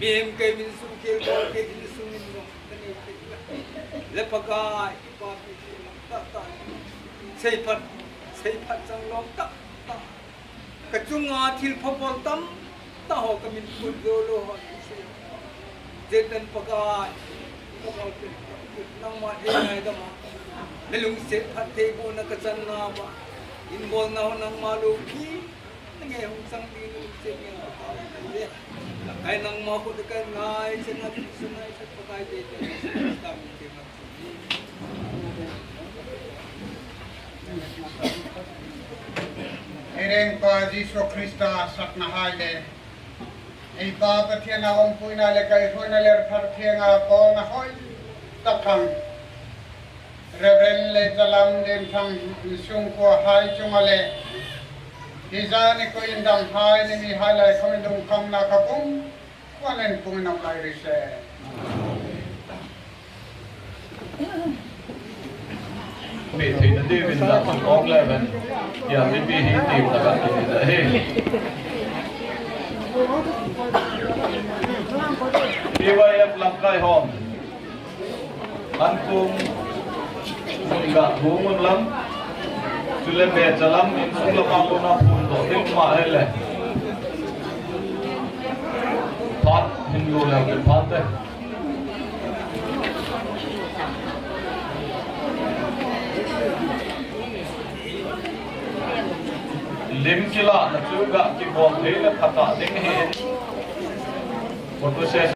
Mihem kei min sukhel bol kei insung in jong ka nei thei. Le Pakai, kipapi thei lom tah tah. Seiphat, seiphat chang lom tah tah. Ka chunga thil phabol tamtah ho ka min put jou lou ho. Jetan Pakai, ka bol peh, nangma thei ngaidam a. Na lungset phattheibohna ka channa uva. Hinbolna ho nangma loupi. Nangma hung chang ding nung chen ngen ka pau le. Kai nangma khut kai ngai chen a thil sunai chat Pakai te te. Tam te ma. Ei Lengpa Jesu Christa satna hai le. Ei Pa Pathen a umpuina le kaihlouna le phattheibohna hoitah thang. Reverend Leichalam Lenthang insung kho hai chunga le, hijani kho in dang hai ni mi hai lai kham lungkhamna ka pum, kho len pum nang lai ri se. Mi thei na diuvin da kong le ven. Ya mi pi hi ti na ka ti da he. P Y F Lamkai hom. An kum, mun ga hu mun lam, chule be cha lam, insung lam a kona phun doh ding ma he le. Phat, hin lo le, phat te. Lim kilahna chu ga kibol thei le phatah ding ahi. Photo session